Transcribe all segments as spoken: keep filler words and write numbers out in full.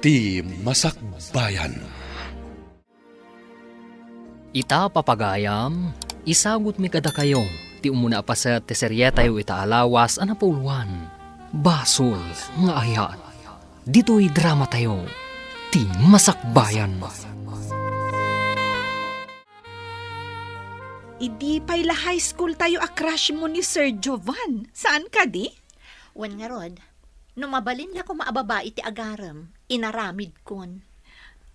Ti Masakbayan. Ita, papagayam, isagutmi kadakayo ti umuna a paset ti serietayo ita a lawas a napuloan, Basol nga Ayat. Ditoy dramatayo, Ti Masakbayan. Idi pay la high school tayo a crush mo ni Sir Jovan, saan kadi? Wen ngarud, no mabalin la koma a babai ti agarem, inaramidkon.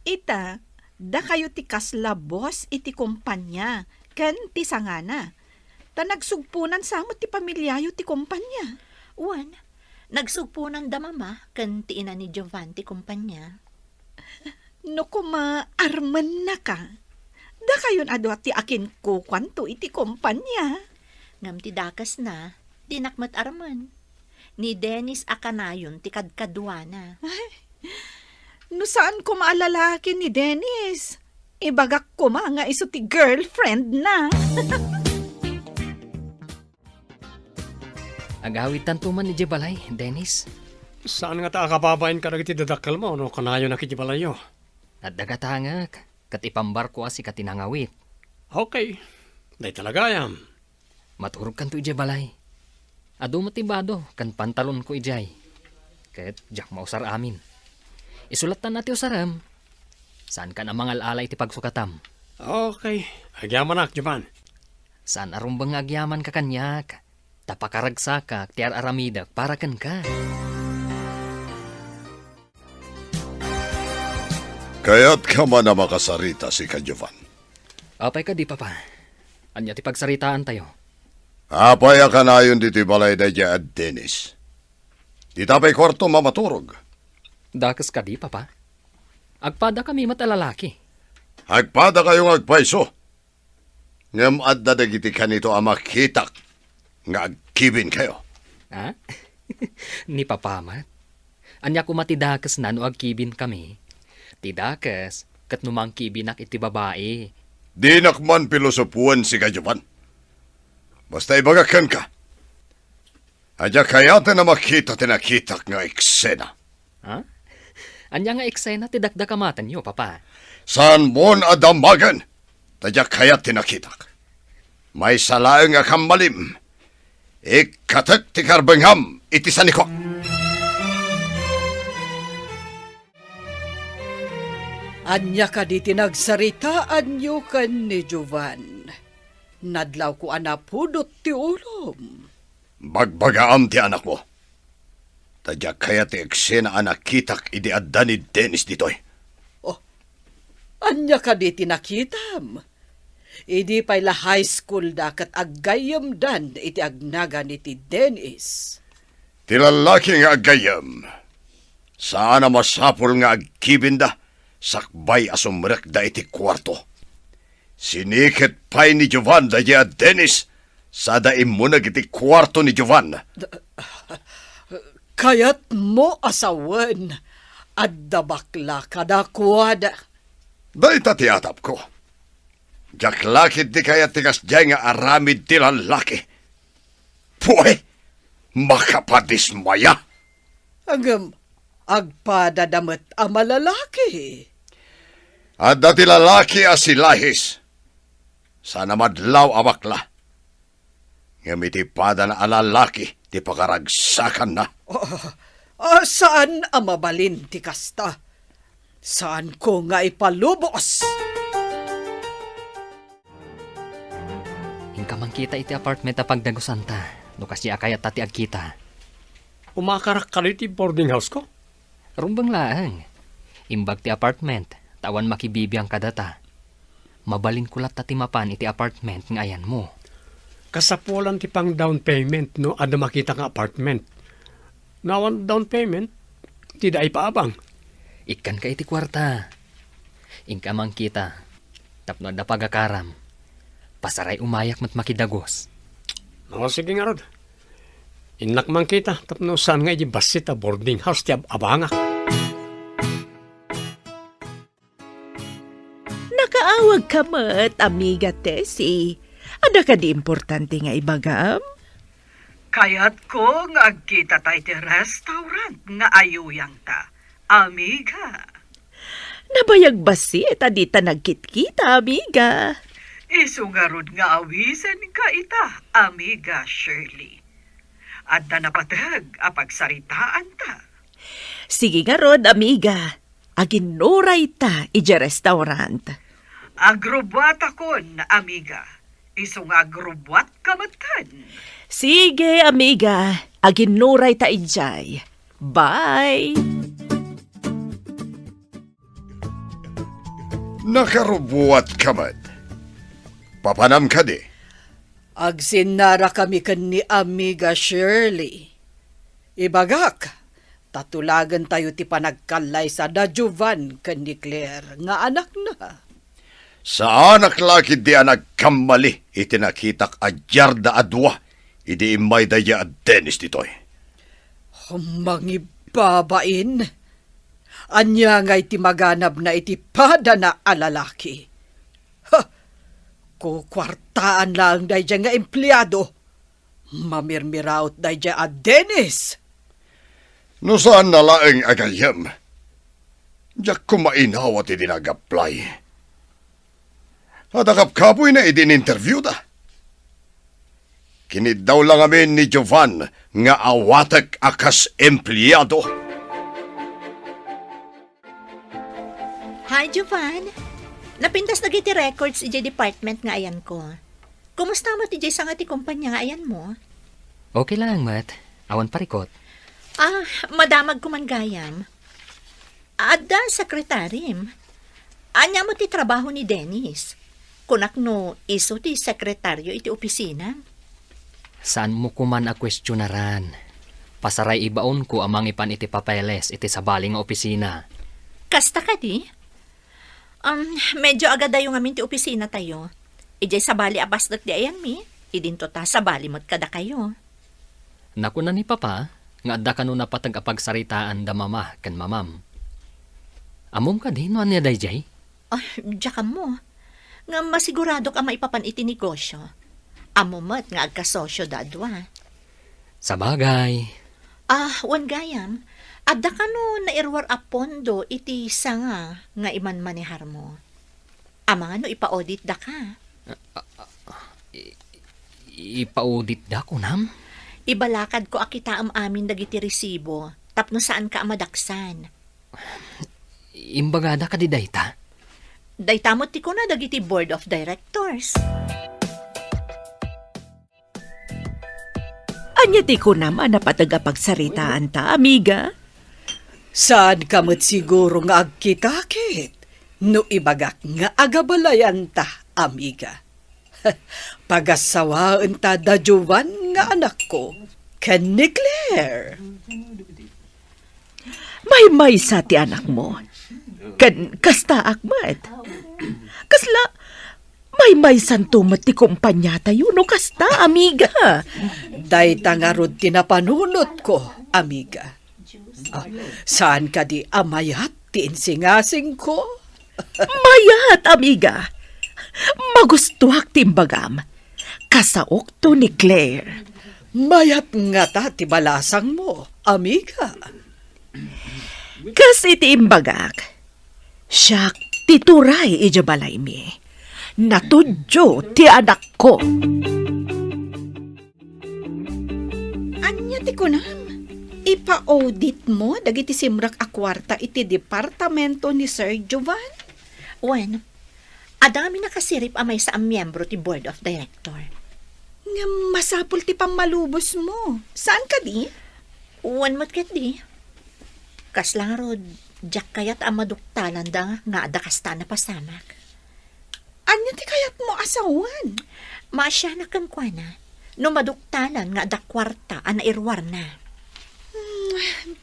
Ita, dakayo ti kasla boss iti kompania ken ti sangana. Ta nagsugponan sa met ti pamiliayo ti kompania. Wen, nagsugponan da mama ken ti ina ni Jovan ti kompania. No koma armennaka, dakayon a dua ti akinkukuanto iti kompania. Ngem ti dakesna, dinak met armen. Ni Dennis a kanayon ti kadkaduana. Ay, no saan koma a lalaki ni Dennis, ibagak koma nga isu ti girlfriend na. Agawidtanto man idiay balay, Dennis. Saan ngata a kababain kadagiti dadakkelmo no kanayonak idiay balayyo? Adda gatangek, ket ipambarko a sika ti nangawit. Okay. Dayta la gayam. Maturogkanto idiay balay. Adu met ti bado ken pantalonko idiay. Ket diak mausar amin. Isulattan a ti usarem. Saankan a mangal-ala iti pagsukatam. Okay. Agyamanak, Jovan. Saan a rumbeng nga agyamanka kaniak, ta pakaragsakak ti ar-aramidek para kenka. Kayatka man a makasarita, sika, Jovan? Apay kadi, Papa? Ania ti pagsaritaantayo? Apay a kanayon ditoy balay daydiay a Dennis? Dita pay kuartom a maturog? Dakes kadi, Papa? Agpadakami met a lalaki. Agpadakayo nga agpayso. Ngem adda dagiti kanito a makitak nga agkibinkayo. Ha? Ni Papa met? Ania koma ti dakesna no agkibinkami? Ti dakes ket no mangkibinak iti babai. Dinak man pilosopoen, sika, Jovan. Basta ibagak kenka, a diak kayaten a makita ti nakitak nga eksena. Ha? Ania nga eksena ti dakdakamatenyo, Papa? Saanmon a damagen, ta diak kayat ti nakitak. Maysa laeng a kammalim, ikkatek ti karbengam iti sanikuak. Ania kadi ti nagsaritaanyo ken ni Jovan? Nadlawko a napudot ti ulom. Bagbagaam ti anakmo. Ta diak kayat ti eksena a nakitak idi adda ni Dennis ditoy. Oh, ania kadi ti nakitam? Idi pay la high school da ket aggayyemdan iti agnagan iti Dennis. Ti lallaki nga aggayyem, saan a masapul nga agkibinda sakbay a sumrekda iti kuarto. Siniket pay ni Jovan daydiay a Dennis, sada immuneg iti kuarto ni Jovan. Kayatmo a sawen, adda bakla kadakuada. Dayta ti atapko. Diak la ketdi kayat ti kasdiay nga aramid ti lallaki. Puy! Makapadismaya! Ngem agpadada met a malalaki. Adda ti lalaki a silahis. Saan a madlaw a bakla. Ngem iti padana a lalaki ti pakaragsakanna. Ah, ah, saan a mabalin ti kasta. Saanko nga ipalubos. Inka mangkita iti apartment a pagdagusanta, no kasdi a kayatta ti agkita. Umakarak kadi ti boarding house ko? Rumbeng laeng. Imbag ti apartment, ta awan makibibiang kadata. Mabalinko latta ti mapan iti apartment nga ayanmo. Kasapulan ti pang down payment no adda makita nga apartment. No awan down payment, ti da ipaabang. Ikkanka iti kuarta. Inka mangkita. Tapno adda pagakaram, pasaray umayak met makidagus. O, sige ngarud. Innak mangkita, tapno saan nga idiay bassit a boarding house ti ab-, abangak. Nakaawagka met, amiga Tessie. Adda kadi importante nga ibagam? Kayatko nga agkitata iti restaurant nga ayuyangta. Amiga. Nabayag bassit a dita nagkitkita, amiga. Isu ngarud nga awisenka ita, amiga Shirley. Adda napateg a pagsaritaanta. Sige ngarud, amiga. Aginnurayta idiay restaurant. Agrubbuatakon, amiga. Isu nga agrubbuatka metten. Sige, amiga. Aginnurayta idiay. Bye. Nakarubbuatka met. Papanam kadi? Agsinnarakami ken ni Amiga Shirley. Ibagak, ta tulagentayo ti panagkallaysa da Jovan ken ni Claire nga anakna. Saanak la ketdi a nagkammali iti nakitak a diarda a dua idi immayda idiay a Dennis ditoy. Mangibbabain! Ania ngay ti maganabna iti padana a lalaki? Ha! Kukuartaan laeng daydiay nga empleado. Mamirmiraot daydiay a Dennis! No saanna laeng a gayyem, diak koma inawat idi nag-apply. Adda kapkapoyna idi in-interviewda. Kiniddaw la ngamin ni Jovan nga awatek a kas empleado. Hi, Jovan. Napintas dagiti records idiay department nga ayanko. Kumusta met idiay sanga ti kompania nga ayanmo? Okay laeng met. Awan parikut. Ah, madamagko man gayam. Adda sekretarim. Ania met ti trabaho ni Dennis? Kunak no isu ti sekretario iti opisina. Saanmo koman a kuestionaran. Pasaray ibaonko a mangipan iti papeles iti sabali nga opisina. Kasta kadi? Um, medyo agadayo ngamin ti opisinatayo. Idiay sabali a pasdek ti ayanmi, idinto ta sabali met kadakayo. Nakuna ni Papa nga adda kano napateg a pagsaritaan da Mama ken Mamam. Ammom kadi no ania daydiay? Ah, diak ammo. Ngem masiguradok a maipapan iti negosyo. Ammo met nga agkasosio da a dua. Sabagay. Ah, wen gayam, adda kano nairuar a pondo iti sanga nga imanmaneharmo? Amangan no ipa-audit daka. I-, ipa-audit da, kunam? Ibalakadko a kitaem amin dagiti resibo tapno saanka a madaksan. Imbagada kadi dayta? Dayta met ti kuna dagiti board of directors. Ania ti kunam a napateg a pagsaritaanta, amiga? Saanka met siguro nga agkitakit no ibagak nga agabalayanta, amiga. Pagassawaenta da Jovan nga anakko ken ni Claire. Maymaysa ti anakmo. Ken kastaak met. Kasla, maymaysanto met ti kompaniatayo no kasta, amiga. Dayta ngarud ti napanunotko, amiga. Ah, saan kadi a mayat ti insingasingko? Mayat, amiga. Magustuak ti imbagam. Kasaokto ni Claire. Mayat ngata ti balasangmo, amiga. Kas iti imbagak, siak ti turay idiay balaymi. Natudyo ti anakko. Ania ti kunam? Ipa-auditmo dagiti simrek a kuarta iti departamento ni Sir Jovan? Wen, adda ngamin nakasirib a maysa a miyembro ti board of director. Ngem masapul ti pammalubosmo. Saan kadi? Wen met ketdi. Kasla ngarud, diak kayat a maduktalanda nga adda kasta a napasamak. Ania ti kayatmo a sawen? Maasianak kenkuana no maduktalan nga adda kuarta a nairuarna. Hmm,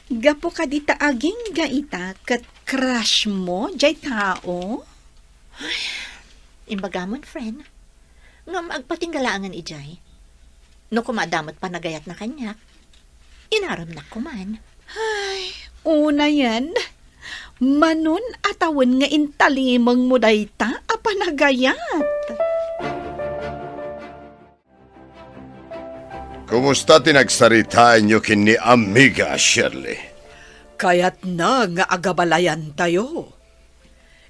gapu kadi ta agingga ita ket crushmo jay tao? Ay, imbagamon, friend. Ngem agpatingga laengen idiay. No koma adda met panagayatna kaniak, inaremnak koman. Ay, unayen, manon a tawen nga intalimengmo dayta a panagayat. Kumusta ti nagsaritaenyo ken ni Amiga Shirley? Kayatna nga agabalayantayo.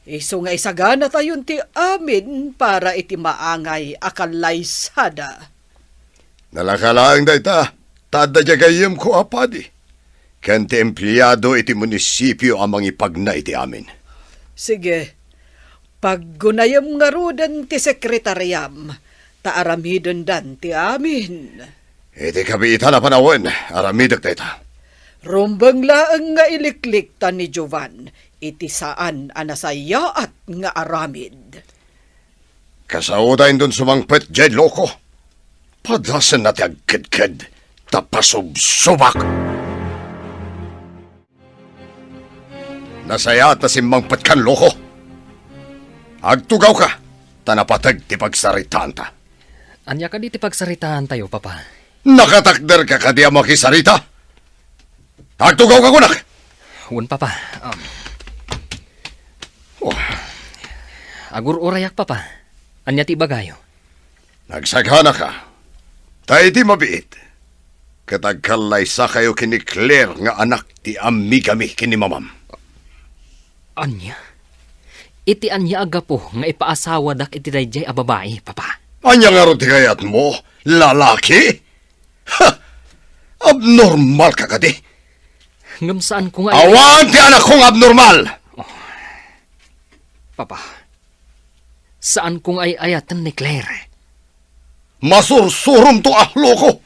Isu nga isaganatayon ti amin para iti maangay a kallaysada. Nalaka laeng dayta, ta adda diay gayyemko a padi, ken ti empleado iti munisipio a mangipagna iti amin. Sige, paggunayem ngaruden ti sekretariam, ta aramidendan ti amin. Iti kabiitan a panawen, aramidek dayta. Rumbeng laeng nga iliklikta ni Jovan iti saan a nasayaat nga aramid. Kasaoda inton sumangpet diay loko. Padasenna ti agkedked, ta pasubsubak. Nasayaat a simmangpetkan, loko. Agtugawka, ta napateg ti pagsaritaanta. Ania kadi ti pagsaritaantayo, Papa? Nakatakderka kadi a makisarita? Agtugawka kunak! Wen, Papa. Um, oh. Agur-urayak, Papa. Ania ti ibagayo? Nagsaganaka. Ta iti mabiit, ket agkallaysakayo ken ni Claire nga anak ti amigami ken ni mamam. Ania? Iti ania a gapu nga ipaasawadak iti daydiay a babai, Papa? Ania ngarud ti kayatmo? Lalaki? Ha! Abnormal ka kadi? Ngem saanko nga ay- Awan ti anakko nga abnormal! Oh. Papa, saanko nga ay-ayaten ni Claire. Masursurom to a loko!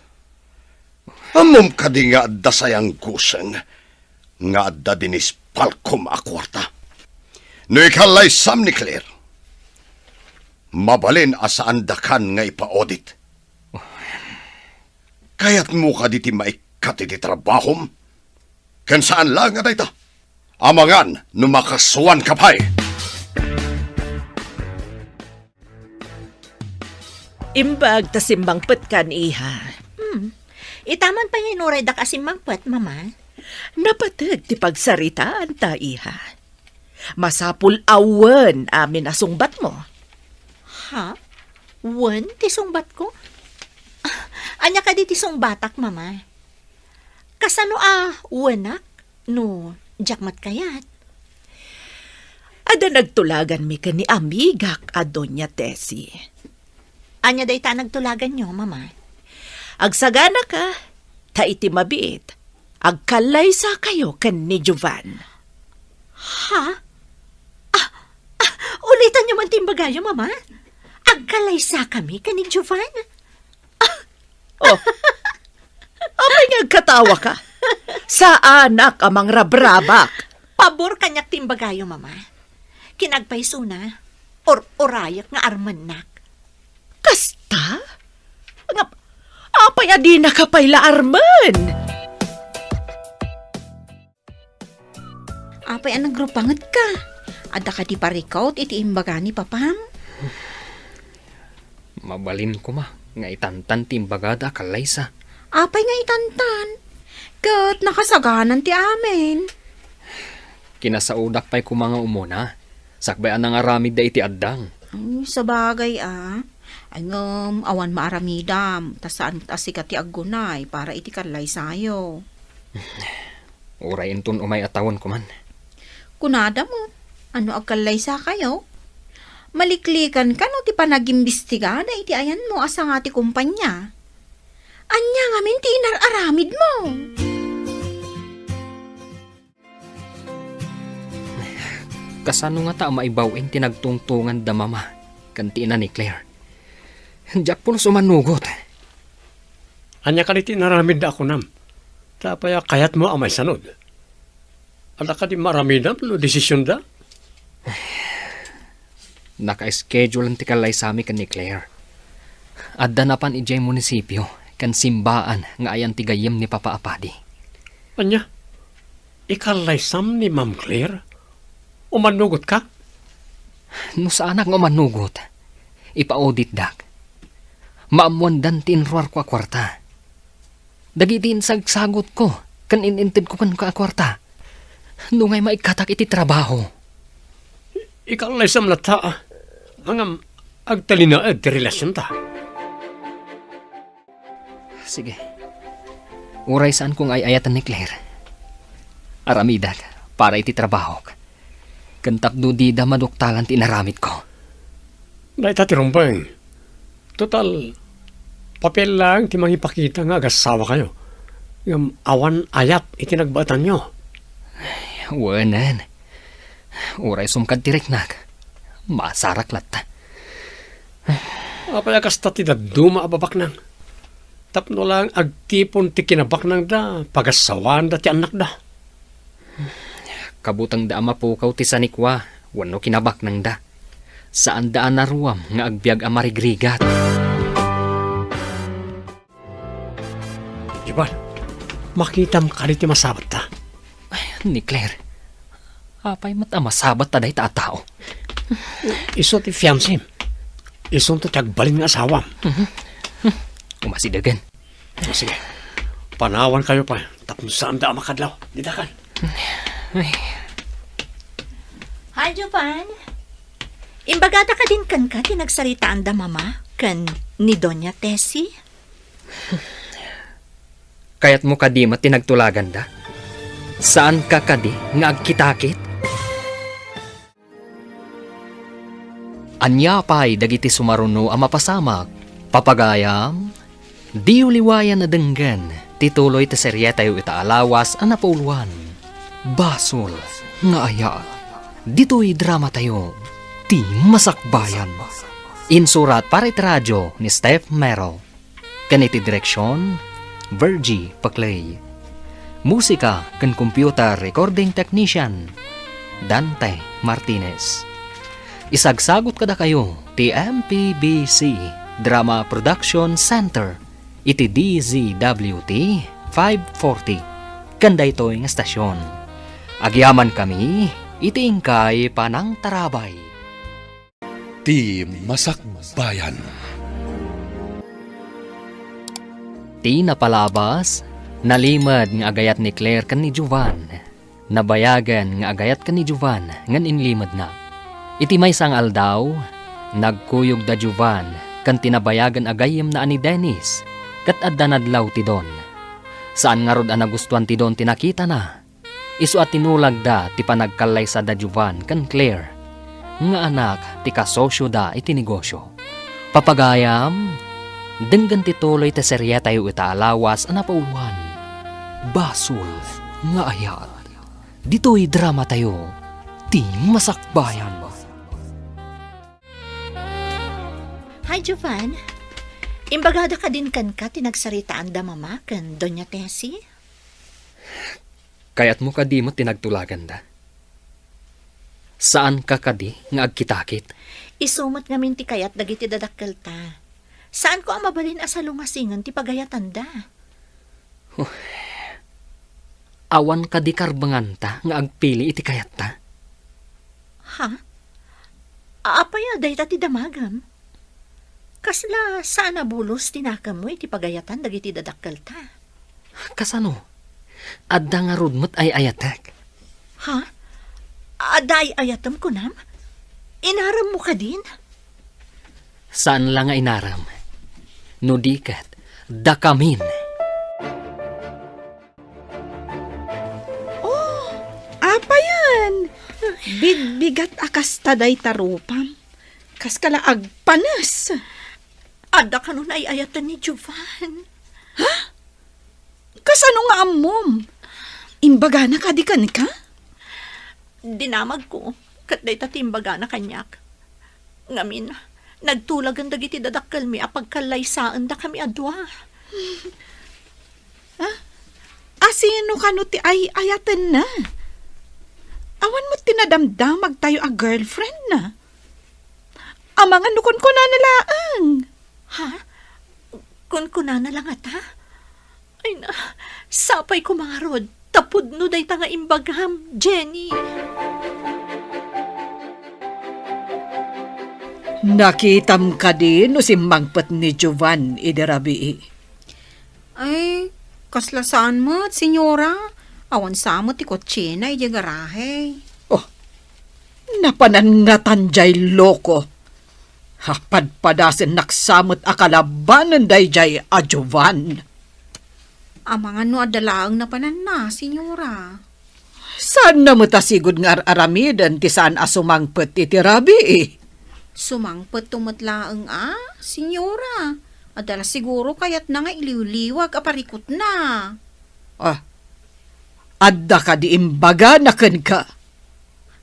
Ammom kadi nga adda sayanggusen nga adda dinispalkom a kuarta? No ikallaysam ni Claire, mabalin a saandakan nga ipa-audit. Kayatmo kadi ti maikkat iti trabahom? Ken saan laeng a dayta. Amangan no makasuanka pay. Imbag ta simmangpetkan, iha. Hmm. Ita man pay nga inuray daka a simmangpet, Mama. Napateg ti pagsaritaanta, iha. Masapul a wen amin a sungbatmo. Ha? Wen ti sungbatko? Ah, ania kadi ti sungbatak, Mama? Kasano a wenak no diak met kayat? Adda nagtulaganmi ken ni amigak a Doña Tessie. Ania dayta a nagtulaganyo, Mama? Agsaganaka, ta iti mabiit, agkallaysakayo ken ni Jovan. Ha? Ah, ah, ulitanyo man ti imbagayo, Mama? Agkallaysakami ken ni Jovan? Oh. Apay nga agkatawaka? Saanak a mangrabrabak. Pabor kaniak ti imbagayo, Mama. Kinagpaysona, or-urayak nga armennak. Kasta? Nga, apay a dinaka pay la armen? Apay a nagrupangetka? Adda kadi parikut iti imbaga ni papam? Mabalin koma nga itantan ti imbagada a kallaysa. Apay nga itantan? Ket nakasaganan ti amin. Kinasaodak pay koma nga umuna, sakbay a nangaramidda iti addang. Ay, sabagay a. Ay, ngem, awan maaramidam, ta saan met a sika ti aggunay para iti kallaysayo. Uray inton umay a tawen koman. Kunada met, no agkallaysakayo, maliklikanka no ti panagimbistigada iti ayanmo a sanga ti kumpanya. Ania ngamin ti inar-aramidmo? Kasano ngata a maibaw-in ti nagtungtonganda, Mama, ken ti ina ni Claire? Diak pulos umanugot. Ania kadi ti inaramidda a kunam? Ta apay a kayatmo a maisanud? Adda kadi maaramidam no desisionda? Naka-schedule ti kallaysami ken ni Claire. Adda napan idiay munisipio ken simbaan nga ayan ti gayyem ni Papa a Padi. Ania? Ikallaysam ni Ma'am Claire? Umanugotka? No saanak nga umanugot, ipa-auditdak. Maammoandan ti inruarko a kuarta. Dagiti insagsagutko ken in-intedko kenka a kuarta, no ngay maikkatak iti trabaho. Ikallaysam latta, ngem agtalinaed ti relasionta. Sige. Uray saanko nga ay-ayaten ni Claire, Aramidek para iti trabahok, ken tapno dida maduktalan ti inaramidko. Dayta ti rumbeng. Total, papel laeng ti mangipakita nga agasawa kayo. Ngem awan ayat iti nagbaetanyo. Wenen. Uray sumkad ti riknak, masarak latta. Apay a kasta ti dadduma a babaknang? Tapno lang agtipon ti kinabaknangda, pagasawaanda ti annakda. Kabutengda a mapukaw ti sanikua wenno kinabaknangda. Saanda a naruam nga agbiag a marigrigat. Jovan, makitam kadi ti masabatta? Ay, ni Claire, apay met a masabatta dayta a tao? Isu ti fiancem. Isunto ti agbalin nga asawam. Mhm. Umasidegen. O, sige. Panawan kayo pa, tapno saanda a makadlaw. Didakan. Ay. Hi, Jovan. Imbagada kadin kenka ti nagsaritaanda Mama ken ni Doña Tessie? Kayatmo kadi met ti nagtulaganda? Saanka kadi nga agkitakit? Ania pay dagiti sumaruno a mapasamak? Papagayam, diyo liwayan a denggen ti tuloy ti serietayo ita a lawas a napauluan, Basol nga Ayat. Ditoy dramatayo, Ti Masakbayan. Insurat para iti radio ni Steph Mero. Ken iti direksion, Virgie Paclay. Musika ken computer recording technician, Dante Martinez. Isagsagut kadakayo ti M P B C Drama Production Center iti D Z W T five forty ken daytoy nga stasyon. Agyamankami iti inkay panangtarabay. Ti Masakbayan. Ti napalabas, nalimed nga agayat ni Claire ken ni Jovan. Nabayagen nga agayat ken ni Jovan ngem inlimedna. Iti maysa nga aldaw, nagkuyog da Jovan ken ti nabayagen a gayyemna a ni Dennis, ket adda nadlaw ti Don. Saan ngarud a nagustuan ti Don ti nakitana. Isu a tinulagda ti panagkallaysa da Jovan ken Claire, nga anak ti kasosioda iti negosio. Papagayam, denggen ti tuloy ti serietayo ita a lawas a napauluan, Basol nga Ayat. Ditoy dramatayo, Ti Masakbayan. Hi, Jovan. Imbagada kadin kenka ti nagsaritaanda Mama ken Doña Tessie? Kayatmo kadi met ti nagtulaganda? Saanka kadi nga agkitakit? Isu met ngamin ti kayat dagiti dadakkelta. Saanko a mabalin a salungasingen ti pagayatanda. Huh. Awan kadi karbenganta nga agpili iti kayatta? Ha? Apay a dayta ti damagem? Kasla saan a bulos ti nakemmo iti pagayatan dagiti dadakkelta? Kasano? Adda ngarud met ay-ayatek. Ha? Adda ay-ayatem kunam? Inaremmo kadin? Saan la nga inarem. No di ket, dakamin. Oh, apayan? Bigbigat a kasta dayta rupam. Kaskala agpanes. Adda kano ay-ayaten ni Jovan. Ha? Kasano nga ammom? Imbagana kadi kenka? Dinamagko, ket dayta ti imbagana kaniak. Ngamin, nagtulagen dagiti dadakkelmi a pagkallaysaendakami a dua. Ah? Asino kano ti ay-ayatenna? Awan met ti nadamdamagtayo a girlfriendna. Amangan no kunkunana laeng. Ha? Kunkunana la ngata? Ay na, sapay koma ngarud, ta pudno dayta nga imbagam, Jenny. Nakitam kadi no simmangpet ni Jovan idi rabii? Ay, kasla saan met, senyora. Awan sa met ti kotsena idiay garahe. Oh, napanan ngatan jay loko. Ha, padpadasennak sa met a kalabanen dayjay a Jovan. Amangan no adda laeng napananna, senyora. Saanna met a sigud nga ar-aramiden ti saan a sumangpet iti rabii? Sumangpetto met laeng a, Senyora. Adda la siguro kayatna nga iliwliwag a parikutna. Ah, adda kadi imbagana kenka?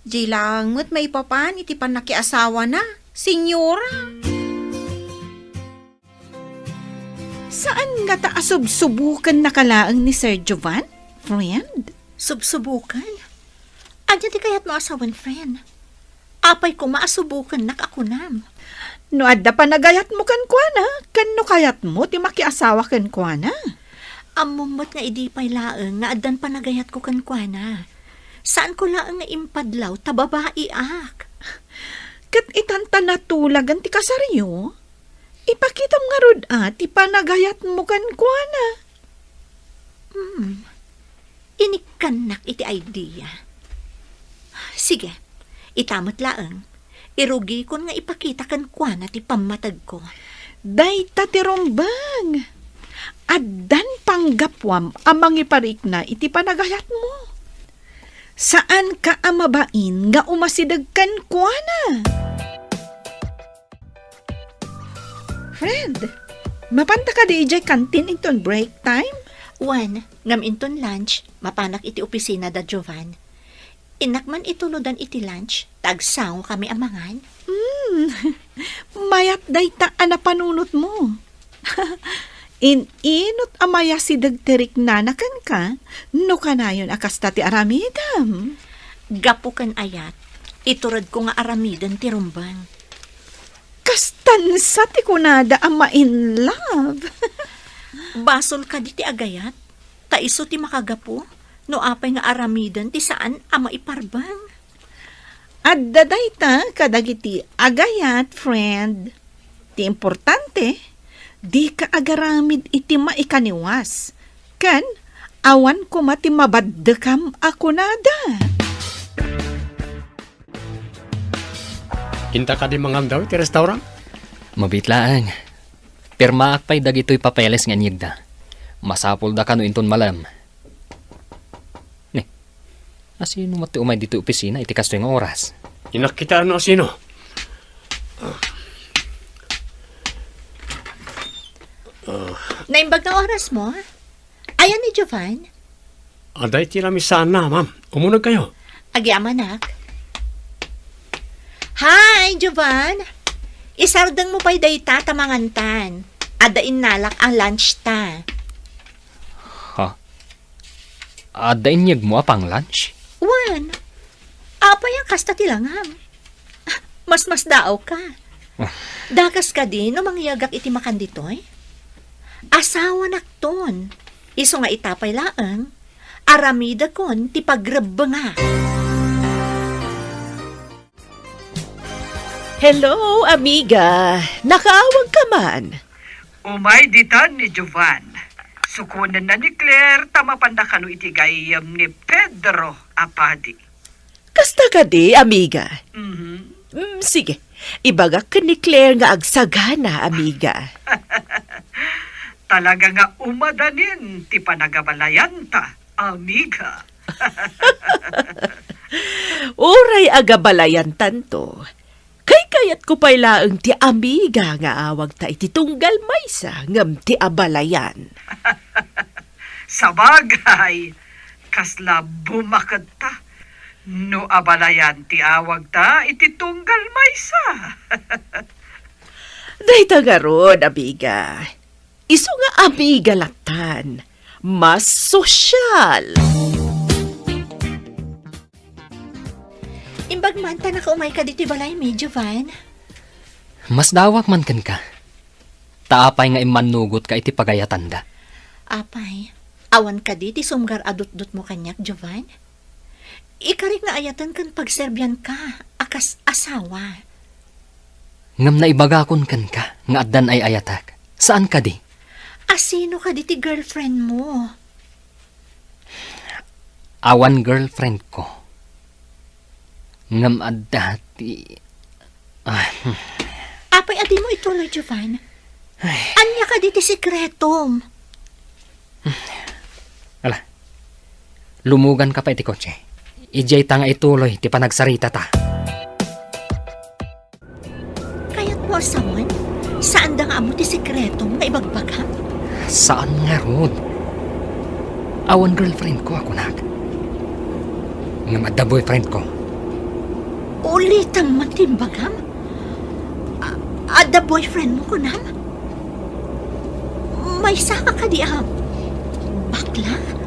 Diay laeng met maipapan iti pannakiasawana, Senyora. Saan ngata a subsubokennaka laeng ni Sir Jovan, friend? Subsuboken? Ania ti kayatmo a sawen, friend? Apay koma a subokennak a kunam? No adda panagayatmo kenkuana, ken no kayatmo ti makiasawa kenkuana. Ammom met nga idi pay laeng nga addan panagayatko kenkuana. Saanko laeng nga impadlaw ta babaiak. Ket itan ta natulagan ti kasaryo, ipakitam ngarud a ti panagayatmo kenkuana. Hmm. Inikkannak iti idea. Sige, ita met laeng. Irugikon nga ipakita kenkuana ti pammategko. Dayta ti rumbeng. Addan panggapuam a mangiparikna iti panagayatmo. Saanka a mabain nga umasideg kenkuana. Friend, mapanta kadi idiay kantin inton break time? Wen, ngem inton lunch, mapanak iti opisina da Jovan. Innak man itulodan iti lunch, ta agsangokami a mangan. Hmm, mayat dayta a napanunotmo. In-inot a mayasideg ti riknana kenka, no kanayon a kasta ti aramidem. Gapu ken ayat, ituredko nga aramiden ti rumbeng. Kastansa ti kunada a ma-in love. Basol kadi ti agayat, ta isu ti makagapu, no apay nga aramiden ti saan a maiparbeng. Adda dayta kadagiti agayat, friend. Ti importante, dika agaramid iti maikaniwas, ken awan koma ti mabaddekam a kunada. Inta kadi mangandaw iti restaurant? Mabiit laeng. Pirmaak pay dagitoy papeles nga inyegda. Masapulda kano inton malem. Ni, asino met ti umay ditoy opisina iti kastoy nga oras? Innak kitaen no asino. Ah. Ah. Naimbag nga orasmo? Ayan ni Jovan? Adda iti lamisaanna, ma'am. Umunegkayo. Agyamanak. Hi, Jovan! Isardengmo pay dayta ta mangantan. Adda innalak a lunch ta. Ha? Adda inyegmo a pang-lunch? Wen. Apay a kasta ti langam? Masmasdaawka. Ah. Dakes kadi no mangyegak iti makan ditoy? Asawanakton. Isu nga ita pay laeng, aramidekon ti pagrebbengak. Hello, amiga. Nakaawagka man? Umay ditan ni Jovan. Sukonenna ni Claire ta mapanda kano iti gayyem ni Pedro a padi. Kasta kadi, amiga? Mhm. Mm, sige. Ibagak ken ni Claire nga agsagana, amiga. Talaga nga umadanin ti panagabalayanta, amiga. Uray agabalayantanto, kaykayatko pay laeng ti amiga nga awagta iti tunggal maysa ngem ti abalayan. Sabagay, kasla bumaketta no abalayan ti awagta iti tunggal maysa. Dayta ngarud, amiga. Isu nga amiga lattan, mas sosyal. Imbag man ta nakaumayka ditoy balaymi, Jovan. Masdaawak man kenka. Ta apay nga immannugotka iti pagayatanda? Apay, awan kadi ti sumgar a dutdutmo kaniak, Jovan? Ikarik nga ayaten ken pagserbianka a kas asawa. Ngem naibagakon kenka nga addan ay-ayatek. Saan kadi? Asino kadi ti girlfriendmo? Awan girlfriendko. Ngem adda ti, ah, hmm. Apay a dimo ituloy, Jovan? Ay. Ania kadi ti sekretom? Ala, lumuganka pay iti kotse. Idiay ta nga ituloy ti panagsaritata. Kayatmo a sawen? Saanda nga ammo ti sekretom nga ibagbagam? Saan ngarud. Awan girlfriend ko a kunak. Ngem adda boyfriend ko. Ulitam man ti imbagam? A-, adda boyfriend mo, kunam? Maysa ka kadi a bakla?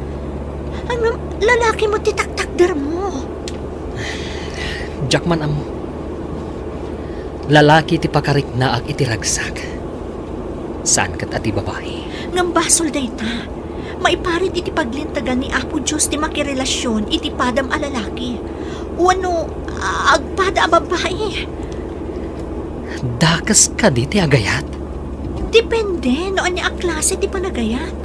Ano, lalaki mo ti taktakder mo? Diak man ammo. Lalaki ti pakariknaak iti ragsak. Saan ket a ti babai. Ngem basol dayta. Maiparit iti paglintegan ni Apo Dios ti makirelasion iti padam a lalaki. Wenno agpada a babai. Dakes kadi ti agayat? Depende no ania a klase ti panagayat.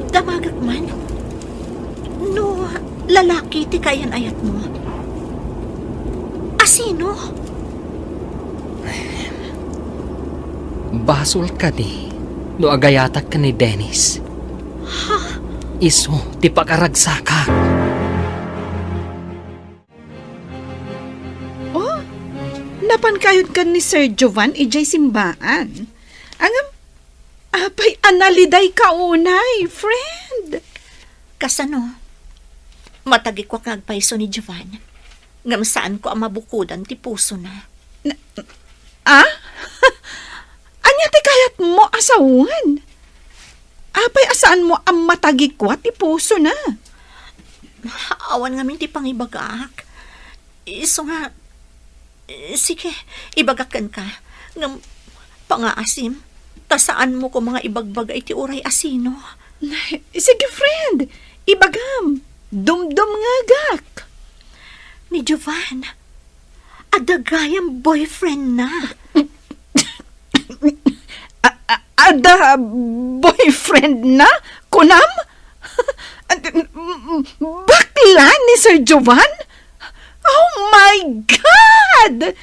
Damagek man. No lalaki ti kaayan-ayatmo, a sino? Basol kadi no agayatak ken ni Dennis? Ha? Isu ti pakaragsakak. Oh, napan kayod ken ni Sir Jovan idiay simbaan. Ngem, apay a nalidayka unay, friend? Kasano? Matagikuak nga agpayso ni Jovan. Ngem saanko a mabukodan ti pusona. Na, ah? Ania ti kayatmo a sawen? Apay a saanmo a matagikua ti pusona? Awan ngamin ti pangibagak. Isu nga, sige, ibagak kenka. Ngem pangaasim, ta saanmo koma nga ibagbaga iti uray a sino. Sige, friend, ibagam. Dumdumngegak. Ni Jovan, adda gayam boyfriend na. A-, a-, adda boyfriend na? Kunam? Bakla ni Sir Jovan? Oh my God!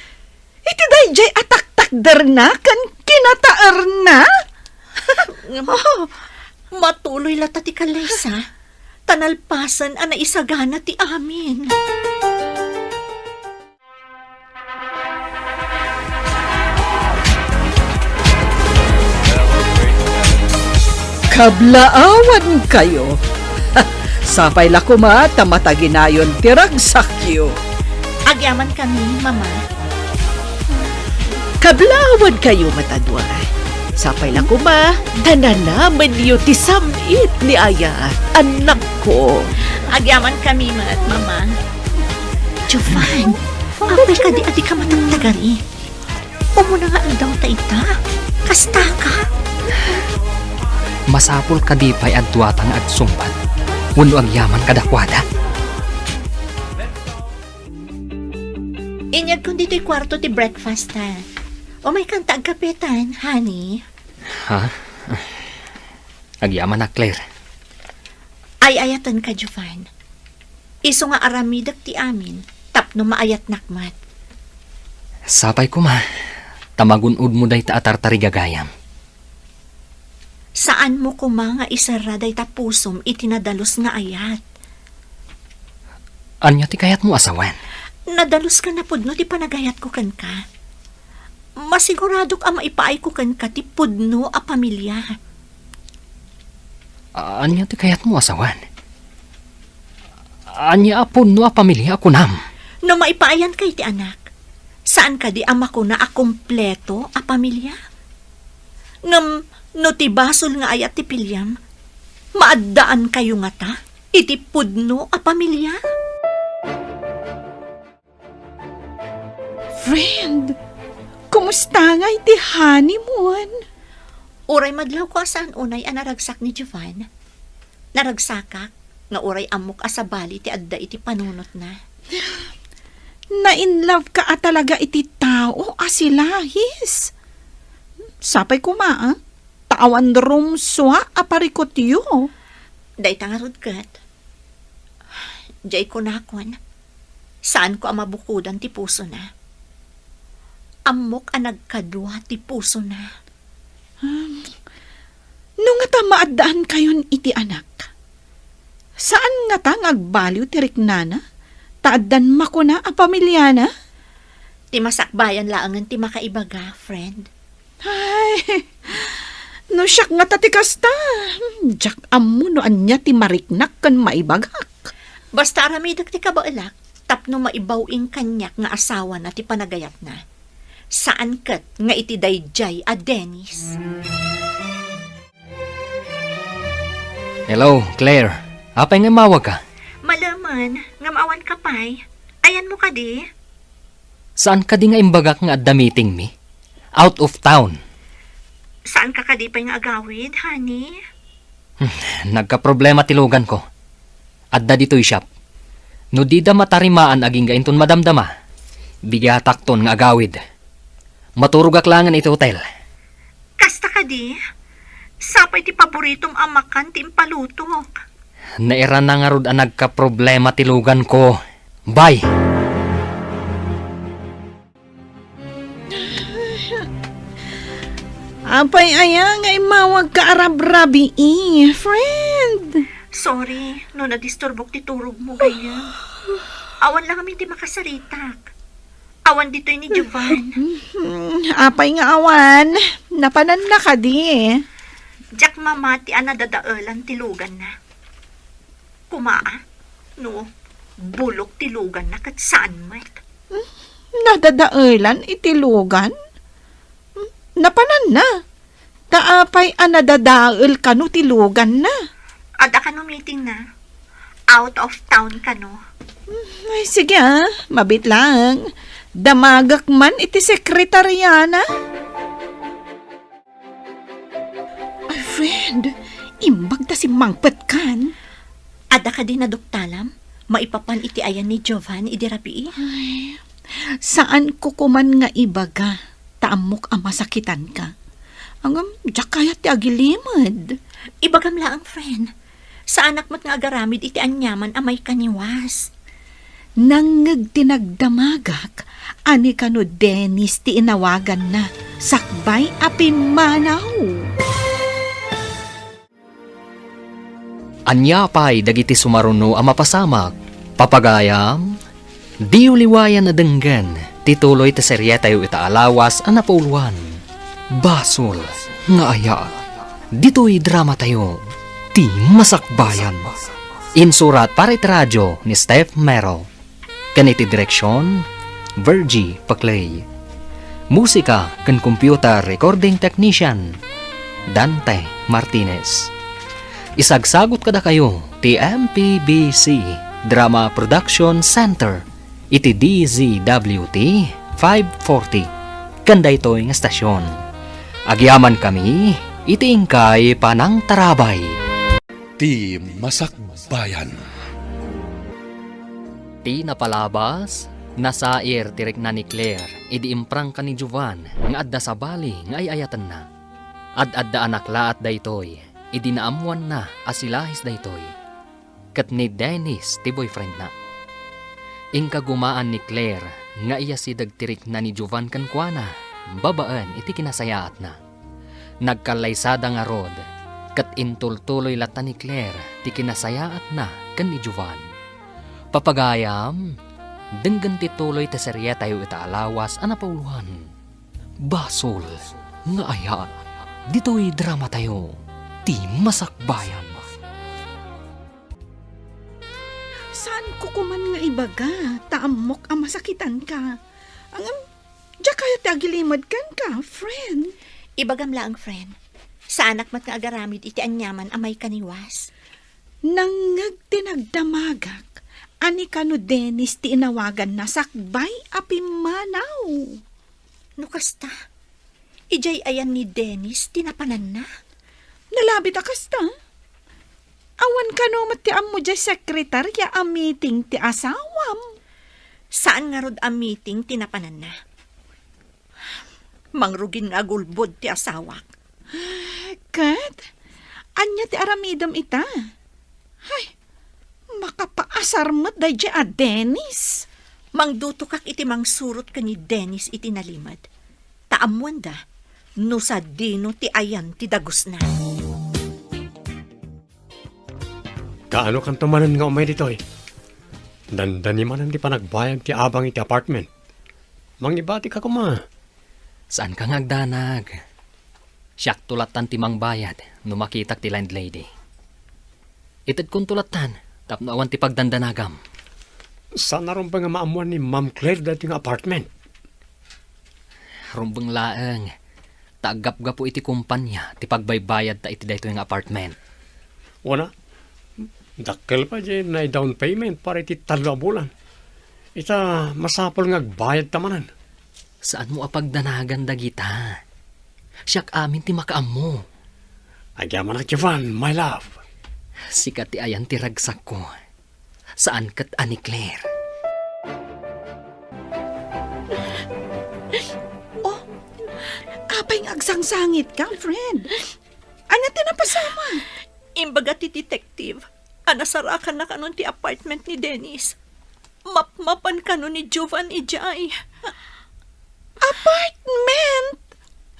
Iti daydiay a taktakderna ken kinataerna? Ngem, oh, matuloy latta ti kallaysa, ta nalpasen a naisagana ti amin. Kablaawankayo. Sapay la koma ta mataginayon ti ragsakyo. Agyamankami, Mama. Kablaawankayo met a dua. Sapay la koma ta nanamenyo ti sam-it ni Ayat, annakko. Agyamankami met, Mama. Jovan, apay kadi a dika matagtagari? Umuna nga aldaw ta ita. Kastaka. Masapul kadi pay a duata nga agsungbat wenno agyaman kadakuada? Inyagkon ditoy kuarto ti breakfast, ha. Umaykan ta agkapetan, honey. Ha? Agyamanak, Claire. Ay-ayatenka, Jovan. Isu nga aramidek ti amin tapno maayatnak met. Sapay koma, ta magun-odmo dayta a tartarigagayam. Saanmo koma nga iserra dayta pusom iti nadalus nga ayat. Ania ti kayatmo a sawen? Nadalus ken napudno ti panagayatko kenka. Masiguradok a maipaayko kenka ti pudno a pamilia. Ania ti kayatmo a sawen? Ania a pudno a pamilia a kunam? No maipaayanka iti anak, saan kadi a makuna a kompleto a pamilia? Ngem no ti basol nga ayat ti piliam, maaddaankayo ngata iti pudno a pamilia? Friend, kumusta ngay ti honeymoon? Uray madlawko a saan unay a naragsak ni Jovan. Naragsakak nga uray ammok a sabali ti adda iti panunotna. Na-in love ka a talaga iti tao a si Lahis. Sapay koma, ah, ta awan rumsua a parikutyo. Dayta ngarud ket, diay kunakon, saanko a mabukodan ti pusona. Ammok a nagkadua ti pusona. Hmm. No ngata maaddaankayon iti anak, Saan ngata nga agbaliw ti riknana? Ta addan makuna a pamiliana? Ti masakbayan laengen ti makaibaga, friend. Ay, no siak ngata ti kasta, diak ammo no ania ti mariknak ken maibagak. Basta aramidek ti kabaelak tapno maibaw-ing kaniak nga asawana ti panagayatna. Saan ket nga iti daydiay a Dennis. Hello, Claire. Apay nga immawagka? Malemen, ngem awan ka pay. Ayanmo kadi? Saan kadi nga imbagak nga adda meeting mi? Out of town. Saan ka kadi pay nga agawid, honey? Hmm, nagkaproblema ti lugan ko. Adda ditoy shop. No dida matarimaan agingga inton madamdama, bigatakton nga agawid. Maturogak laengen iti hotel. Kasta kadi? Sapay ti paboritom a makan ti impalutok. Nairana ngarud a nagkaproblema ti lugan ko. Bye! Apay aya nga immawagka a rabrabii, friend? Sorry, no nadisturbok ti turogmo, gayyem. Awan la ngamin ti makasaritak. Awan ditoy ni Jovan. Hmm, apay nga awan? Napananna kadi? Diak mamati a nadadaelan ti luganna. Kuma, no, bulok ti luganna ket saan met. Nadadaelan iti lugan? Napananna? Ta apay a nadadael kano ti luganna? Adda kano meetingna. Out of town kano. Ay, sige ah, mabit lang. Damagak man iti sekretariana. Ay, friend, imbag ta simmangpetkan. Adda kadi naduktalam? Maipapan iti ayan ni Jovan idi rabii? Ay, saan ko kuman nga ibaga, ta ammok a masakitanka. Ngem, diak kayat ti agilimed. Ibagam laeng, friend. Saanak met nga agaramid iti aniaman a maikaniwas. Nangngeg ti nagdamagak a ni kano Dennis ti inawaganna sakbay a pimmanaw. Ania pay dagiti sumaruno a mapasamak, papagayam? Diyo liwayan a denggen ti tuloy ti serietayo ita a lawas a napauluan, Basol nga Ayat. Ditoy dramatayo, Ti Masakbayan. Insurat para iti radio ni Steph Mero. Ken iti direksion, Virgie Paclay. Musika ken computer recording technician, Dante Martinez. Isagsagut kadakayo ti M P B C Drama Production Center iti D Z W T five forty ken daytoy nga stasyon. Agyamankami iti inkay panangtarabay. Ti Masakbayan. Ti napalabas, nasair ti rikna ni Claire idi imprangka ni Jovan nga adda sabali nga ay-ayatenna. Ad-adda a naklaat daytoy idi naammoanna a si Lahis daytoy, ket ni Dennis ti boyfriendna. Inkagumaan ni Claire nga iyasideg ti rikna ni Jovan kenkuana babaen iti kinasayaatna. Nagkallaysada ngarud, ket intultuloy latta ni Claire ti kinasayaatna ken ni Jovan. Papagayam, denggen ti tuloy ti serietayo ita a lawas a napauluan. Basol nga Ayat. Ditoy dramatayo, Ti Masakbayan. Saan ko kuman nga ibaga, ta ammok a masakitanka. Ngem, diak kayat ti agilimedka, friend. Ibagam laeng, friend. Saanak met nga agaramid iti aniaman a maikaniwas. Nangngeg ti nagdamagak a ni kano Dennis ti inawaganna sakbay a pimmanaw. No kasta, idiay ayan ni Dennis ti napananna? Nalabit a kasta? Awan kano met ti ammo diay sekretaria a meeting ti asawam. Saan ngarud a meeting ti napananna? Mangrugin nga agulbod ti asawak. Ket, ania ti aramidem ita? Hay, makapaasar met daydiay a Dennis. Mangdutokak iti mangsurot ken ni Dennis iti nalimed. Ta ammoenda no sadino ti ayan ti dagusna. Kaano kanto manen nga umay ditoy? Dandani manen ti panagbayad ti abang iti apartment. Mangibatika koma. Saanka nga agdanag. Siakto lattan ti mangbayad no makitak ti landlady. Itedkonto lattan tapno awan ti pagdandanagam. Saan a rumbeng nga maammuan ni Ma'am Claire daytoy nga apartment? Rumbeng laeng, ta aggapgapu iti kumpanya ti pagbaybayadta iti daytoy nga apartment. Wana, dakkel pay diay nai-down payment para iti tallo a bulan. Ita, masapul nga agbayadta manen. Saanmo a pagdanagan dagita. Siak amin ti makaammo. Agyamanak, Jovan, my love. Sika ti ayan ti ragsakko. Saan ket a ni Claire. Oh, apay nga agsangsangitka, friend? Ania ti napasamak? Imbaga ti detective a nasarakanna kanon ti apartment ni Dennis. Mapmapan kano ni Jovan idiay. Apartment?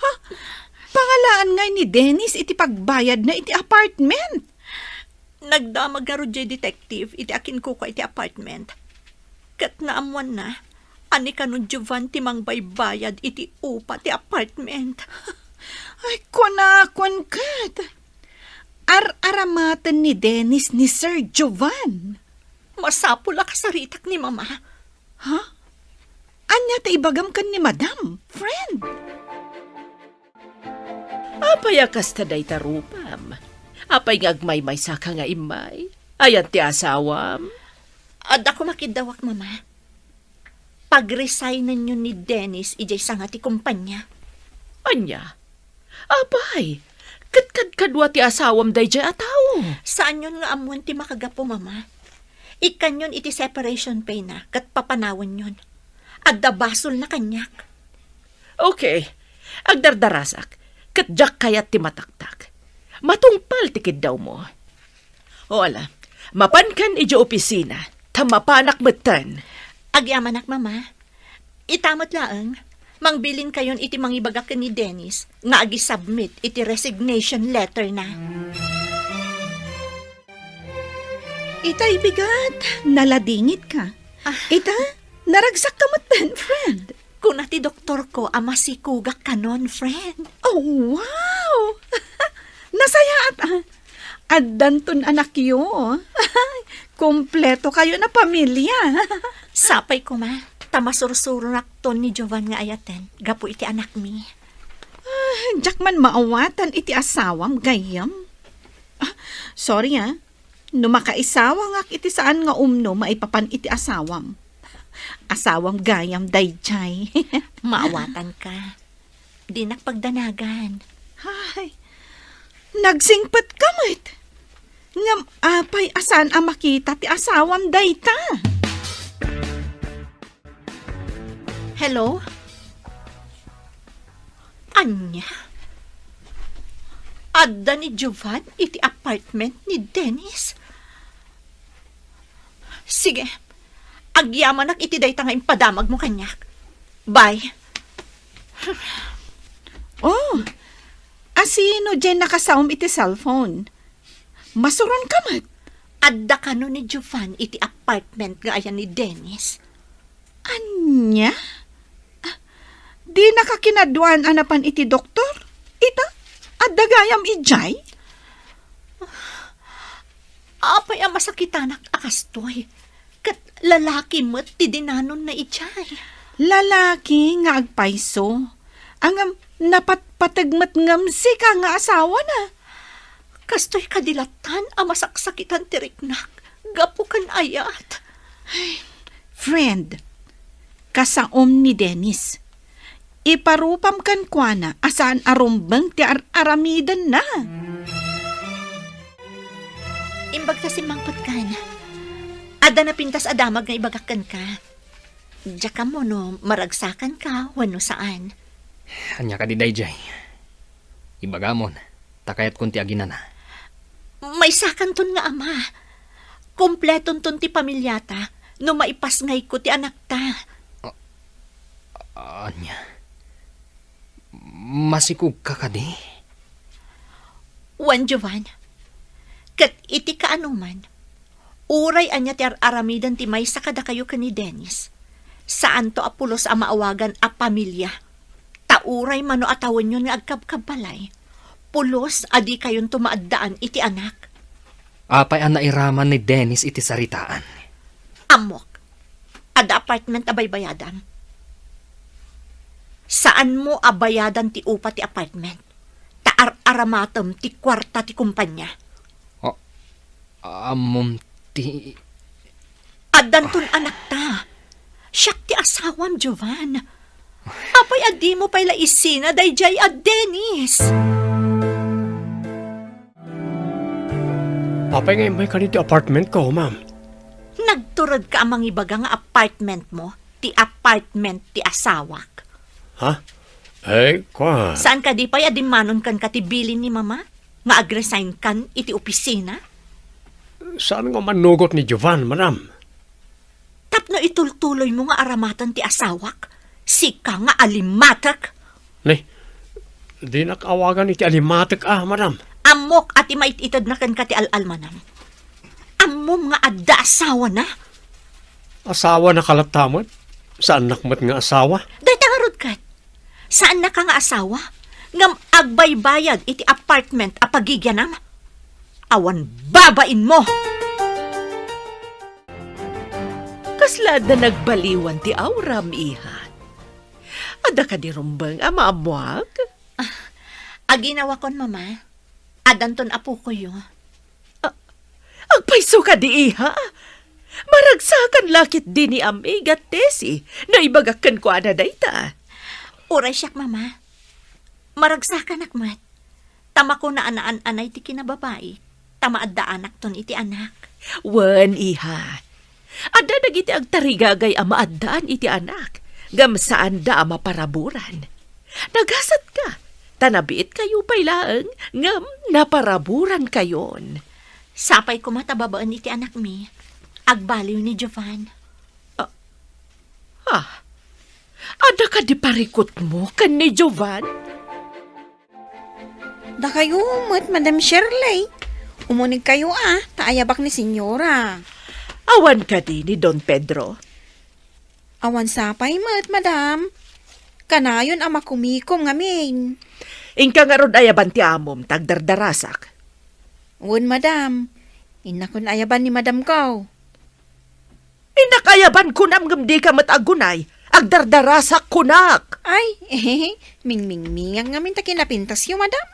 Ha? Pangalaan ngay ni Dennis iti pagbayadna iti apartment? Nagdamag ngarud diay detective iti akinkukua iti apartment. Ket naammuanna a ni kano Jovan ti mangbaybayad iti upa ti apartment. Ay, kunak, kunak. Ar-aramaten ni Dennis ni Sir Jovan. Masapul a kasaritak ni Mama. Ha? Ania ti ibagam ken ni Madam, friend? Apay a kasta dayta rupam? Apay nga agmaymaysaka nga immay? Ayan ti asawam? Adda koma kiddawak, Mama. Pagresignnyo ni Dennis idiay sanga ti kumpanya. Ania? Apay, ket kadkadua ti asawam daydiay a tao? Saanyon nga ammon ti makagapu, Mama. Ikkanyon iti separation pay na ket papanawenyon. Adda basolna kaniak. Okay, agdardarasak, ket diak kayat ti mataktak. Matungpal ti kiddawmo. O ala, mapankan idiay opisina, ta mapanak metten. Agyamanak, Mama. Ita met laeng, mangbilinkayon iti mangibagak ken ni Dennis nga agi-submit iti resignation letter na. Ita, ibigat, naladingitka. Ah. Ita, naragsakka metten, friend. Kuna ti doktorko a masikogak kanon, friend. Oh, wow! Nasayaat, ah. Addanton anakyo. Kompleto kayon a pamilya. Sapay koma, ta masursuronakton ni Jovan nga ayaten gapu iti anakmi. Ah, diak man maawatan iti asawam, gayyem. Ah, sorry, ah. No makaisawangak iti saan nga umno maipapan iti asawam. Asawam gayam daydiay. Maawatanka. Dinak pagdanagan. Ay, nagsingpetka met. Ngem apay a saan a makita ti asawam dayta? Hello? Ania? Adda ni Jovan iti apartment ni Dennis? Sige, agyamanak iti dayta nga impadamagmo kaniak. Bye. Oh, asino diay nakasaom iti cellphone? Masuronka met. Adda kano ni Jovan iti apartment nga ayan ni Dennis? Ania? Ah, dinaka kinaduan a napan iti doktor? Ita, adda gayam idiay? Apay a masakitanak a kastoy? Ket lalaki met ti dinanonna idiay. Lalaki nga agpayso. Ngem napatpateg met ngem sika nga asawana. Kastoy kadi lattan a masaksakitan ti riknak gapu ken ayat. Ay, friend, kasaom ni Dennis. Iparupam kenkuana a saan a rumbeng ti ar-aramidenna. Imbag ta simmangpetkan, adda napintas a damag nga ibagak kenka. Diak ammo no maragsakanka wenno saan. Ania kadi daydiay? Ibagamon, ta kayatkon ti aginana. Maysakanton nga ama. Kompletonton ti pamiliata no maipasngayko ti anakta. A-, ania? Masikogka kadi? Wen, Jovan. Ket iti kaanoman, Uray ania ti ar-aramiden ti maysa kadakayo ken ni Dennis, saanto a pulos a maawagan a pamilia. Ta uray mano a tawenyon nga agkabkabbalay, pulos a dikayonto maaddaan iti anak. Apay a nairaman ni Dennis iti saritaan? Ammok. Adda apartment a baybayadam. Saanmo a bayadan ti upa ti apartment. Ta ar-aramatem ti kuarta ti kumpanya. A-, ammom ti Addanton anakta. Siak ti asawam, Jovan. Apay a dimo pay la isina daydiay a Dennis? Apay nga immayka iti apartment ko, ma'am? Nagturedka a mangibaga nga apartment mo, ti apartment ti asawak. Ha? Ay, kwa. Saan kadi pay a dimmanon kenka ti bilin ni Mama nga agresign kan iti opisina? Saan nga mannugot ni Jovan, madam? Tapno itultuloymo nga aramaten ti asawak, sika nga alimatek. Ne, dinak awagan iti alimatek a, madam. Ammok a ti mait-itedna kenka ti al-almanam. Ammom nga adda asawana. Asawana ka latta met? Saannak met nga asawa? Dayta ngarud ket. Saannaka nga asawa, ngem agbaybayad iti apartment a pagigianam? Awan babainmo! Kasla adda nagbaliwan ti auram, iha? Adda kadi rumbeng a maammuak? Ah, aginawakon, Mama. Addanton apokoyo. A-, agpayso kadi, iha? Maragsakan la ketdi ni Amiga Tessie no ibagak kenkuana dayta. Uray siak, Mama. Maragsakanak met. Ta makuna a naan-anay ti kinababai, ta maaddaanakton iti anak. Wen, iha. Adda dagiti agtarigagay a maaddaan iti anak, ngem saanda a maparaburan. Nagasatka, ta nabiitkayo pay laeng, ngem naparaburankayon. Sapay koma ta babaen iti anakmi, agbaliw ni Jovan. Ah, ha? Adda kadi parikutmo ken ni Jovan? Dakayo met, Madam Shirley. Umunegkayo a, ta ayabak ni Senyora. Awan kadi ni Don Pedro? Awan sapay met, Madam. Kanayon a makumikom ngamin. Inka ngarud ayaban ti amom, ta agdardarasak. Wen, Madam. Innakon ayaban ni Madam ko. Innak ayaban kunam ngem dika met aggunay, agdardarasak kunak. Ay, eh, mingmingmingan ngamin ta kinapintasyo, madam.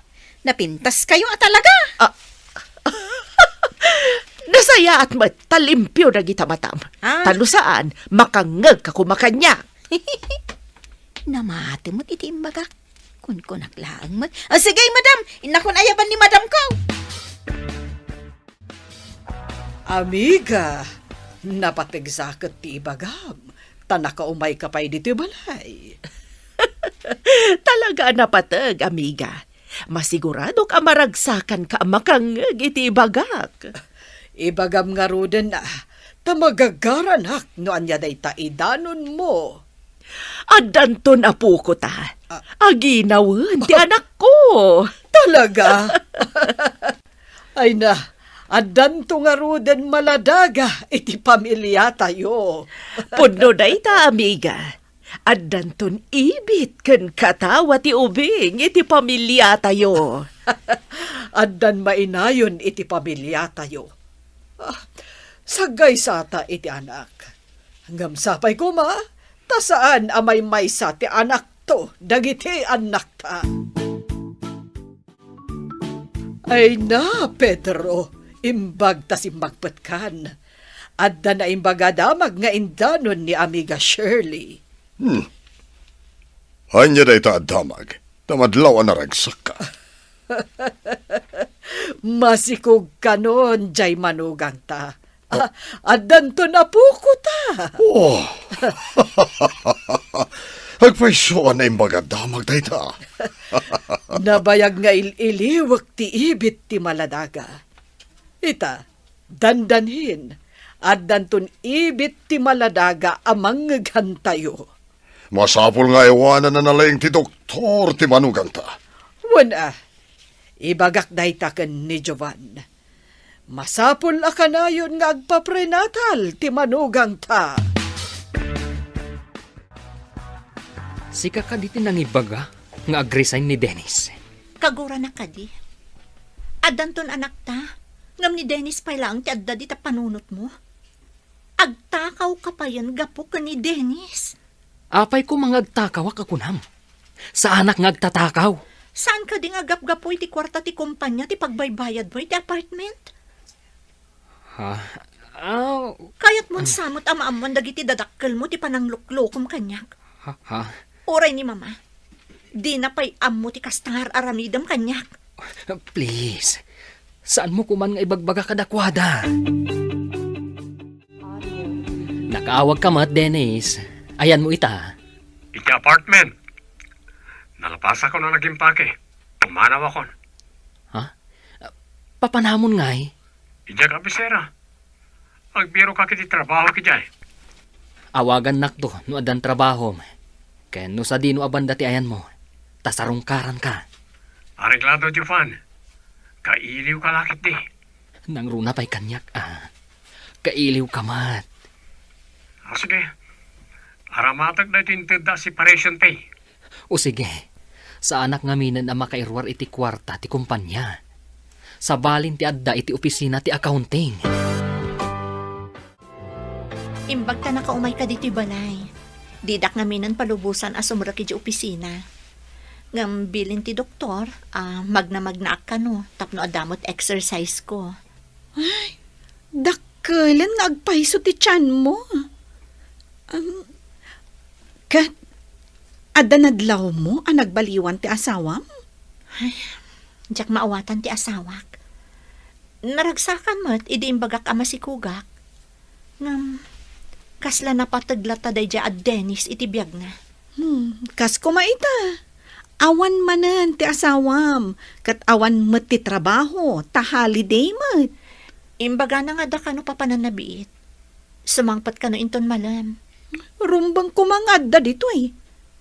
Napintaskayo a talaga. Ah. Nasayaat met ta limpio dagita matam. Ah. Ta no saan, makangngegka koma kaniak. Namati met iti imbagak. Kunkunak laeng met. Ah, sige, madam. Innakon ayaban ni madam ko. Amiga, napateg sa ket ti ibagam, ta nakaumayka pay ditoy balay. Talaga a napateg, amiga. Masiguradok a maragsakanka a makangngeg iti ibagak. Ibagam ngaruden a, ta magagaranak no ania dayta idanonmo. Addanton apoko ta. Ah. Aginawen ti anakko. Talaga? Ay na, addanto ngaruden maladaga iti pamiliatayo. Pudno dayta, amiga. Addanton ibit ken katawa ti ubing iti pamiliatayo. Addan mainayon iti pamiliatayo. Ah, saggaysata iti anak. Ngem sapay koma, ta saan a maymaysa ti anakto dagiti annakta. Ay na, Pedro, imbag ta simmagpetkan. Adda naimbag a damag nga indanon ni Amiga Shirley. Hmm. Ania dayta a damag? Ta madlaw a naragsakka. Masikog kanon, jay manugangta. Ah, addanton apoko ta. Oh. Agpayso a naimbag a damag dayta. Nabayag nga il-iliwek ti ibit ti maladaga. Ita, dandanhin, addanton ibit ti maladaga a mangngeghantayo. Masapul nga aywananna laeng ti doktor ti manugangta. Wen a, ibagak dayta ken ni Jovan. Masapul a kanayon nga agpaprenatal ti manugangta. Sika kadi ti nangibaga nga agresign ni Dennis? Kagurana kadi. Addanton anakta, ngem ni Dennis pay laeng ti adda dita panunotmo. Agtakawka payen gapu ken ni Dennis. Apay koma nga agtakawak a kunam? Saanak nga agtatakaw. Saan kadi nga gapgapu iti kuarta ti kumpanya ti pagbaybayadmo iti apartment? Ha? Aw. Kayatmon sa met a maammuan dagiti dadakkelmo ti panangluklokom kaniak? Ha? Ha? Uray ni Mama, dina pay ammo ti kasta nga ar-aramidem kaniak. Please, saanmo koman nga ibagbaga kadakuada. Nakaawagka met, Dennis. Ayanmo ita? Iti apartment. Nalapasakon a nagimpake. Pumanawakon. Ha? Papanamon ngay? Idiay kabisera. Agbirok iti trabaho idiay. Awagannakto no addan trabahom. Ken no sadino a banda ti ayanmo, ta sarungkaranka. Areglado, Jovan. Kailiwka la ketdi. Nangruna pay kaniak, a. Kailiwka met. A, sige. Aramatek daytoy intedda a separation pay. O sige, saanak ngaminen a makairuar iti kuarta ti kumpanya. Sabalin ti adda iti opisina ti accounting. Imbag ta nakaumayka ditoy balay. Didak ngaminen palubosan a sumrek idiay opisina. Ngem bilin ti doktor a magnamagnaak kano tapno adda met exercise ko. Ay, dakkelen nga agpayso ti tianmo. Am, ket, adda nadlawmo a nagbaliwan ti asawam? Ay, diak maawatan ti asawak. Naragsakan met idi imbagak a masikogak. Ngem, kasla napateg latta daydiay a Dennis iti biagna. Hmm, kas koma ita. Awan manen ti asawam, ket awan met ti trabaho, ta holiday met. Imbagana nga adda kano papanannabiit. Sumangpet kano inton malem. Rumbeng koma nga adda ditoy.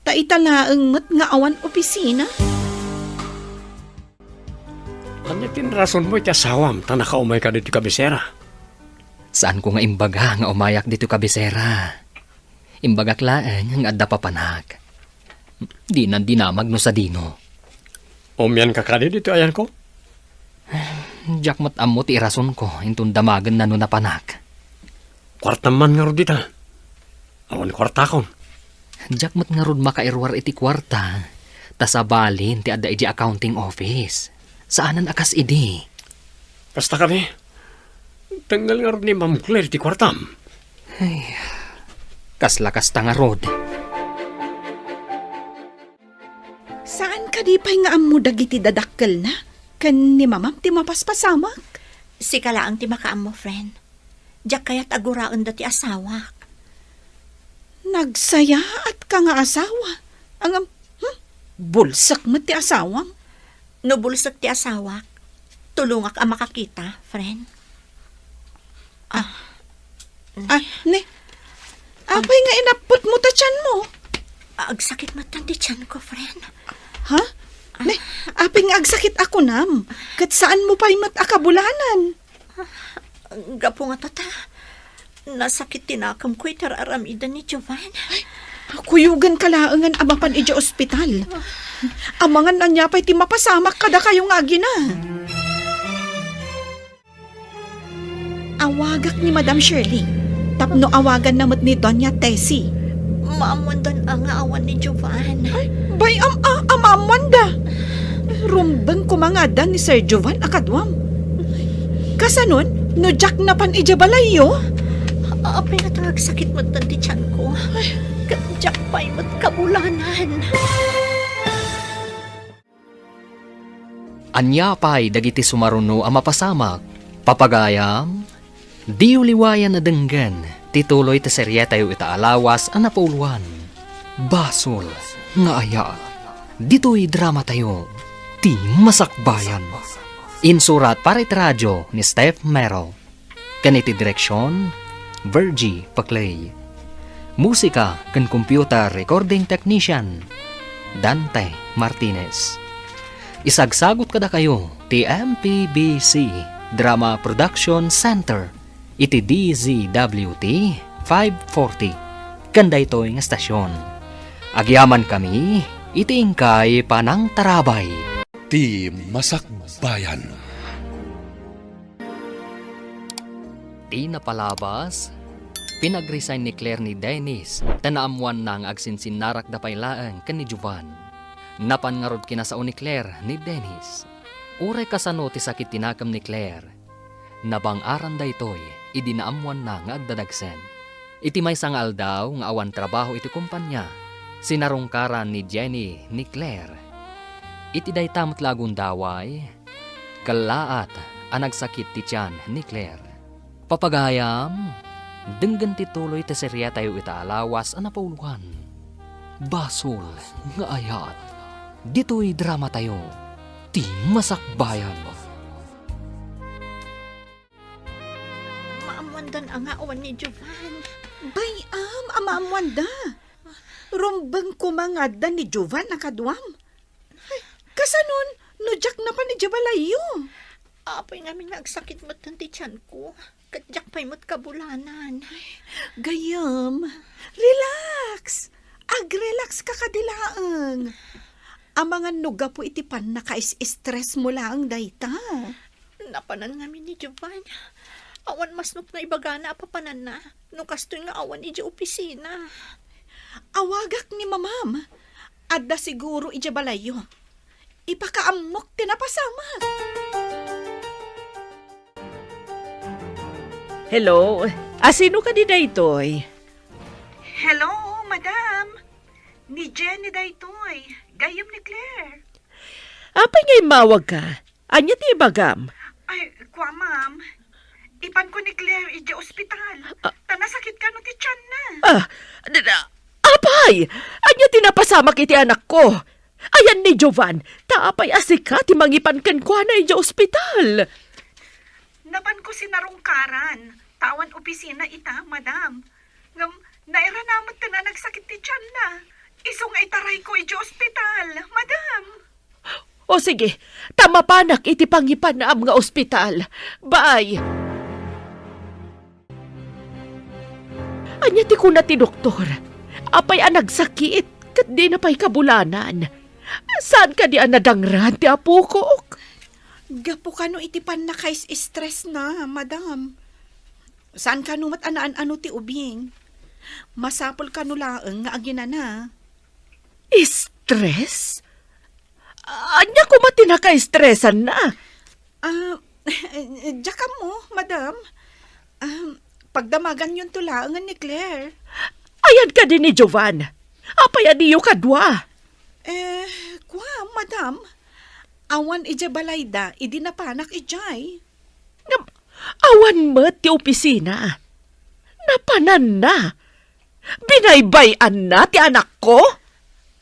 Ta ita laeng met nga awan opisina. Ania ti inrasonmo iti asawam ta nakaumayka ditoy kabisera? Saanko nga imbaga nga umayak ditoy kabisera. Imbagak laeng nga adda papanak. Dinan dinamag no sadino. Umianka kadi ditoy ayanko? Diak met ammo ti irasonko inton damagenna no napanak. Kuartam man ngarud dita. Awan kuartakon. Diak met ngarud makairuar iti kuarta, ta sabalin ti adda idiay accounting office. Saanen a kas idi. Kasta kadi? Tengngel ngarud ni Ma'am Claire ti kuartam. Ay, kasla kasta ngarud. Saan kadi pay nga ammo dagiti dadakkelna ken ni Mamam ti mapaspasamak? Sika laeng ti makaammo, friend. Diak kayat a guraenda ti asawak. Nagsayaatka nga asawa. Ngem, hmm? Bulsek met ti asawam. No bulsek ti asawak, tulongak a makakita, friend. Ah. Ah, ne. Apay nga inappetmo ta tianmo? Agsakit met ti tianko, friend. Ha? Ne, apay nga agsakit a kunam? Ket saanmo pay met a kabulanan? Gapu nga tata, nasakit ti nakemko iti ar-aramiden ni Jovan. Ay, kuyogenka laengen a mapan idiay ospital. Amangan ania pay ti mapasamak kadakayo nga agina. Awagak ni Madam Shirley, tapno awaganna met ni Doña Tessie. Maammoandan a nga awan ni Jovan. Ay, bay-am a, a maammoanda. Rumbeng koma nga adda ni Sir Jovan a kaduam. Kasanon, no diak napan idiay balayyo? Apay nga ta agsakit met ti tianko. Ket diak pay met kabulanan. Ania pay dagiti sumaruno a mapasamak? Papagayam, diyo liwayan a denggen ti tuloy ti serietayo ita a lawas a napuloan, Basol nga Ayat. Ditoy dramatayo, Ti Masakbayan. Insurat para iti radio ni Steph Mero. Ken iti direksion, Virgie Paclay. Musika ken computer recording technician, Dante Martinez. Isagsagut kadakayo ti M P B C. Drama Production Center iti D Z W T five forty ken daytoy nga estasion. Agyamankami iti inkay panangtarabay. Ti Masakbayan. Ti napalabas, pinag-resign ni Claire ni Dennis ta naammoanna nga agsinsinnarakda pay laeng ken ni Jovan. Napan ngarud kinasao ni Claire ni Dennis. Uray kasano ti sakit ti nakem ni Claire, nabang-aran daytoy idi naammoanna nga agdadagsen. Iti maysa nga aldaw nga awan trabaho iti kompania, sinarungkaran ni Jenny ni Claire. Iti dayta met la a gundaway, kellaat a nagsakit ti tian ni Claire. Papagayam, denggen ti tuloy ti seriatayo ita a lawas a napauluan. Basol nga ayat. Ditoy dramatayo, ti masakbayan. Maammoandan a nga awan ni Jovan. Bay-am a maammoanda. Rumbeng koma nga adda ni Jovan a kaduam. Kasanon, no diak napan idiay balayyo? Apay ngamin nga agsakit metten ti tianko, ket diak pay met kabulanan. Gayyem, relax. Agrelax ka kadi laeng. Amangan no gapu iti pannakais-stress mo laeng dayta. Napanan ngamin ni Jovan. Awan masnop nga ibagana a papananna no kastoy nga awan idiay opisina. Awagak ni mamam. Adda siguro idiay balayyo. Ipakaammok ti napasamak. Hello? A, sino kadi daytoy? Hello, madam. Ni Jenny daytoy. Gayyem ni Claire. Apay nga immawag ka? Ania ti ibagam? Ay, kua, ma'am. Ipanko ni Claire idiay ospital. Ah. Ta nasakit kano ti tianna. Ah, d-, d-, apay! Ania ti napasamak iti anakko? Ayan ni Jovan, ta apay a sika ti mangipan kenkuana idiay ospital? Napanko sinarungkaran, ta awan opisina ita, madam. Ngem, nairana metten a nagsakit ti tianna. Isu nga itarayko idiay ospital, madam. O sige, ta mapanak iti pangipanam nga ospital. Bye! Ania ti kuna ti doktor? Apay a nagsakit ket dina pay kabulanan? Saan kadi a nadangran ti apokok? Gapu kano iti pannakais-stress na, madam. Saan kano met a naan-ano ti ubing? Masapul kano laeng nga aginana. Stress? Ania koma ti nakaestresanna? Ah, diak ammo, madam. Ah, pagdamaganyonto laengen ni Claire. Ayan kadi ni Jovan? Apay a diyo kadua? Eh, kua, madam. Awan idiay balayda idi napanak idiay. Ngem, awan met ti opisina. Napananna. Binaybay-anna ti anakko?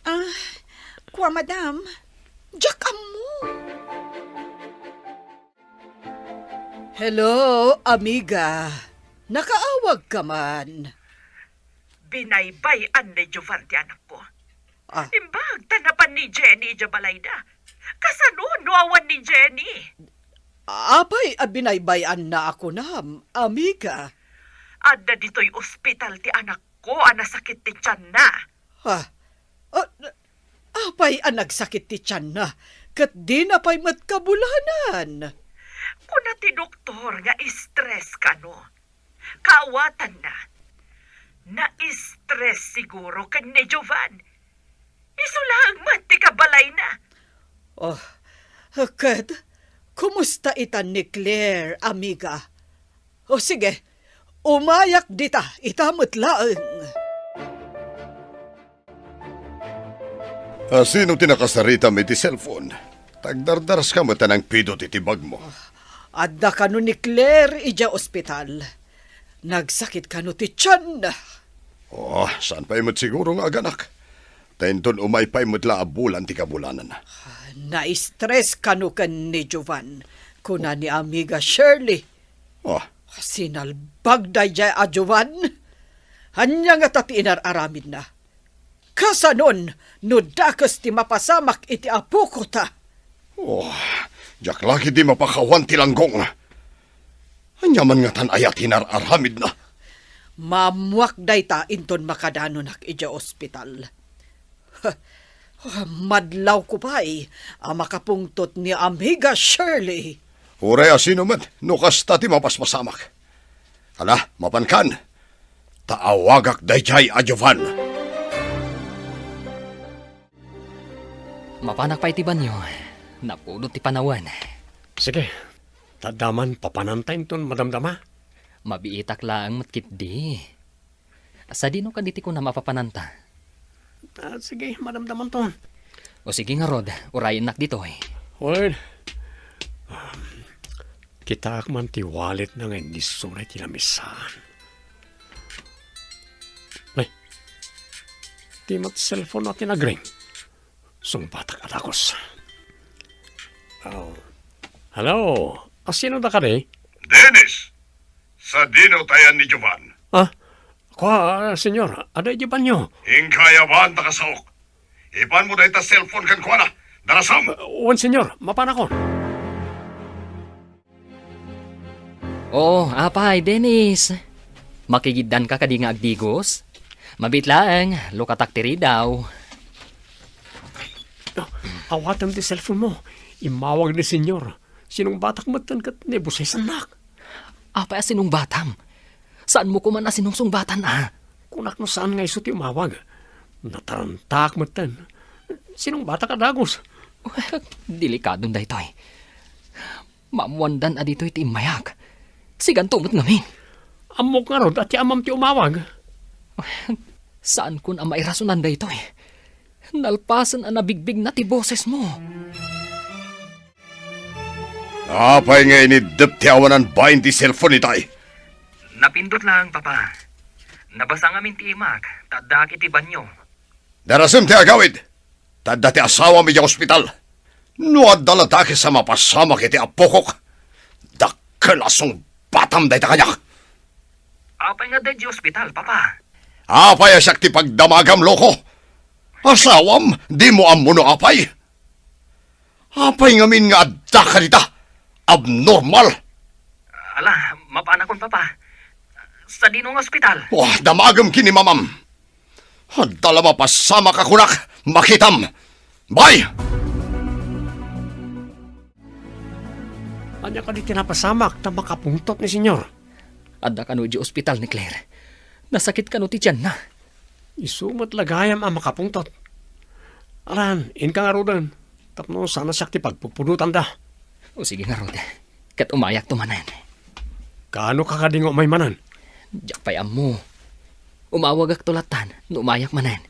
Ah, kua, madam. Diak ammo. Hello, amiga. Nakaawag ka man. Binaybay-an ni Jovan ti anakko. Ah. Imbag ta napan ni Jenny idiay balayda. Kasano no awan ni Jenny? Apay a binaybay-anna a kunam, amiga? Adda ditoy ospital ti anakko a nasakit ti tianna. Ha? Ah, apay a nagsakit ti tianna ket dina pay met kabulanan? Kuna ti doktor nga stress kano. Kaawatanna, na-stress siguro ken ni Jovan. Isu laeng met ti kabalayna. Oh, ket kumusta itan ni Claire, amiga? O sige, umayak dita, ita met laeng. A, sino ti nakasaritam iti cellphone? Tagdardaras ka met a nangpidot iti bagmo. Adda kano ni Claire idiay ospital. Nagsakit kano ti tian. Oh, saan pay met siguro nga aganak? Ta inton umay pay met la a bulan ti kabulananna. Na-stress kano ken ni Jovan, kuna ni amiga Shirley. Oh. Sinalbag daydiay a Jovan. Ania ngata ti inar-aramidna? Kasanon no dakes ti mapasamak iti apokota? Oh, diak la ketdi mapakawan ti langgong. Ania man ngatan aya ti inar-aramidna? Maammoak dayta inton makadanonak idiay ospital. Madlawko pay a makapungtot ni Amiga Shirley. Uray a sino met, no kasta ti mapaspasamak. Ala, mapankan. Ta awagak daydiay a Jovan. Mapanak pay ti banio. Napudot ti panawen. Sige. Ta adda man papananta inton madamdama. Mabiitak laeng met ketdi. Sadino kadi ti kunam a papananta? Ah, sige, madamdamanton. O sige ngarud, urayennak ditoy. Wen, um, kitaak man ti walletna nga innisuna iti lamisaan. Ay, di met cellphone-na ti nagring. Sungbatak a dagus. Oh. Hello, asino da kadi? Dennis! Sadino tayan ni Jovan? Ah, kua, senyor, adda idiay banio. Inka, awan ta kasaok. Ipanmo dayta cellphone kenkuana. Darasam! Ah, wen, senyor, mapanakon. Oo, apay, Dennis. Makigiddanka kadi nga agdigos? Mabiit laeng, lukatak ti ridaw. Ah, awatem ti cellphone mo. Immawag ni senyor. Sinungbatak metten ket naibosesannak. Apay a sinungbatam? Saanmo koman a sinungsungbatan a? Kunak no saan nga isu ti umawag. Natarantaak metten. Sinungbatak a dagus. Delikadon daytoy. Maammoandan a ditoy ti immayak. Siganto met ngamin. Ammok ngarud a ti amam ti umawag. Saankon a mairasonan daytoy. Nalpasen a nabigbigna ti bosesmo. Apay nga iniddep ti awanan bain ti cellphone itay? Napindot laeng, Papa. Nabasa ngamin ti imak, ta addaak iti banio. Darasem ti agawid, ta adda ti asawam idiay ospital. No adda la dakes a mapasamak iti apokok, dakkel a sungbatam dayta kaniak. Apay nga adda idiay ospital, Papa? Apay a siak ti pagdamagam, loko? Asawam, dimo ammo no apay? Apay ngamin nga adda kadita? Abnormal! Ala, mapanakon, Papa. Sadino nga ospital? Wah, damagem ken ni mamam. Adda la mapasamak a kunak, makitam. Bye! Ania kadi ti napasamak ta makapungtot ni Senyor? Adda kano idiay ospital ni Claire. Nasakit kano ti tianna. Isu met la gayam a makapungtot. Alan, inka ngaruden, tapno saan a siak ti pagpupudotanda. O sige ngarud, ket umayakto manen. Kaano ka kadi nga umay manen? Diak pay ammo. Umawagakto lattan no umayak manen.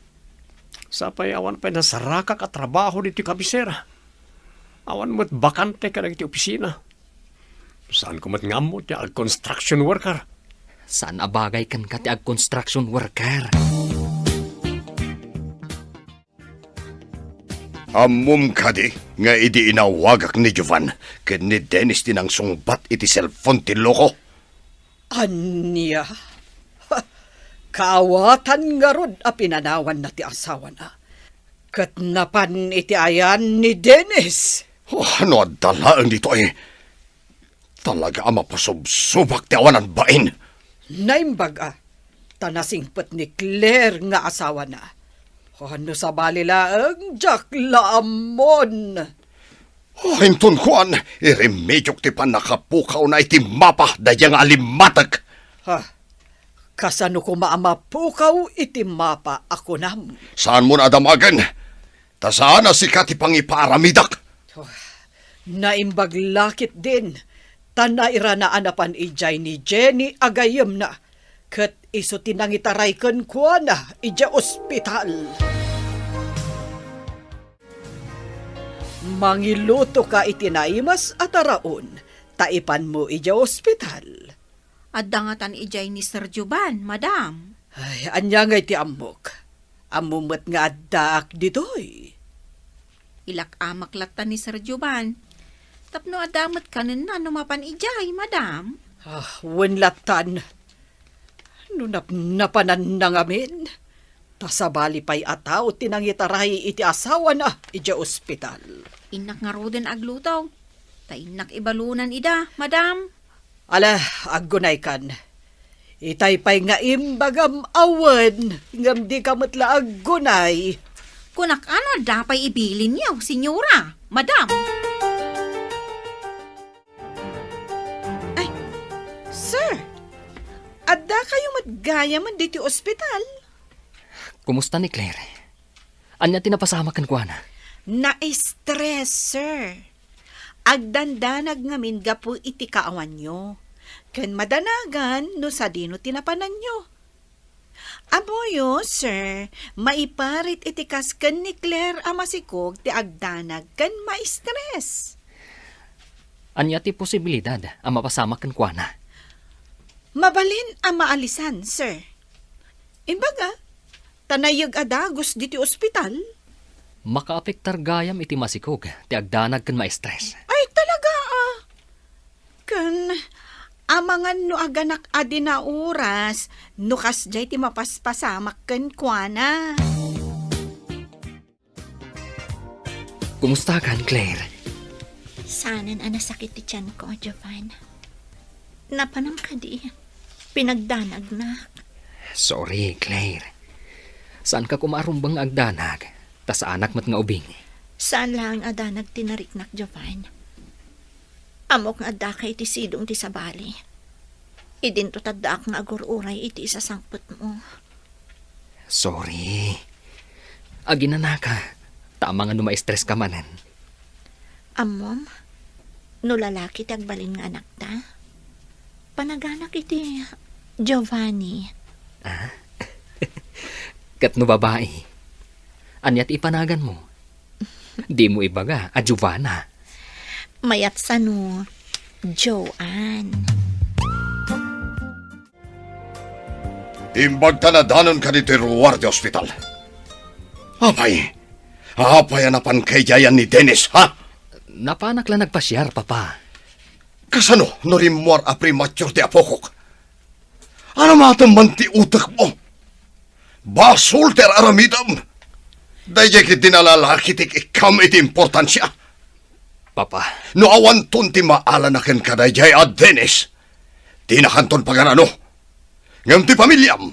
Sapay awan pay nasarakak a trabaho ditoy kabisera. Awan met bakante kadagiti opisina. Saanko met nga ammo ti ag-construction worker. Saan a bagay kenka ti ag-construction worker. Ammom kadi nga idi inawagak ni Jovan ken ni Dennis ti nangsungbat iti cellphone ti loko? Ania? Ha, kaawatan ngarud a pinanawanna ti asawana. Ket napan iti ayan ni Dennis. Oh, no adda laeng ditoy. Talaga a mapasubsubak ti awanan bain. Naimbag a, ta nasingpet ni Claire nga asawana. Oh, no sabali laeng, diak la ammon. Oh, inton kuan, iremediok ti pannakapukawna iti mapa daydiay nga alimmatek. Ha? Kasano koma a mapukaw iti mapa a kunam? Saanmon a damagen, ta saan a sika ti pangipaaramidak. Oh, naimbag la ketdin, ta nairana a napan idiay ni Jenny a gayyemna, ket isu ti nangitaray kenkuana idiay ospital. Mangilutoka iti naimas a taraon, ta ipanmo idiay ospital. Adda ngatan idiay ni Sir Jovan, madam. Ay, ania ngay ti ammok? Ammom met nga addaak ditoy. Ilak-amak latta ni Sir Jovan. Tapno adda met kanenna no mapan idiay, madam. Ah, wen lattan. No napnapananna ngamin, ta sabali pay a tao ti nangitaray iti asawana idiay ospital. Innak ngaruden agluto, ta innak ibalunan ida, madam. Ala, aggunaykan. Itay pay nga imbagam a wen, ngem dika met la aggunay. Kunak, ano adda pay ibilinyo, senyora, madam? Ay, sir, adda kayo met gayamen ditoy ospital? Kumusta ni Claire? Ania ti napasamak kenkuana? Na-stress, sir. Agdandanag ngamin gapu iti kaawanyo. Ken madanagan no sadino ti napananyo. Ammoyo, sir, maiparit iti kas ken ni Claire a masikog ti agdanag ken ma-stress. Ania ti posibilidad a mapasamak kenkuana? Mabalin a maalisan, sir. Imbaga, ta nayeg a dagus ditoy ospital. Makaapektar gayam iti masikog ti agdanag ken ma-stress. Ay, talaga, ah. Ken, amangan no aganak a di nauras, no kasdiay ti mapaspasamak kenkuana. Kumusta kan, Claire? Saanen a nasakit ti tianko, Jovan. Napanam kadi, pinagdanagnak. Sorry, Claire. Saanka koma a rumbeng nga agdanag, ta saanak met nga ubing. Saan laeng a danag ti nariknak, Jovan. Ammok nga addaka iti sidong ti sabali. Idinto ti addaak nga agur-uray iti isasangpetmo. Sorry. Aginanaka, ta amangan no ma-stress ka manen. Ammom, no lalaki ti agbalin nga anakta, panaganak iti Giovanni. Ah? Ket no babai, ania ti ipanaganmo? Dimo ibaga a Giovanna. Mayat sano, Joan. Imbag ta nadanonka ditoy ruar ti ospital. Apay, apay a napanka idiay ni Dennis, ha? Napanak la nagpasiar, Papa. Kasano no rimmuar a premature ti apokok? Ano matem man ti utekmo? Basol ti ar-aramidem. Daydiay ketdi a lalaki ti ikkam iti importansia. Papa. No awanton ti maalana kenka daydiay a Dennis, dinakanton pagan-ano. Ngem ti pamiliam,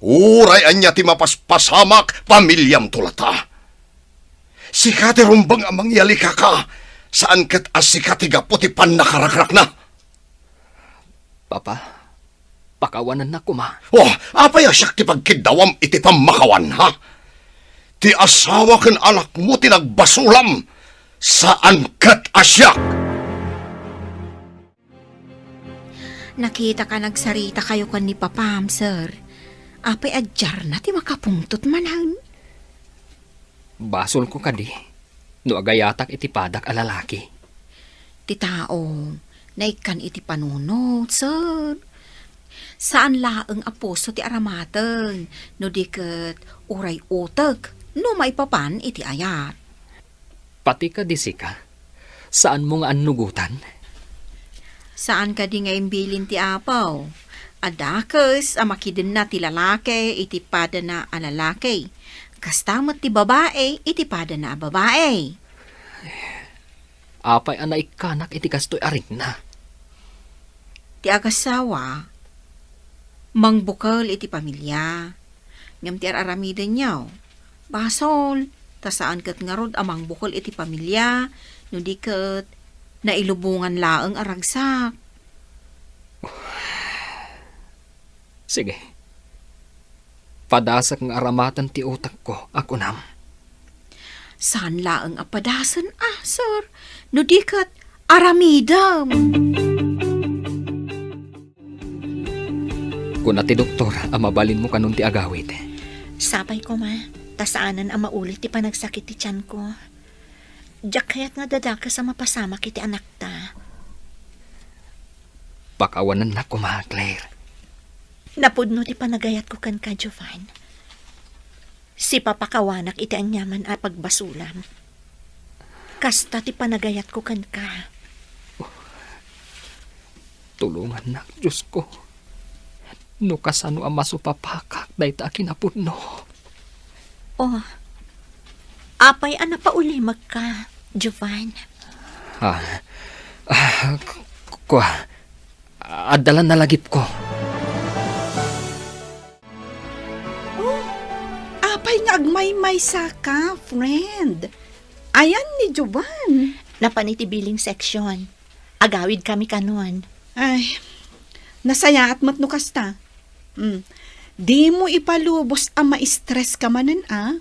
uray ania ti mapaspasamak, pamiliamto latta. Sika ti rumbeng a mangyali, kaka, saan ket a sika ti gapu ti pannakarakrakna. Papa, pakawanennak koma. Oh, apay a siak ti pagkiddawam iti pammakawan, ha? Ti asawa ken anakmo ti nagbasolam, saan ket a siak. Nakitaka nagsaritakayo ken ni Papam, sir. Apay a diarna ti makapungtot manen? Basolko kadi no agayatak iti padak a lalaki? Ti tao, naikkan iti panunot, sir. Saan laeng a puso ti aramateng, no di ket uray utek, no maipapan iti ayat. Pati kadi sika, saanmo nga annugotan? Saan kadi nga imbilin ti Apo a dakes a makidenna ti lalaki iti padana a lalaki, kasta met ti babai iti padana a babai? Apay a naikkanak iti kastoy a rikna? Ti agasawa, mangbukel iti pamilia, ngem ti ar-aramidenyo, basol, ta saan ket ngarud a mangbukel iti pamilia, no di ket nailubongan laeng a ragsak. Sige. Padasek nga aramaten ti utekko a kunam. Saan laeng a padasen a, sir, no di ket aramidem. Kuna ti doktor a mabalinmo kanon ti agawid. Sapay koma, ta saanen a mauli ti panagsakit ti tianko. Diak kayat nga dadakes a mapasamak iti anakta. Pakawanennak koma, Claire. Napudno ti panagayatko kenka, Jovan. Sipapakawanak iti aniaman a pagbasolam. Kasta ti panagayatko kenka. Tulongannak, Diosko. No kasano a masupapakak dayta a kinapudno. Oh, apay a napaulimekka, Jovan? Ah, ah, k-, k-, kua, Adda la nalagipko. Oh, apay nga agmaymaysa ka, friend? Ayan ni Jovan. Napan iti billing section. Agawid kami kanon. Ay, nasayaat met no kasta. Mm. Dimo ipalubos a ma-stress ka manen a.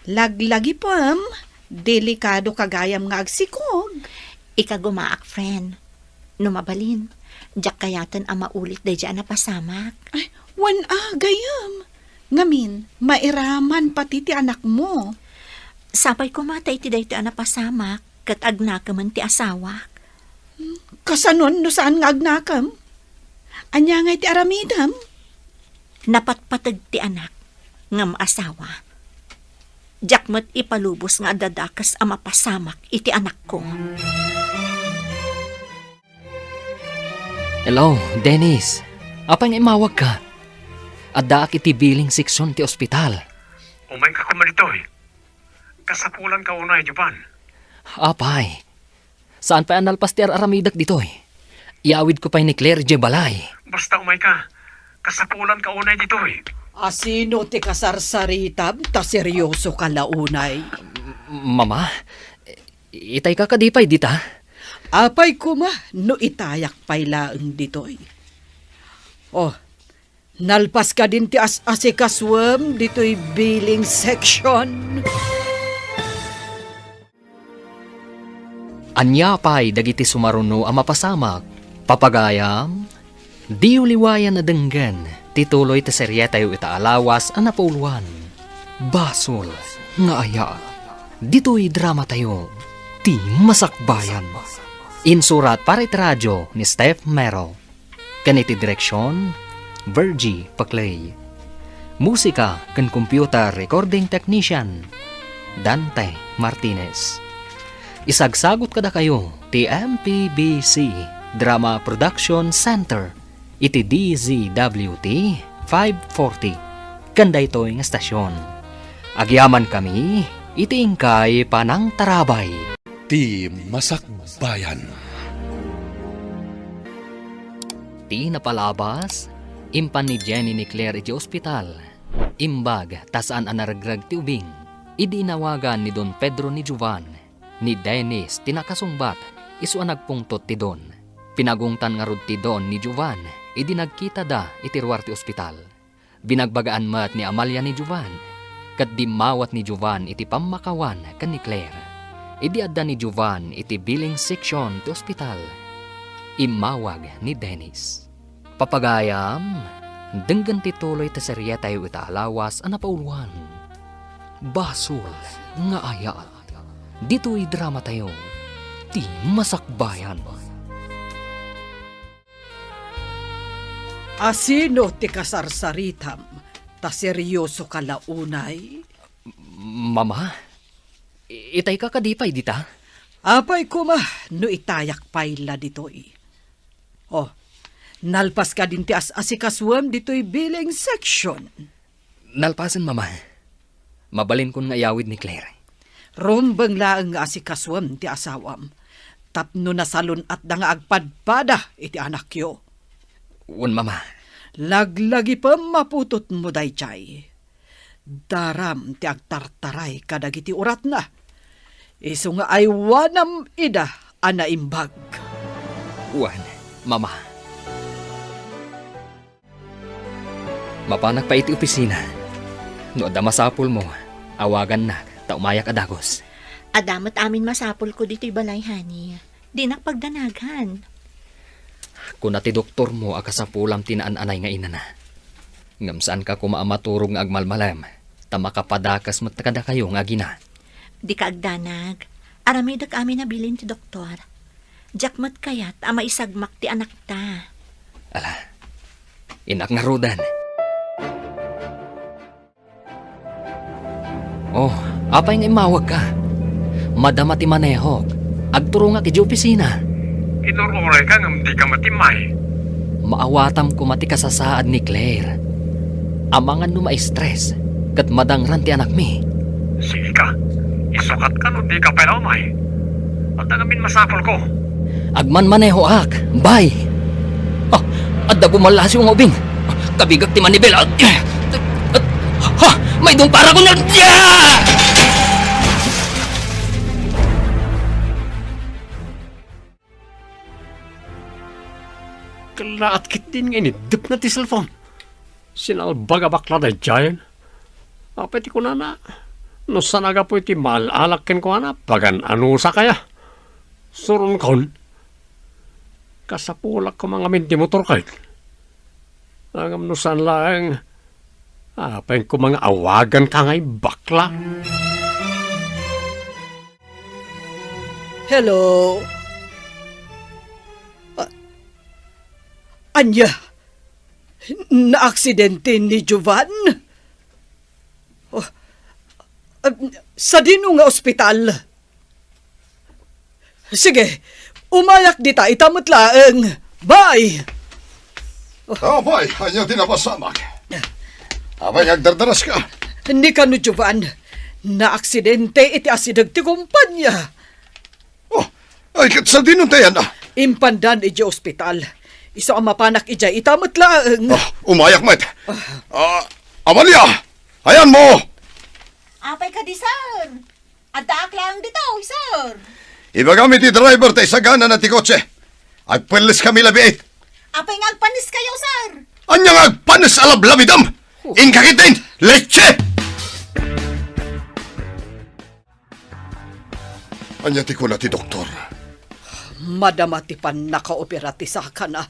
Laglagipem, delikado ka gayam nga agsikog. Ikagumaak, friend. No mabalin, diak kayaten a maulit daydiay a napasamak. Ay, wen a, gayam. Ngamin, mairaman pati ti anakmo. Sapay koma ta iti daytoy a napasamak, ket agnakemen ti asawak. Kasanon no saan nga agnakem? Ania ngay ti aramidem? Napatpateg ti anak, ngem asawa. Diak met ipalubos nga adda dakes a mapasamak iti anakko. Hello, Dennis. Apay nga immawagka? Addaak iti billing section ti ospital. Umayka koma ditoy. Kasapulanka unay, Jovan. Apay, saan pay a nalpas ti ar-aramidek ditoy? Iyawidko pay ni Claire idiay balay. Basta umayka. Kasapulanka unay ditoy. Asino ti kasarsaritam ta seryosoka la unay? M-, Mama, itayka kadi pay dita? Apay koma no itayak pay laeng ditoy? Oh, nalpas kadin ti as-asikasuem ditoy billing section? Ania pay dagiti sumaruno a mapasamak? Papagayam, diyo liwayan a denggen ti tuloy ti serietayo ita a lawas a napauluan, Basol nga Ayat. Ditoy dramatayo, Ti Masakbayan. Insurat para iti radio ni Steph Mero. Ken iti direksion, Virgie Paclay. Musika ken computer recording technician, Dante Martinez. Isagsagut kadakayo ti M P B C Drama Production Center iti D Z W T five forty ken daytoy nga estasion. Agyamankami iti inkay panangtarabay. Ti Masakbayan. Ti napalabas, impan ni Jenny ni Claire iti ospital. Imbag ta saan a naregreg ti ubing. Idi inawagan ni Don Pedro ni Jovan, ni Dennis ti nakasungbat, isu a nagpungtot ti Don. Pinagungtan ngarud ti Don ni Jovan idi nagkitada iti ruar ti ospital. Binagbagaan met ni Amalia ni Jovan, ket dimmawat ni Jovan iti pammakawan ken ni Claire. Idi adda ni Jovan iti billing section ti ospital, immawag ni Dennis. Papagayam, denggen ti tuloy ti serietayo ita a lawas a napauluan, Basol nga Ayat. Ditoy dramatayo, Ti Masakbayan. Asino ti kasarsaritam ta seryosoka la unay? Mama, i-, itayka kadi pay dita? Apay koma no itayak pay la ditoy. Oh, nalpas kadin ti as-asikasuem ditoy billing section? Nalpasen, Mama. Mabalinkon nga iyawid ni Claire. Rumbeng laeng nga asikasuem ti asawam tapno nasalun-atda nga agpadpada iti anakyo. Wen, Mama. Laglagipem a putotmo daydiay. Daram ti agtartaray kadagiti uratna. Isu nga aywanam ida a naimbag. Wen, Mama. Mapanak pay iti opisina. No adda masapulmo, awagannak ta umayak a dagus. Adda met amin masapulko ditoy balay, honey. Dinak pagdanagan. Kuna ti doktormo a kasapulam ti naan-anay nga inana. Ngem saanka koma a maturog nga agmalmalem, ta makapadakes met kadakayo nga agina. Dika agdanag. Aramidek amin a bilin ti doktor. Diak met kayat a maisagmak ti anakta. Ala, innak ngaruden. Oh, apay nga immawagka? Madama ti manehok. Agturongak idiay opisina. Inur-urayka ngem dika matimmay. Maawatam koma ti kasasaad ni Claire. Amangan no ma-stress ket madangran ti anakmi. Sige ka. Isukatka no dika pay la umay. Adda ngamin masapulko. Agmanmanehoak. Bye! Adda gumallasiw nga ubing. Kabigak ti manibela. Ha! Maidong para ko na! Kallaat ketdin nga iniddepna ti cellphone. Sinalbag a bakla daydiayen. Apay ti kunana? No saan a gapu iti maal-alak kenkuana, pagan-anusak aya? Suronkon, kasapulak koma ngamin ti motor ket. Ngem no saan laeng, apay koma nga awaganka nga ibakla? Hello? Ah, ania? Naaksidente ni Jovan? Oh, ah, sadino nga ospital? Sige, umayak dita, ita met laeng. Bye! Apay, ania ti napasamak? Apay nga agdardaraska? Ni kano, Jovan, naaksidente iti asideg ti kumpanya. Oh, ay, ket sadino ti ayanna? Impandan idiay ospital. Isu a mapanak idiay, ita met laeng. Ah, umayak met. Ah, Amalia, ayanmo? Apay kadi, sir? Addaak laeng ditoy, sir. Ibagam iti driver ta isaganana ti kotse. Agpelleskami labiit. Apay nga agpanneskayo, sir? Ania nga agpannes a lablabidem? Inka ketdin, leche! Ania ti kuna ti doktor? Madama ti pannakaopera ti sakana.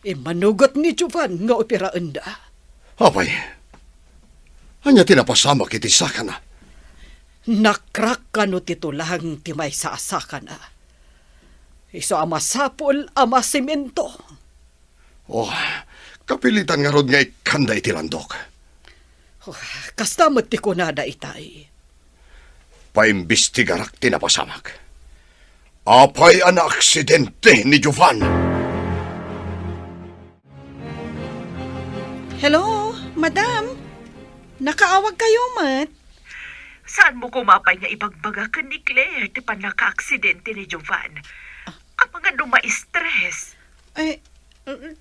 Immanugot ni Jovan nga operaenda. Apay, ania ti napasamak iti sakana? Nakrak kano ti tulang ti maysa a sakana. Isu a masapul a masemento. Oh, kapilitan ngarud nga ikkanda iti landok. Oh, kasta met ti kunada itay. Paimbestigarak ti napasamak. Apay a naaksidente ni Jovan? Hello, madam. Nakaawag kayo met? Saanmo koma pay nga ibagbaga ken ni Claire ti pannakaaksidente ni Jovan? Amangan no ma-stress. Eh,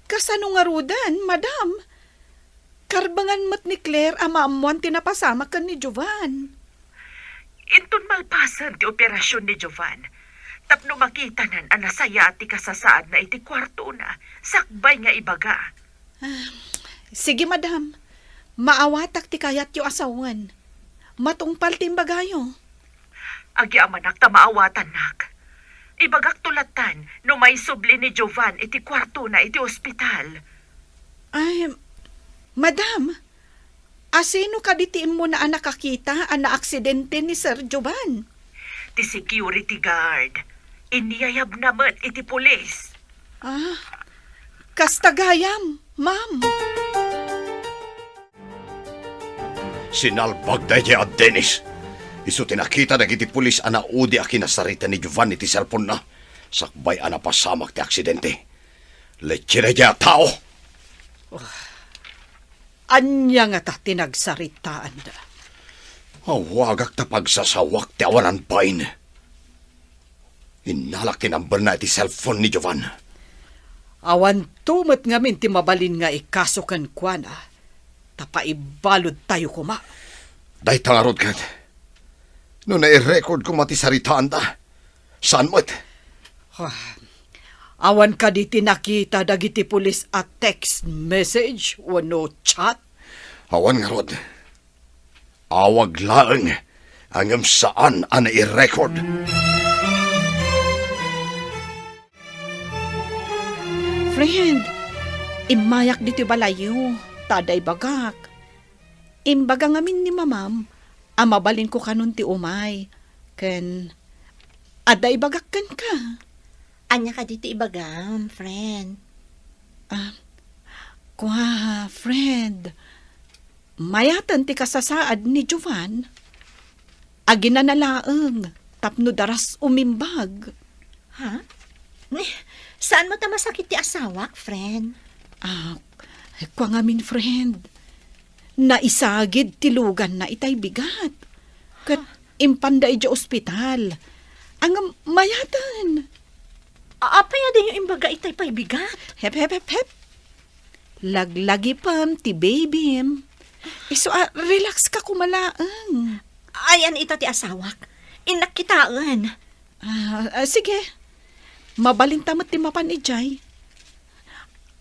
kasano ngaruden, madam? Karbengan met ni Claire a maammoan ti napasamak ken ni Jovan. Inton malpasen ti operasyon ni Jovan, tapno makitanan a nasayaat ti kasasaadna iti kuartona, sakbay nga ibaga. Ah, sige, madam. Maawatak ti kayatyo a sawen. Matungpal ti imbagayo. Agyamanak ta maawatannak. Ibagakto lattan no maisubli ni Jovan iti kuartona iti ospital. Ay, madam, asino kadi ti immuna a nakakita a naaksidente ni Sir Jovan? Ti security guard. Inyayabna met iti pulis. Ah, kasta gayam, ma'am. Sinalbag daydiay a Dennis. Isu ti nakita dagiti pulis a naudi a kinasarita ni Jovan iti cellphone-na, sakbay a napasamak ti aksidente. Leche daydiay a tao! Ania ngata ti nagsaritaanda? Awagak ta pagsasawak ti awanan bain. Innalak ti number-na iti cellphone ni Jovan. Awanto met ngamin ti mabalin nga ikaso kenkuana, ta paibaludtayo koma. Dayta ngarud ket, no nai-record koma ti saritaanda, saan met? Ah, awan kadi ti nakita dagiti pulis a text message wenno chat? Awan ngarud. Awag laeng, ngem saan a nai-record. Friend, immayak ditoy balayyo, ta adda ibagak. Imbaga ngamin ni mamam a mabalinko kanon ti umay, ken adda ibagak kenka. Ania kadi ti ibagam, friend? Ah, kua, friend. Mayaten ti kasasaad ni Jovan. Aginana laeng tapno daras umimbag. Ha? Saanmo ta masakit ti asawak, friend? Ah, kua ngamin, friend. Naisagid ti luganna itay bigat. Ket impanda idiay ospital. Ngem mayaten. A-, apay a dinyo imbaga itay pay bigat? Hep, hep, hep, hep. Laglagipem ti babym. Isu a, relax ka koma laeng. Ayan ita ti asawak. Innak kitaen. Ah, ah, sige. Mabalinta met ti mapan idiay.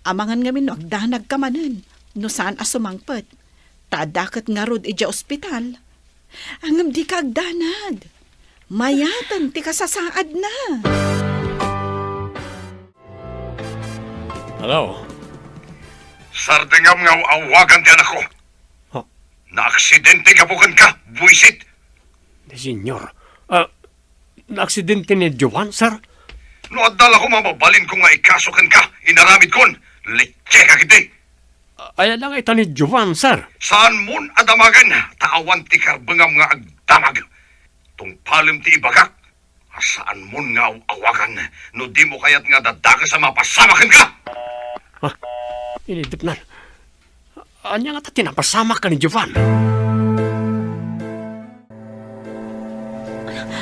Amangan ngamin no agdanagka manen, no saan a sumangpet. Ta adda ket ngarud idiay ospital. Ngem dika agdanag. Mayaten ti kasasaadna. Hello? Sardengam nga aw-awagan ti anakko. Ha? Naaksidente gapu kenka, buisit. Di, senyor. Ah, naaksidente ni Jovan, sir? No adda la koma mabalinko nga ikaso kenka, inaramidkon. Letseka ketdi. Aya la nga ita ni Jovan, sir. Saanmon a damagen, ta awan ti karbengam nga agdamag. Tungpalem ti ibagak, a saanmon nga aw-awagan no dimo kayat nga dadakes a mapasamak kenka. Ah, inidepnan. Ania ngata ti napasamak ken ni Jovan?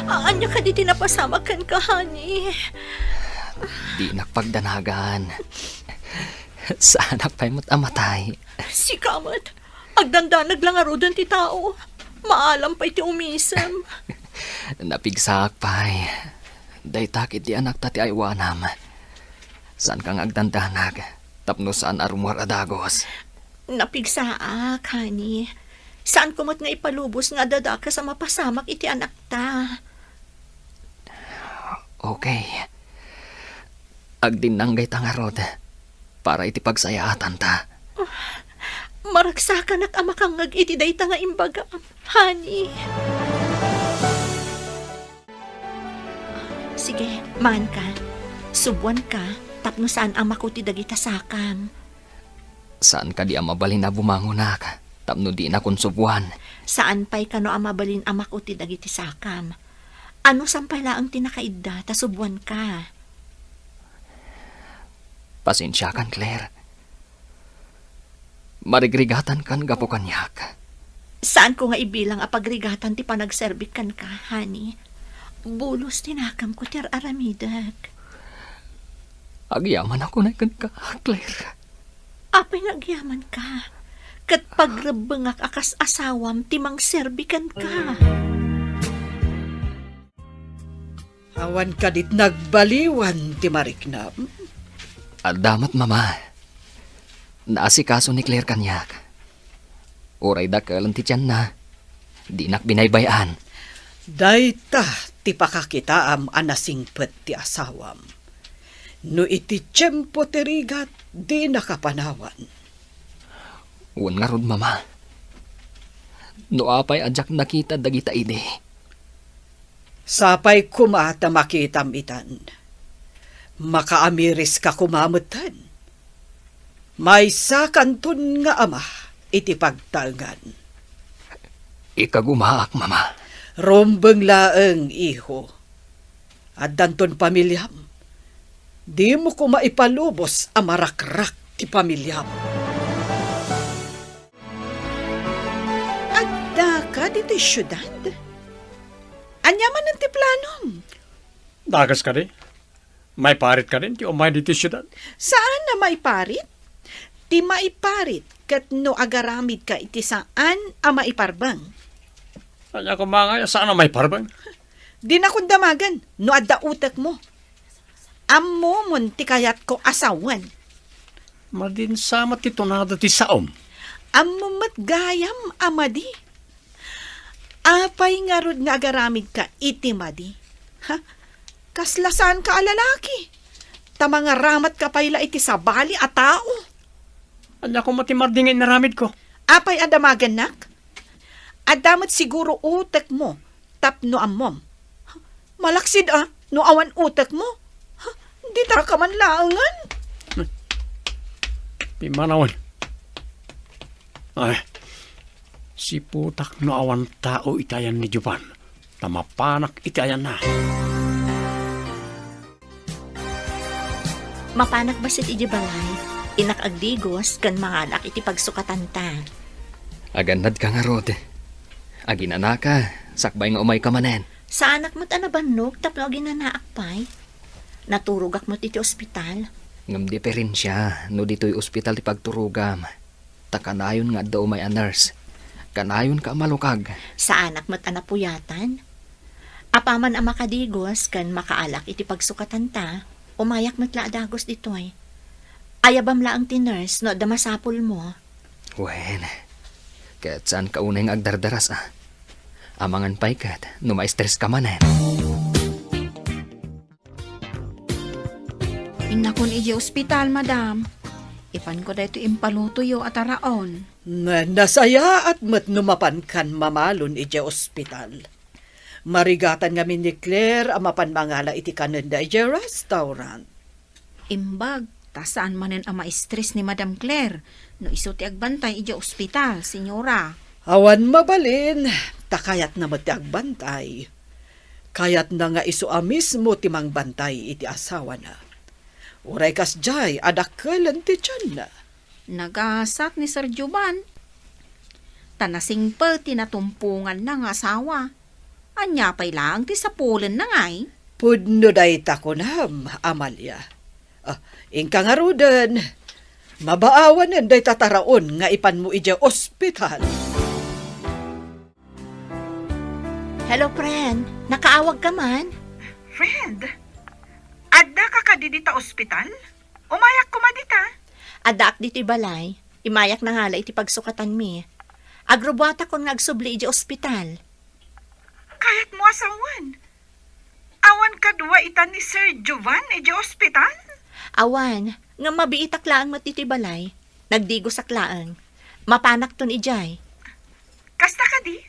Ania kadi ti napasamak kenka, honey? Dinak pagdanagan. Saanak pay met a matay. Sika met, agdandanag la ngaruden ti tao. Maalam pay ti umisem. Napigsaak pay. Dayta ketdi anakta ti aywanam. Saanka nga agdandanag tapno saan a rummuar a dagus. Napigsaak, honey. Saanko met nga ipalubos nga adda dakes a mapasamak iti anakta. Okay. Agdinnanggayta ngarud para iti pagsayaatanta. Maragsakanak a makangngeg iti dayta nga imbagam, honey. Sige, maanka. Subuanka tapno saan a makuti dagita sakam. Saan kadi a mabalin a bumangonak tapno dinakon subuan? Saan pay kano a mabalin a makuti dagiti sakam. Anusam pay laeng ti nakaidda ta subuanka. Pasensiakan, Claire. Marigrigatankan gapu kaniak. Saanko nga ibilang a pagrigatan ti panagserbik kenka, honey. Bulos ti nakamko ti ar-aramidek. Agyamanak unay kenka, Claire. Apay nga agyamanka? Ket pagrebbengak a kas asawam ti mangserbi kenka. Awan kadit nagbaliwan ti mariknam? Adda met, Mama. Naasikaso ni Claire kaniak. Uray dakelen ti tianna, dinak binaybay-an. Dayta ti pakakitaam a nasingpet ti asawam. No iti tiempo ti rigat, dinaka panawan. Wen ngarud, Mama. No apay a diak nakita dagita idi. Sapay koma ta makitam itan. Makaamiriska koma metten. Maysakanton nga ama iti pagtaengan. Ikagumaak, Mama. Rumbeng laeng, iho. Addanton pamiliam. Dimo koma ipalubos a marakrak ti pamiliam. Addaka ditoy siudad? Ania manen ti planom? Dakes kadi? Maiparit kadin ti umay ditoy siudad? Saan a maiparit? Ti maiparit ket no agaramidka iti saan a maiparbeng. Ania koma nga saan a maiparbeng? Dinakon damagen no adda utekmo. Ammomon ti kayatko a sawen. Madin sa met ti tunada ti saom. Ammom met gayam a madi. Apay ngarud nga agaramidka iti madi? Ha? Kasla saanka a lalaki. Ta mangaramatka pay la iti sabali a tao. Ania koma ti madi nga inaramidko? Apay a damagennak? Adda met siguro utekmo tapno ammom. Malaksid a, no awan utekmo. Ditaka man laengen. Pimmanawen. Ay, siputak no awan tao iti ayan ni Jovan, ta mapanak iti ayanna. Mapanak bassit idiay balay, innak agdigos ken manganak iti pagsukatanta. Agannadka ngarud. Aginanaka, sakbay nga umayka manen. Saanak met a nabannog tapno aginanaak pay. Naturogak met iti ospital. Ngem diferensia no ditoy ospital ti pagturogam. Ta kanayon nga adda umay a nurse. Kanayonka a malukag. Saanak met a napuyatan. Apaman a makadigos ken makaalak iti pagsukatanta, umayak met la a dagus ditoy. Ayabam laeng ti nurse no adda masapulmo. Wen, ket saanka unay nga agdardaras, a. Amangan pay ket no ma-stress ka manen. Innakon idiay ospital, madam. Ipanko daytoy impalutoyo a taraon. Na-, nasayaat met no mapankan mamalon idiay ospital. Marigatan ngamin ni Claire a mapan mangala iti kanenda idiay restaurant. Imbag, ta saan manen a ma-stress ni Madam Claire no isu ti agbantay idiay ospital, senyora. Awan mabalin, ta kayatna met ti agbantay. Kayatna nga isu a mismo ti mangbantay iti asawana. Uray kasdiay a dakkelen ti tianna. Nagasat ni Sir Jovan. Ta nasingpet ti natumponganna nga asawa. Ania pay laeng ti sapulenna ngay? Pudno dayta kunam, Amalia. Ah, inka ngaruden. Mabaawanen dayta taraon nga ipanmo idiay ospital. Hello, friend. Nakaawag ka man? Friend, adda ka kadi dita ospital? Umayak koma dita. Addaak ditoy balay. Imayak nangala iti pagsukatanmi. Agrubuatakon nga agsubli idiay ospital. Kayatmo a sawen? Awan kadua ita ni Sir Jovan idiay ospital? Awan, ngem mabiitak laeng met ditoy balay. Nagdigosak laeng. Mapanakton idiay. Kasta kadi?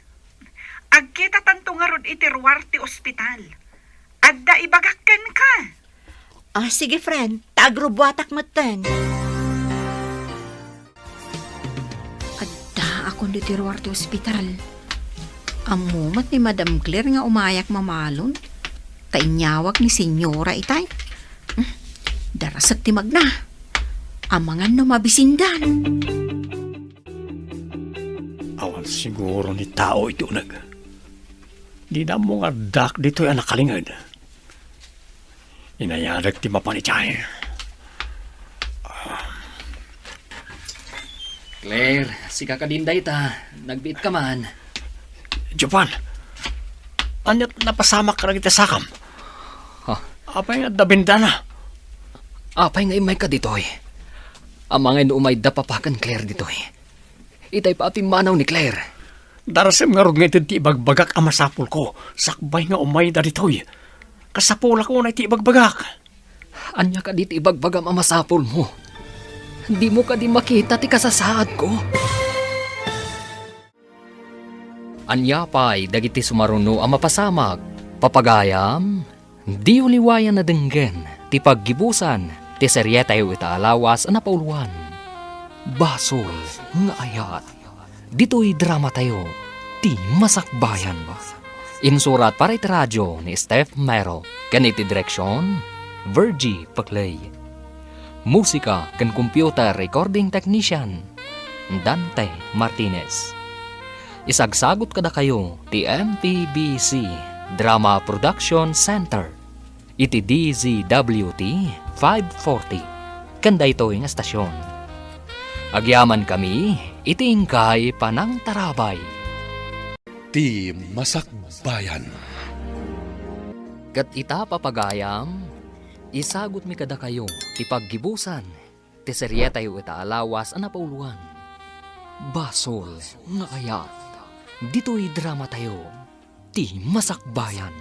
Agkitatanto ngarud iti ruar ti ospital. Adda ibagak kenka. Ah, sige, friend. Ta agrubuatak metten. Addaakon ditoy ruar ti ospital. Ammo met ni Madam Claire nga umayak mamalon. Ta inyawag ni Senyora itay. Hmm, darasek ti magna. Amangan no mabisindan. Awan siguro ni tao iti uneg. Dida ammo nga addak ditoy a nakalinged. Inayadek ti mapan idiay. Claire, sika kadin dayta. Nagbiit ka man. Jovan, aniat napasamak kadagiti sakam? Ha? Apay nga adda bendana? Apay nga immayka ditoy? Amangan no umayda papa ken Claire ditoy. Itay pa a pimmanaw ni Claire. Darasem ngarud nga ited ti ibagbagak a masapulko, sakbay nga umayda ditoy. Kasapulak unay ti ibagbagak. Ania kadi ti ibagbagam a masapulmo? Dimo kadi makita ti kasasaadko? Ania pay dagiti sumaruno a mapasamak? Papagayam, diyo liwayan a denggen ti paggibusan ti serietayo ita a lawas a napauluan. Basol nga ayat. Ditoy dramatayo, ti Masakbayan. Insurat para iti radio ni Steph Mero, ken iti direksion, Virgie Paclay. Musika ken computer recording technician, Dante Martinez. Isagsagut kadakayo ti M P B C Drama Production Center iti D Z W T five forty ken daytoy nga estasion. Agyamankami iti inkay panangtarabay. Ti Masakbayan. Ket ita, papagayam, isagutmi kadakayo ti paggibusan ti serietayo ita a lawas a napauluan. Basol nga ayat ditoy dramatayo, ti Masakbayan.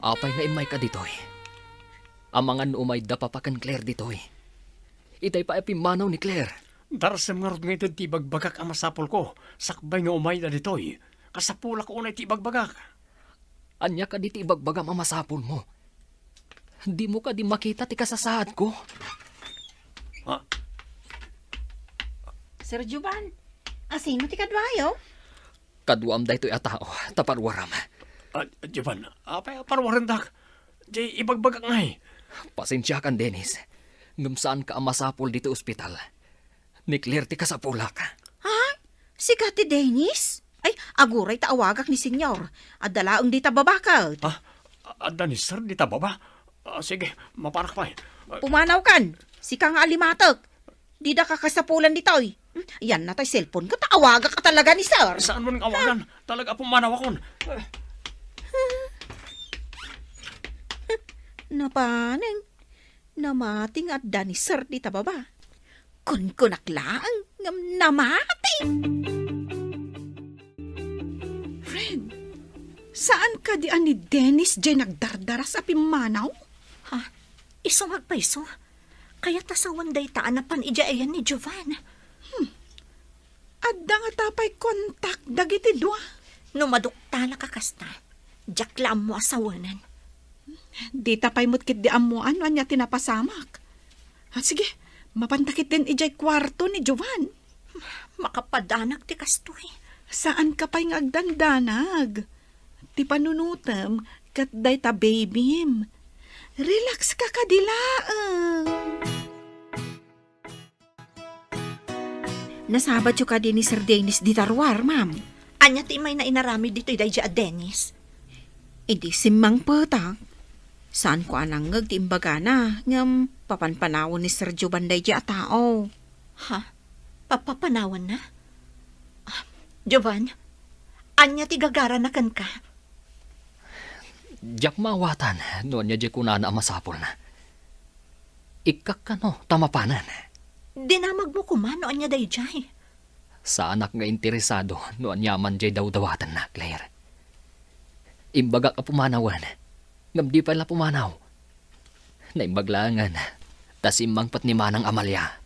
Apay nga immayka ditoy? Amangan no umayda papa ken Claire ditoy. Itay pa a pimmanaw ni Claire. Darasem ngarud nga ited ti ibagbagak a masapulko, sakbay nga umayda ditoy. Kasapulak unay ti ibagbagak. Ania kadi ti ibagbagam a masapulmo? Dimo kadi makita ti kasasaadko? Ah. Sir Jovan, asino ti kaduayo? Kaduam daytoy a tao, ta paruaram. Ah, Jovan, apay a paruarendak? Di ibagbagak ngay. Pasensiakan, Dennis. Ngem saanka a masapul ditoy ospital. Ni Claire ti kasapulak. Ha? Sika ti Dennis? Ay, aguray ta awagak ni Senyor. Adda laeng dita baba ket. Ha? Adda ni Sir dita baba? Ah, sige, mapanak pay. Ah, Pumanawkan, sika nga alimatek. Dida ka kasapulan ditoy. Hmm, yan na tay cellphone ko, ta awagak talaga ni sir. Saan mo nang awagan? Talaga pumanaw akon. Napanen, namati nga adda ni sir dita baba. Kunkunak laeng ngem namati. Fred, saan kadi a ni Dennis jay nagdardaras a pimmanaw? Ha? Isu nga agpayso. Kayat a sawen dayta a napan idiay ayan ni Jovan. Hmm. Adda ngata pay kontak dagiti dua? No maduktalak a kasta, diak la ammo a sawenen. Dita pay met ketdi ammoan no ania ti napasamak. Ah, sige, mapanta ketdin idiay kuarto ni Jovan. Makapadanak ti kastoy. Saanka pay nga agdandanag. Ti panunotem ket dayta babym. Relax ka kadi laeng. Nasabatyo kadi ni Sir Dennis dita ruar, ma'am? Ania ti imayna inaramid ditoy daydi a Dennis? Idi simmangpetak, saanko a nangngeg ti imbagana, ngem papanpanawen ni Sir Jovan daydi a tao. Ha? Papapanawanna? Ah, Jovan, ania ti gagarana kenka? Diak maawatan no ania diay kunana a masapulna. Ikkak kano ta mapanen. Dinamagmo koma no ania daydiay. Saanak nga interesado no aniaman diay dawdawatenna, Claire. Imbagak a pumanawen, ngem di pay la pumanaw. Naimbag laengen, ta simmangpet ni Manang Amalia.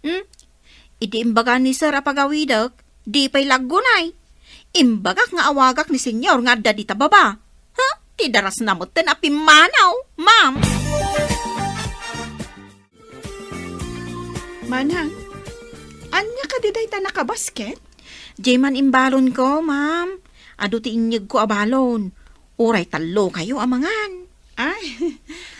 Hmm? Iti imbaga ni Sir a pagawidek, di pay la aggunay. Imbagak nga awagak ni Senyor nga adda dita baba. Ha? Ti darasna metten a pimmanaw, ma'am. Manang, ania kadi dayta nakabasket? Diay man imbalonko, ma'am. Adu ti inyegko a balon. Uray tallokayo a mangan. Ay,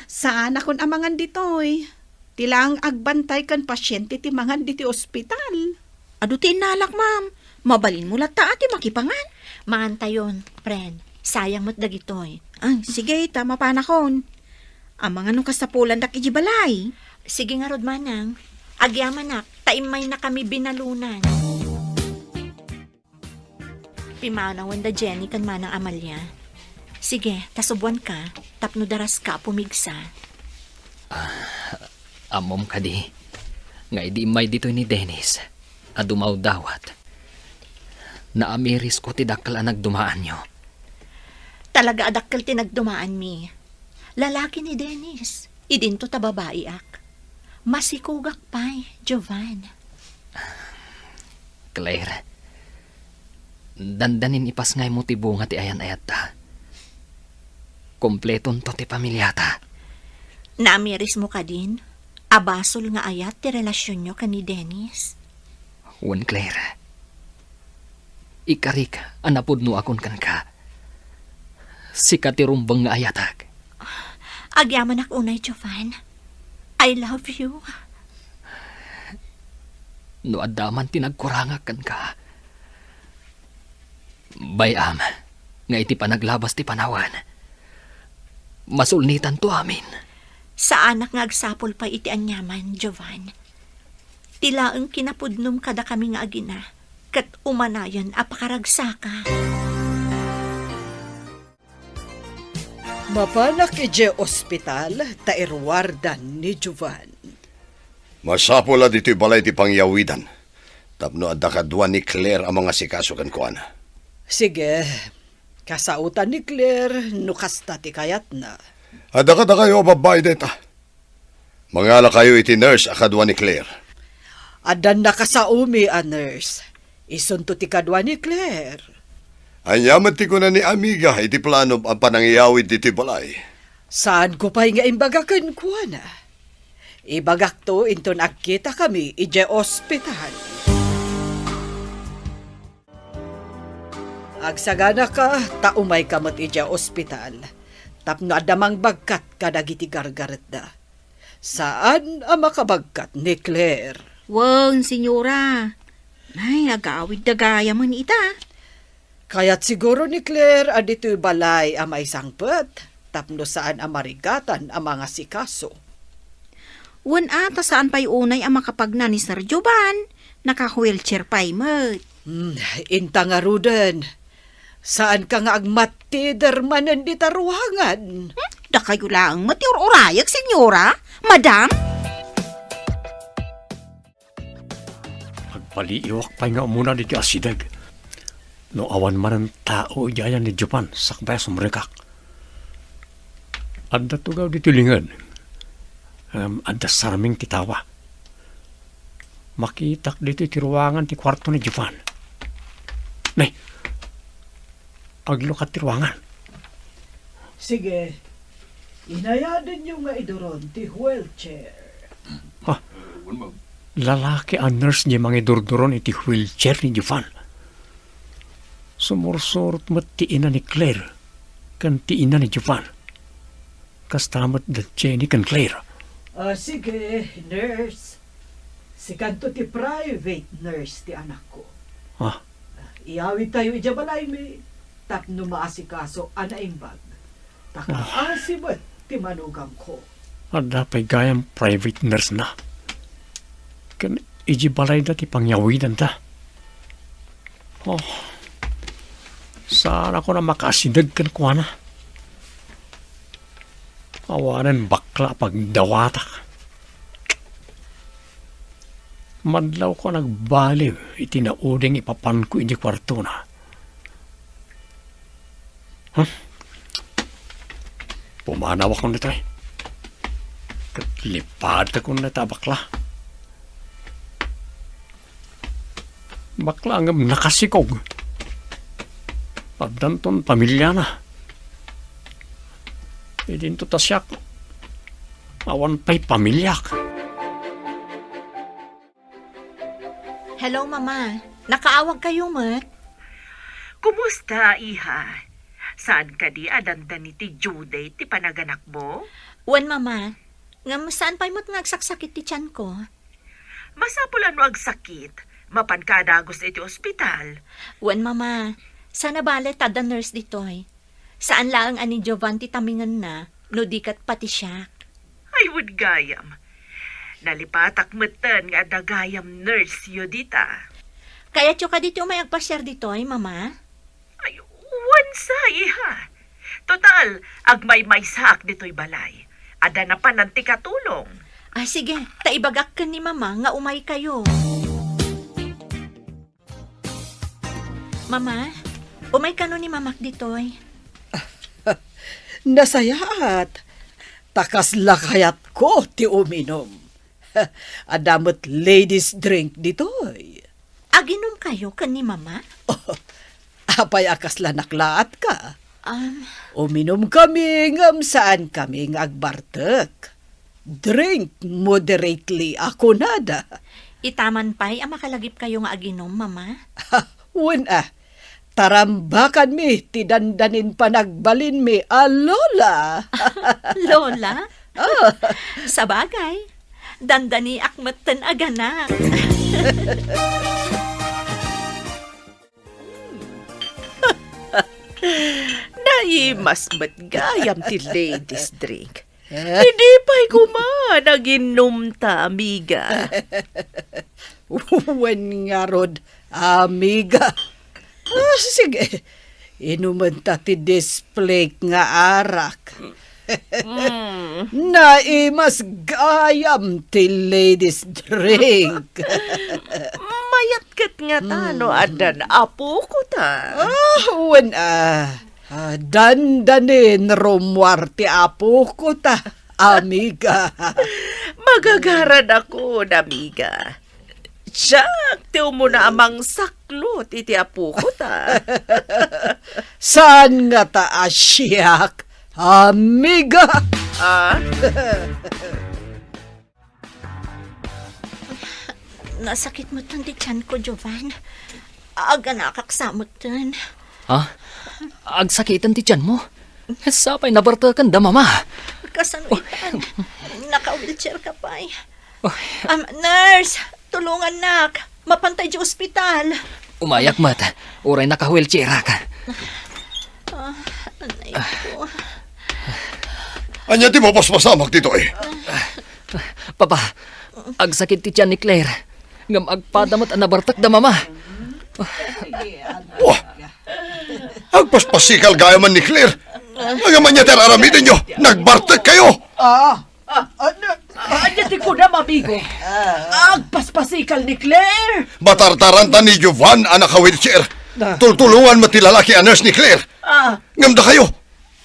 saanakon a mangan ditoy. Ti laeng agbantay ken pasiente ti mangan ditoy ospital. Adu ti innalak, ma'am. Mabalinmo latta a ti makipangan. Mangantayon, friend. Sayang met dagitoy. Ah, sige, ta mapanakon. Amangan no kasapulandak idiay balay. Sige ngarud, manang. Agyamanak, ta immaynakami binalunan. Pimanawen da Jenny ken Manang Amalia. Sige, ta subuanka, tapno daraska a pumigsa. Ah, ammom kadi nga idi immay ditoy ni Dennis a dumawdawat, naamirisko ti dakkel a nagdumaanyo. Talaga a dakkel ti nagdumaanmi. Lalaki ni Dennis, idinto ta babaiak. Masikogak pay, Jovan. Claire, dandanin ipasngaymo ti bunga ti ayan-ayatta. Kompletonto ti pamiliata. Naamirismo kadin a basol nga ayat ti relasionyo ken ni Dennis? Wen, Claire. Ikarik a napudnoakon kenka. Sika ti rumbeng nga ayatek. Agyamanak unay, Jovan. I love you. No adda man ti nagkurangak kenka, bay-am nga iti panaglabas ti panawen, masulnitanto amin. Saanak nga agsapul pay iti aniaman, Jovan. Ti laeng kinapudnom kadakami nga agina, ket umanayon a pakaragsaka. Mapanak idiay ospital ta iruardan ni Jovan. Masapul a ditoy balay ti pangyawidan, tapno adda kadua ni Claire a mangasikaso kenkuana. Sige, kasaotan ni Claire no kasta ti kayatna. Adda kadakayo a babbai dayta. Mangalakayo iti nurse a kadua ni Claire. Addan nakasaomi a nurse. Isunto ti kadua ni Claire. Ania met ti kuna ni amiga iti planom a panangyawid ditoy balay? Saanko pay nga imbaga kenkuana. Ibagakto inton agkitakami idiay ospital. Agsaganaka ta umayka met idiay ospital tapno adda mangbagkat kadagiti gargaretda. Saan a makabagkat ni Claire. Wen, senyora. Ay, agawidda gayamen ita. Kayat siguro ni Claire a ditoy balay a maisangpet, tapno saan a marigatan a mangasikaso. Wen a, ta saan pay unay a makapagna ni Sir Jovan. Naka-wheelchair pay met. Hmm, inta ngaruden. Saanka nga agmattider manen dita ruangan? Hmm? Dakayo laeng met ti ur-urayek, senyora? Madam? Agpaliiwak pay nga umuna ditoy asideg. No awan manen tao idiay ni Jovan, sakbay a sumrekak. Adda tugaw ditoy linged. Ngem adda sarming ti tawa. Makitak ditoy ti ruangan ti kuarto ni Jovan. Nay, aglukat ti ruangan. Sige, inayadenyo nga iduron ti wheelchair. Ha? Lalaki a nurse diay mangidurduron iti wheelchair ni Jovan. Sumursurot met ti ina ni Claire ken ti ina ni Jovan. Kasta met da Jenny ken Claire. Ah, sige, nurse. Sikanto ti private nurse ti anakko. Ah. Iyawidtayo idiay balaymi tapno maasikaso a naimbag. Ta kaasi met ti manugangko. Adda pay gayam private nurse na. Ken idiay balayda ti pangyawidanda. Oh. Saanakon a makaasideg kenkuana. Awanen bakla a pagdawatak. Madlawko a nagbaliw iti nauding ipapanko idiay kuartona. Hmm? Pumanawakon ditoy. Ket lipadakon dayta a bakla. Bakla ngem nakasikog. Addanton pamiliana. Idinto ta siak, awan pay pamiliak. Hello, Mama. Nakaawagkayo met? Kumusta, iha? Saan kadi a dandani ti due date ti panaganakmo? Wen, Mama. Ngem saan pay met nga agsaksakit ti tianko. Masapul a no agsakit, mapanka a dagus iti ospital. Wen, Mama. Saan a bale ta adda nurse ditoy. Saan laeng a ni Jovan ti tamingenna, no di ket pati siak. Ay, wen gayam. Nalipatak metten nga adda gayam nurse-yo dita. Kayatyo kadi ti umay agpasiar ditoy, Mama? Ay, wen sa, iha. Total, agmaymaysaak ditoy balay. Adda napanan ti katulong. Ah, sige, ta ibagak ken ni Mama nga umaykayo. Mama, umay kano ni Mamak ditoy? Nasayaat. Ta kasla kayatko ti uminum. Adda met ladies drink ditoy. Aginumkayo ken ni Mama? Apay a kasla naklaatka? Um, Uminumkami ngem saankami nga agbartek. Drink moderately a kunada. Itaman pay a makalagipkayo nga aginum, Mama? Wen a, tarambakanmi ti dandanin panagbalinmi a Lola. Lola? Oh. Sabagay, dandaniak metten a ganak. Naimas met gayam ti ladies drink. Idi pay koma naginumta, amiga. Wen ngarud, amiga. Ah, sige, inumenta ti displake nga arak. Mm. Naimas gayam ti ladies drink. Mayat ket ngata no addan apokota. Ah, wen a. Ah, dandanin rummuar ti apokota, amiga. Magagaradakon, amiga. Siak ti umuna a mangsaklot iti apokota. Saan ngata a siak, amiga? Ah? Nasakit metten ti tianko, Jovan. Aganakak sa metten. Ha? Agsakiten ti tianmo? Sapay nabarteken da Mama. Kasano itan? Naka-wheelchair ka pay. Oh. Um, nurse, tulungannak. Mapantay di ospital. Umayak met. Uray naka-wheelchairak. Ah, anay ko. Ania ti mapaspasamak ditoy? Papa, agsakit ti tian ni Claire. Ngem agpada met a nabartek da Mama. Wah! Agpaspasikal gayam ni Claire. Ngem ania ti ar-aramidenyo? Nagbartek kayo! Ah, ah, ano, ania ti kunam, amigo? Agpaspasikal ni Claire? Batartaranta ni Jovan a naka-wheelchair. Ah. Tultulongan met ti lalaki a nurse ni Claire. Ah. Ngem dakayo,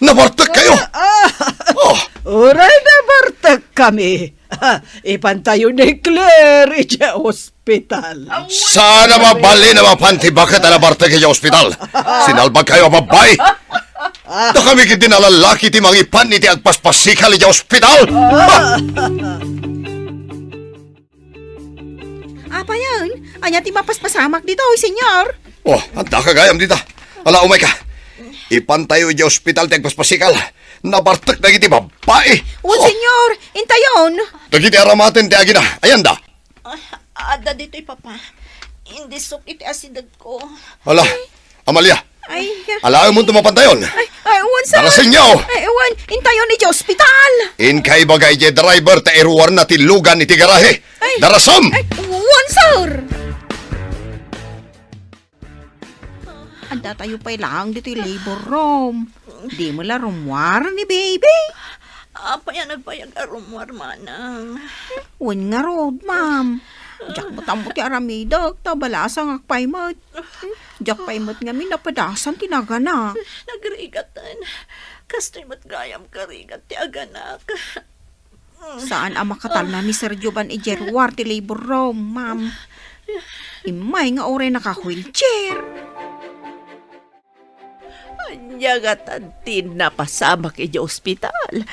nabartek kayo. Ah. Oh. Uray nabartek kami. Ipantayo ni Claire idiay ospital. Saan a mabalin a mapan ti baket a nabartek idiay ospital. Sinalbag kayo a babbai. Dakami ketdi a lallaki ti mangipan iti agpaspasikal idiay ospital. Apayen, ania ti mapaspasamak ditoy, Senyor? Oh, adda ka gayam dita. Ala, umayka. Ipantayo idiay ospital ti agpaspasikal. Nabartek dagiti babbai. Wen, oh, Senyor, intayon. Dagiti aramaten ti agina. Ayanda. Ah, adda ditoy, Papa. Indisok iti asidegko. Ala, Amalia. Ay. Alaemon ti mapantayon. Ay, ay, wen, sir. Darasenyo. Ay, wen, intayon idiay ospital. Inka ibaga idiay driver ta iruarna ti lugan iti garahe. Ay. Darasem. Ay, wen, sir. Adda tayo pay laeng ditoy labor room. Di mo la rummuar ni baby? Apay a nagbayag a rummuar, manang? Wen ngarud, ma'am. Diak met ammo ti aramidek, ta balasangak pay met. Diak pay met ngamin napadasan ti naganak. Nagrigaten. Kastoy met gayam karigat ti aganak. Saan a makatalna ni Sir Jovan idiay ruar ti labor room, ma'am. Immay nga uray naka-wheelchair. Ania ngatan ti napasamak idiay ospital?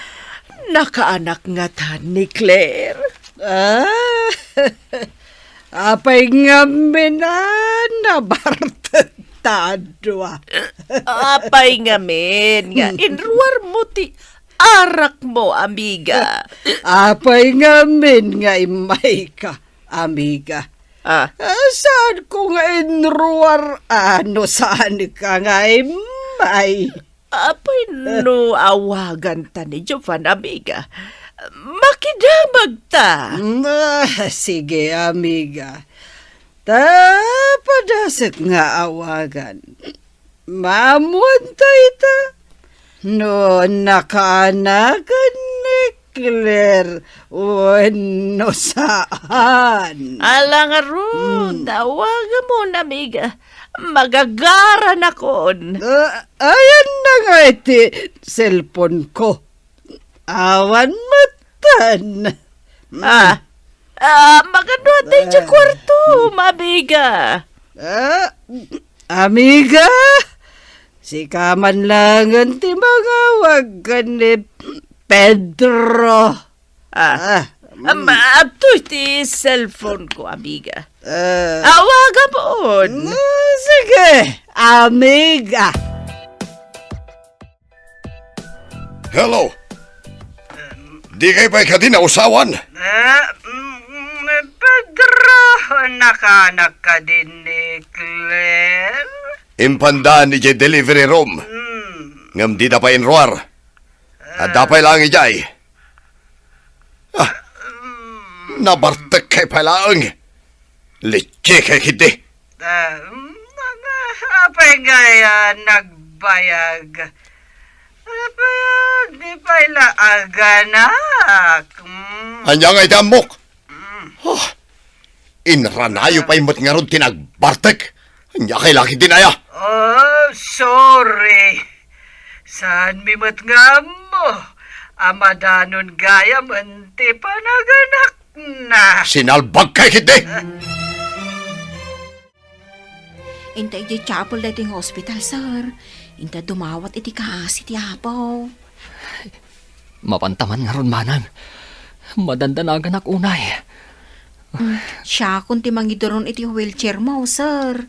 Nakaanak ngatan ni Claire? Ah, apay ngamin a nabartek ta dua? Apay ngamin nga inruarmo ti arakmo, amiga? Apay ngamin nga immayka, amiga? Ah. Ah, saanko nga inruar, ah, no saanka nga immay? Apay no awaganta ni Jovan, amiga? Makidamagta. Mm, ah, sige, amiga. Ta padasek nga awagan. Maammoan ta ita no nakaanakan ni Claire wenno saan. Ala ngarud, hmm, awagamon, amiga. Magagaranakon. Ah, ayanna nga iti cellphone ko. Awan metten. Ah, ah, magano ti idiay kuarto, amiga? Ah, amiga, sika man laengen ti mangawag ken ni Pedro. Ah, ah, am, adtoy ti cellphone ko, amiga. Ah. Awagamon. Mm, sige, amiga. Hello. Di kay pay kadi nausawan? Eh, mm, Pedro, nakaanak kadi ni Claire? Impanda idiay delivery room. Hmm. Ngem dida pay inruar. Adda pay laeng idiay. Ah, nabartek kay pay laeng. Litsi kay ketdi. Ah, mm, apay ngay a nagbayag? Apay a di pay la aganak? Mm. Ania ngay ti ammok? Mm. Ah, inranayo pay met ngarud ti nagbartek. Ania kay la ketdin aya? Oh, sorry. Saanmi met nga ammo a madanon gayam ti panaganakna. Sinalbag kay ketdi! Inta idiay chapel daytoy nga ospital, sir. Inta dumawat iti kaasi ti Apo. Mapanta man ngarud, manang. Madandanaganak unay. Mm, siakon ti mangiduron iti wheelchair mo, sir.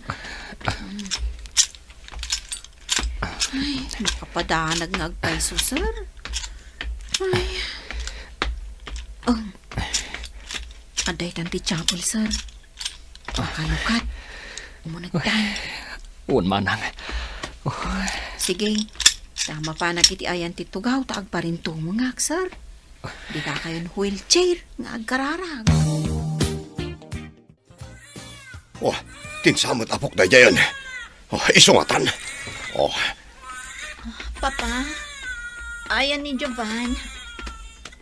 Ay, makapadanag nga agpayso, sir. Ay. Oh. Adda itan ti chapel, sir. Makalukat. Umunegtan. Wen, manang. Oh. Sige. Ta mapanak iti ayan ti tugaw ta agparintumengak, sir. Dika kayon wheelchair nga agkararag. Oh, tinsamet apok daydiayen. Oh, isungatan. Oh. Papa, ayan ni Jovan.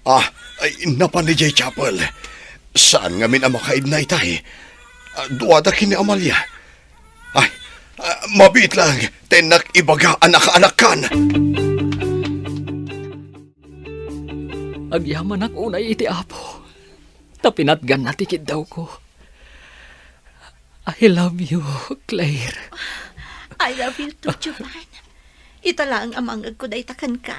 Ah, ay, napan idiay chapel. Saan ngamin a makaidna itay? Ah, duada ken ni Amalia. Ay, ah, mabiit lang, tennak ibaga a nakaanakkan. Agyamanak unay iti Apo, ta pinatganna ti kiddawko. I love you, Claire. I love you too, Jovan. Ita laeng a mangngegko dayta kenka.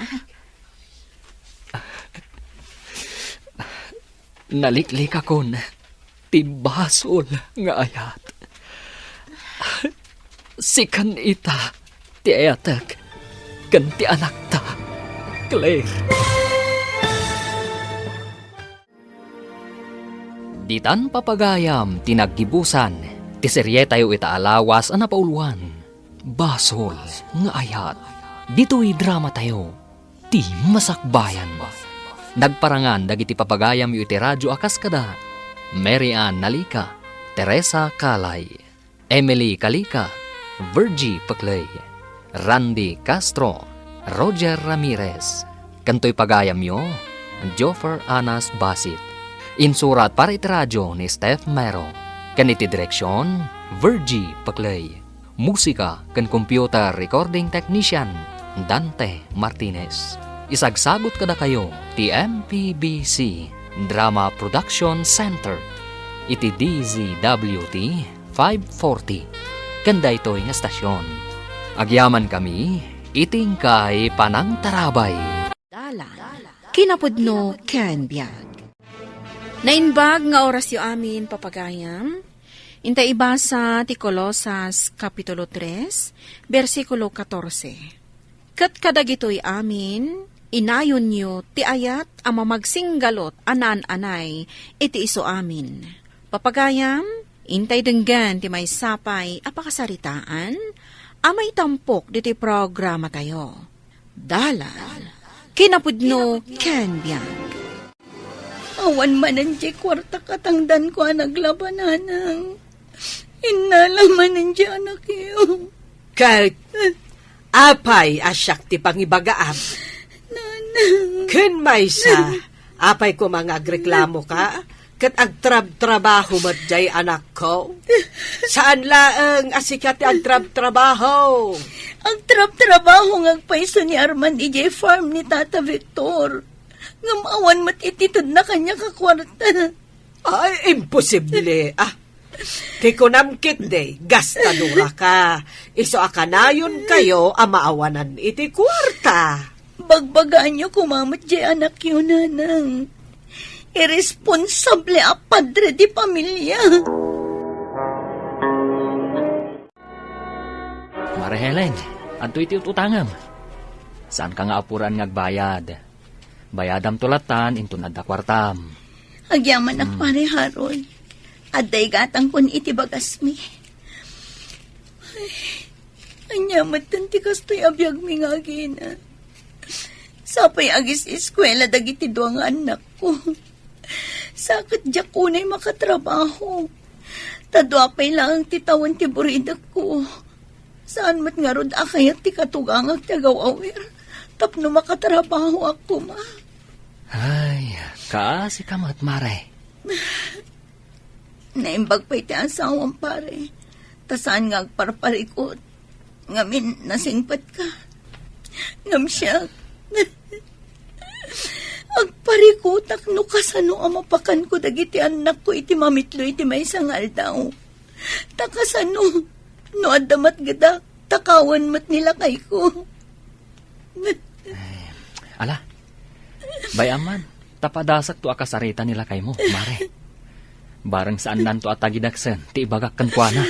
Naliklikakon ti basol nga ayat. Sikan ita ti ayatek ken ti anakta, Claire. Ditan papagayam ti naggibusan ti serietayo ita a lawas a napauluan, Basol nga Ayat. Ditoy dramatayo, ti masakbayan. Nagparangan dagiti papagayamyo iti radio a kas kada Mary Ann Nalica, Teresa Calay, Emily Calica, Virgie Pecley, Randy Castro, Roger Ramirez, ken toy pagayamyo, Joffer Anas Basit. Insurat para iti radio ni Steph Mero, ken iti direksion, Virgie Pecley. Musika ken computer recording technician, Dante Martinez. Isagsagut kadakayo ti M P B C Drama Production Center iti D Z W T five forty ken daytoy nga estasion. Agyamankami iti inkay panangtarabay. Dalan, kinapudno ken biag. Naimbag nga orasyo amin, papagayam. Inta ibasa ti Colosas, Kapitulo tres, bersikulo katorse. Ket kadagitoy amin, inayonyo ti ayat a mamagsinggalot a naan-anay iti isu amin. Papagayam, intay denggen ti maysa pay a pakasaritaan a maitampok ditoy programatayo. Dalan, kinapudno ken biag. Awan manen diay kuarta katangdanko a naglaba, nanang. Innala manen diay anakyo. Ket apay a siak ti pangibagaam? Nanang. Ken maysa, apay koma nga agreklamoka? Ket agtrabtrabaho met diay anakko? Saan laeng a sika ti agtrabtrabaho. Agtrabtrabaho nga agpayso ni Arman idiay farm ni Tata Victor. Ngem awan met iti tedna kaniak a kuarta. Ay, imposible, ah. Ti kunam ketdi, gastadora ka. Isu a kanayon kayo a maawanan iti kuarta. Bagbagaanyo koma met diay anakyo, nanang. Iresponsable a padre de pamilia. Mare Helen, adtoy ti ut-utangem. Saanka nga apuraan nga agbayad. Bayadamto lattan inton adda kuartam. Agyamanak, Hmm. Pare Harold. Adda igatangkon iti bagasmi. Ay, ania metten ti kastoy a biagmi nga agina? Sapay agis-eskuela dagiti dua nga annakko. Sa ket diak unay makatrabaho. Ta dua pay laeng ti tawen ti buridekko. Saan met ngarud a kayat ti katugangak ti agaw-awir tapno makatrabahoak koma. Ay, kaasi ka met, Mare. Naimbag pay ti asawam, pare, ta saan nga agparparikut. Ngamin, nasingpet ka. Ngem siak, agparikutak no kasano a mapakanko dagiti annakko iti mamitlo iti maysa nga aldaw. Ta kasano no adda matgedak, takawan met ni lakayko. Eh, ala, bay-am man, ta padasakto a kasarita ni lakaymo, Mare. Bareng saannanto a tagidaksen ti ibagak kenkuana.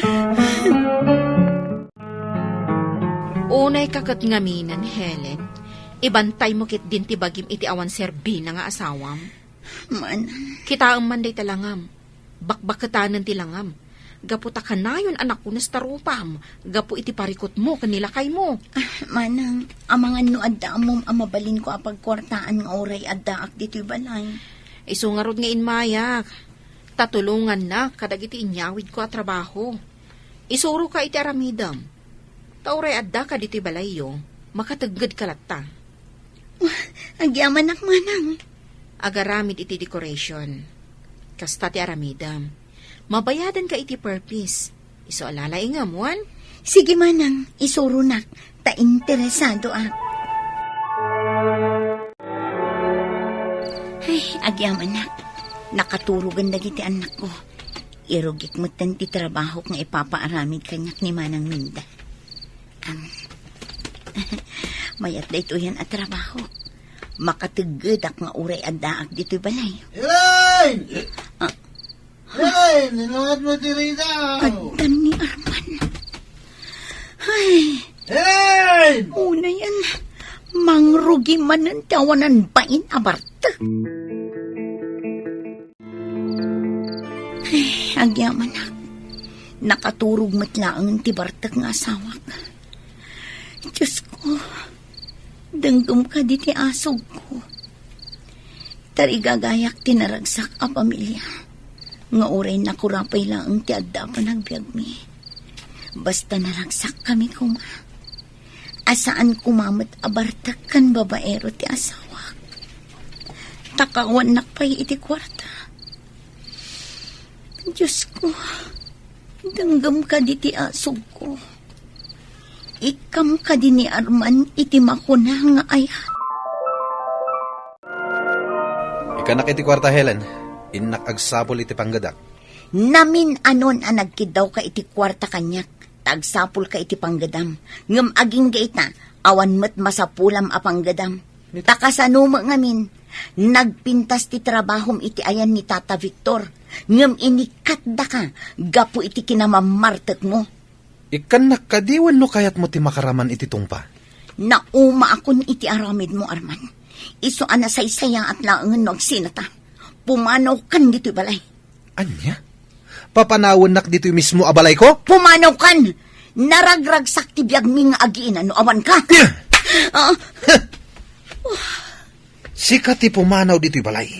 Unay ka ket ngaminen, Helen, ibantaymo ketdin ti bagim iti awan serbina nga asawam. Man. Kitaem man dayta langam. Bakbaketanen ti langam. Gapu ta kanayon a nakunes ta rupam gapu iti parikutmo ken ni lakaymo. Ah, manang, amangan no adda ammom a mabalinko a pagkuartaan nga uray addaak ditoy balay. Isu ngarud nga immayak, ta tulongannak kadagiti inyawidko a trabaho. Isuroka iti aramidem. Ta uray addaka ditoy balayyo, makateggedka latta. Agyamanak, manang. Agaramid iti decoration. Kasta ti aramidem. Mabayadanka iti per piece. Isu a lalaingem, wen? Sige, manang, isuronak, ta interesadoak. Ay, agyamanak. Nakaturogen dagiti annakko. Irugik metten ti trabahok nga ipapaaramid kaniak ni Manang Minda. Am. Mayat daytoyen a trabaho. Makateggedak nga uray addaak ditoy balay. Elaine! Ah. Elaine, inawatmo ti ridaw! Addan ni Arman. Ay. Elaine! Unayen, mangrugi manen ti awanan bain a bartek. Ay, agyamanak. Nakaturog met laeng ti bartek nga asawak. Diosko, denggem kadi ti asugko. Tarigagayak ti naragsak a pamilia, nga uray nakurapay laeng ti adda a panagbiagmi. Basta naragsakkami koma. A saan koma met a bartek ken babaero ti asawak. Takawannak pay iti kuarta. Diosko, denggem kadi ti asugko. Ikkam kadi ni Arman iti makuna nga ayat. Ikkannak iti kuarta, Helen. Innak agsapul iti panggedak. Namin-anon a nagkiddawka iti kuarta kaniak, ta agsapulka iti panggedam. Ngem agingga ita, awan met masapulam a panggedam. Nit- Ta kasano met ngamin, nagpintas ti trabahom iti ayan ni Tata Victor, ngem inikkatdaka gapu iti kinamammartekmo. Ikkannak kadi wenno kayatmo ti makaraman iti tungpa? Naumaakon iti aramidmo, Arman. Isu a nasaysayaat laengen no agsinata. Pumanawkan ditoy balay. Ania? Papanawennak ditoy mismo a balayko? Pumanawkan! Naragragsak ti biagmi nga agiina no awanka. Ah. Sika ti pumanaw ditoy balay.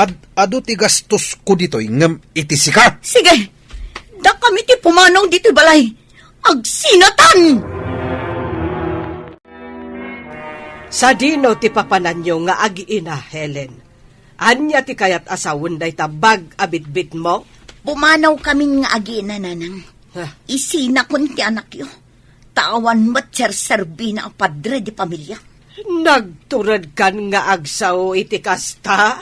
Ad-adu ti gastosko ditoy ngem iti sika. Sige, dakami ti pumanaw ditoy balay. Agsinatan! Sadino ti papananyo nga agiina, Helen? Ania ti kayat a sawen dayta bag a bitbitmo? Pumanawkamin nga agiina, nanang. Ha? Isinakon ti anakyo. Ta awan met serserbina a padre di pamilia. Nagturedkan nga agsao iti kasta?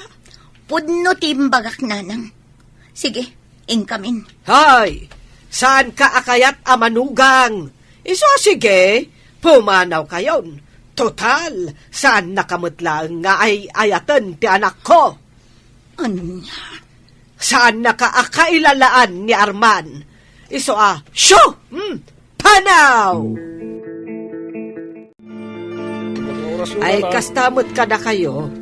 Pudno ti imbagak, nanang. Sige, inkamin. Hay! Saanka a kayat a manugang? Isu a sige, pumanawkayon. Total, saannaka met laeng nga ay-ayaten ti anakko. Ania? Saannaka a kailalaan ni Arman. Isu a, shoo! Hmm, panaw! Ay, kasta met kadakayo.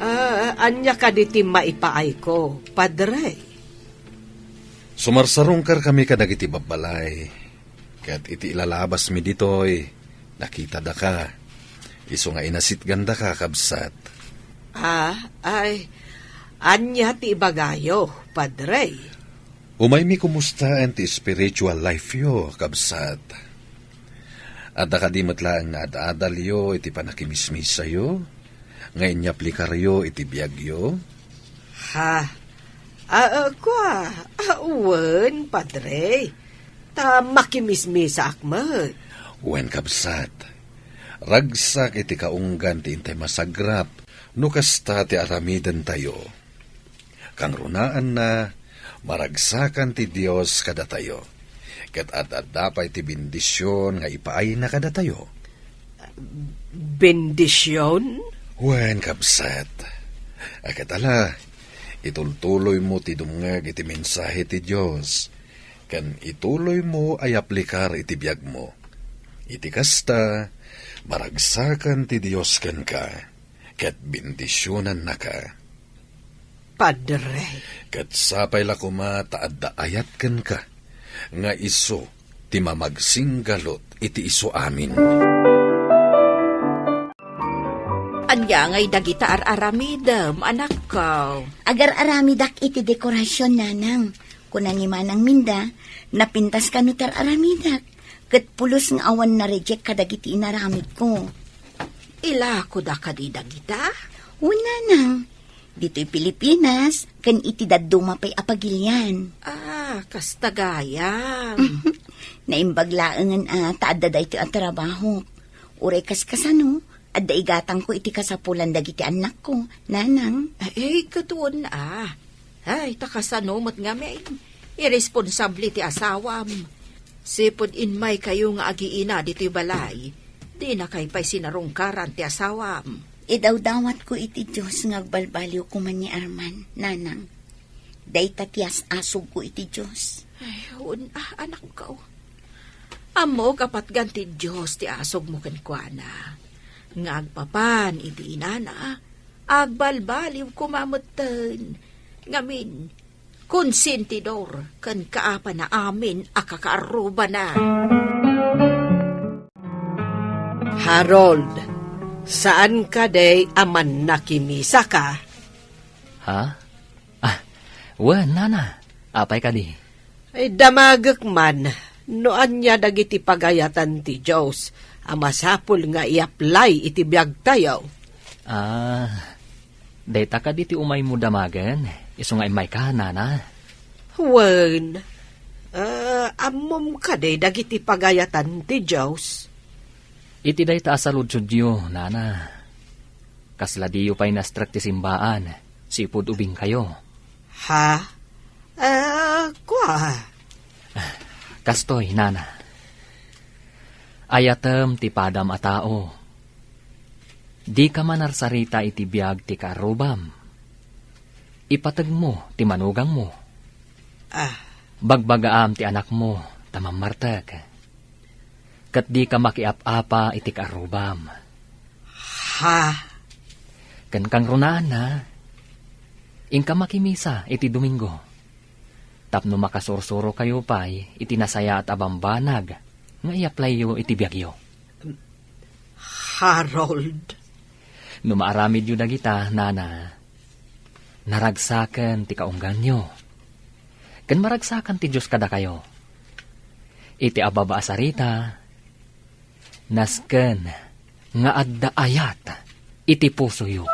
Ah, ania kadi ti maipaayko, Padre? Sumarsarungkarkami kadagiti babbalay. Ket iti ilalabasmi ditoy, nakitadaka. Isu nga inasitgandaka, kabsat. Ah, ay, ania ti ibagayo, Padre? Umaymi kumustaen ti spiritual life-yo, kabsat? Adda kadi met laeng nga ad-adalyo iti panakimismisayo nga inyaplikaryo iti biagyo? Ha? Ah, ah, kua, ah, wen, Padre. Ta makimismisaak met. Wen, kabsat. Ragsak iti kaunggan ti intay masagrap no kasta ti aramidentayo. Kangrunaanna, maragsakan ti Dios kadatayo, ket ad-adda pay ti bendision nga ipaayna kadatayo. Bendision? Wen, kabsat. A ket ala, itultuloymo ti dumngeg iti mensahe ti Dios, ken ituloymo a yaplikar iti biagmo. Iti kasta, maragsakan ti Dios kenka, ket bendisionannaka. Padre. Ket sapay la koma ta adda ayat kenka, nga isu ti mamagsinggalut iti isu amin. Ania ngay dagita ar-aramidem, anakko? Agar-aramidak iti dekorasyon, nanang. Kuna ni Manang Minda, napintas kano ti ar-aramidak. Ket pulos nga awan na-reject kadagiti inaramidko. Ilakoda kadi dagita? Wen, nanang. Ditoy Pilipinas, ken iti dadduma pay a pagilian. Ah, kasta gayam. Naimbag laengen a ta adda daytoy a trabahok. Uray kaskasano, adda igatangko iti kasapulan dagiti annakko, nanang. Ay, ket wen a. Ay, ta kasano met ngamin? Irresponsable ti asawam. Sipud immaykayo nga agiina ditoy balay, dinakay pay sinarungkaran ti asawam. Idawdawatko iti Dios nga agbalbaliw koma ni Arman, nanang. Dayta ti as-asugko iti Dios. Ay, wen a, anakko. Ammok a patgan ti Dios ti asugmo kenkuana. Nga agpapan iti inana, agbalbaliw koma metten. Ngamin, konsentidor ken kaapana amin a kakaarrubana. Harold, saan kadi a mannakimisaka? Ha? Ah, wen, nana. Apay kadi? Ay, damagek man no ania dagiti pagayatan ti Dios a masapul nga i-apply iti biagtayo. Ah, dayta kadi ti umaymo damagen, isu nga immayka, nana? Wen, ah, ammom kadi dagiti pagayatan ti Dios? Iti dayta a saludsodyo, nana, kasla diyo pay nastrek ti simbaan, sipud ubingkayo. Ha? Ah, kua? Kastoy, nana. Ayatem ti padam a tao. Dika manarsarita iti biag ti kaarrubam. Ipategmo ti manugangmo. Ah. Bagbagaam ti anakmo ta mammartek. Ket dika makiap-apa iti kaarrubam. Ha? Ken kangrunaanna, inka makimisa iti Domingo, tapno makasursurokayo pay iti nasayaat a bambanag nga i-applyyo iti biagyo. Harold. No maaramidyo dagita, nana, naragsaken ti kaungganyo. Ken maragsakan ti Dios kadakayo. Iti ababa a sarita, nasken nga adda ayat iti pusoyo.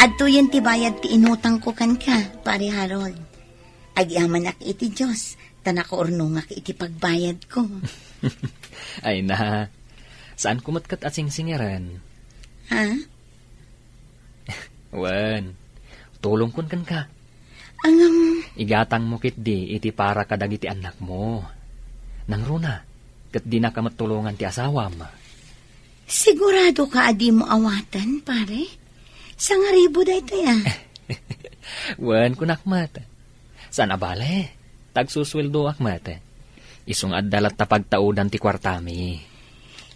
Adtoyen ti bayad ti inutangko kenka, Pare Harold. Agyamanak iti Dios, ta nakaurnongak iti pagbayadko. Ay na, saanko met ket a singsingirem. Ha? Wen, tulongkon kenka. Ngem, igatangmo ketdi iti para kadagiti annakmo. Nangruna, ket dinaka met tulongan ti asawam. Siguradoka a dimo awaten, pare? Sangaribu daytoy, a. Wen, kunak met. Saan a bale, ta agsusueldoak met. Isu nga adda latta pagtaudan ti kuartami.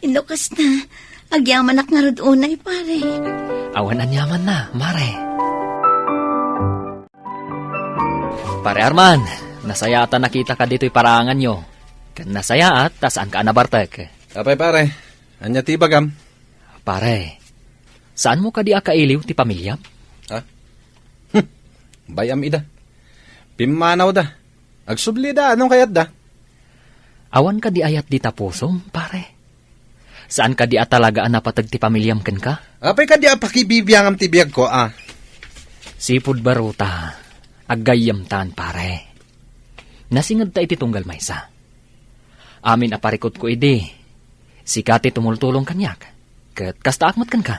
No kasta, agyamanak ngarud unay, pare. Awan aniamanna, mare. Pare Arman, nasayaat a nakitaka ditoy paraanganyo. Ken nasayaat ta saanka a nabartek. Apay, pare, ania ti ibagam? Pare, saanmo kadi a kailiw ti pamiliam? Ha? Hm, bay-am ida. Pimmanawda. Agsublida, anong kayatda? Awan kadi ayat dita pusom, pare? Saan kadi a talaga a napateg ti pamiliam kenka? Apay kadi a pakibibiangam ti biagko, a? Sipud baruta, aggayyemtan, pare. Nasingedta iti tunggal maysa. Amin a parikutko idi, sika ti tumultulong kaniak, ket kastaak met kenka.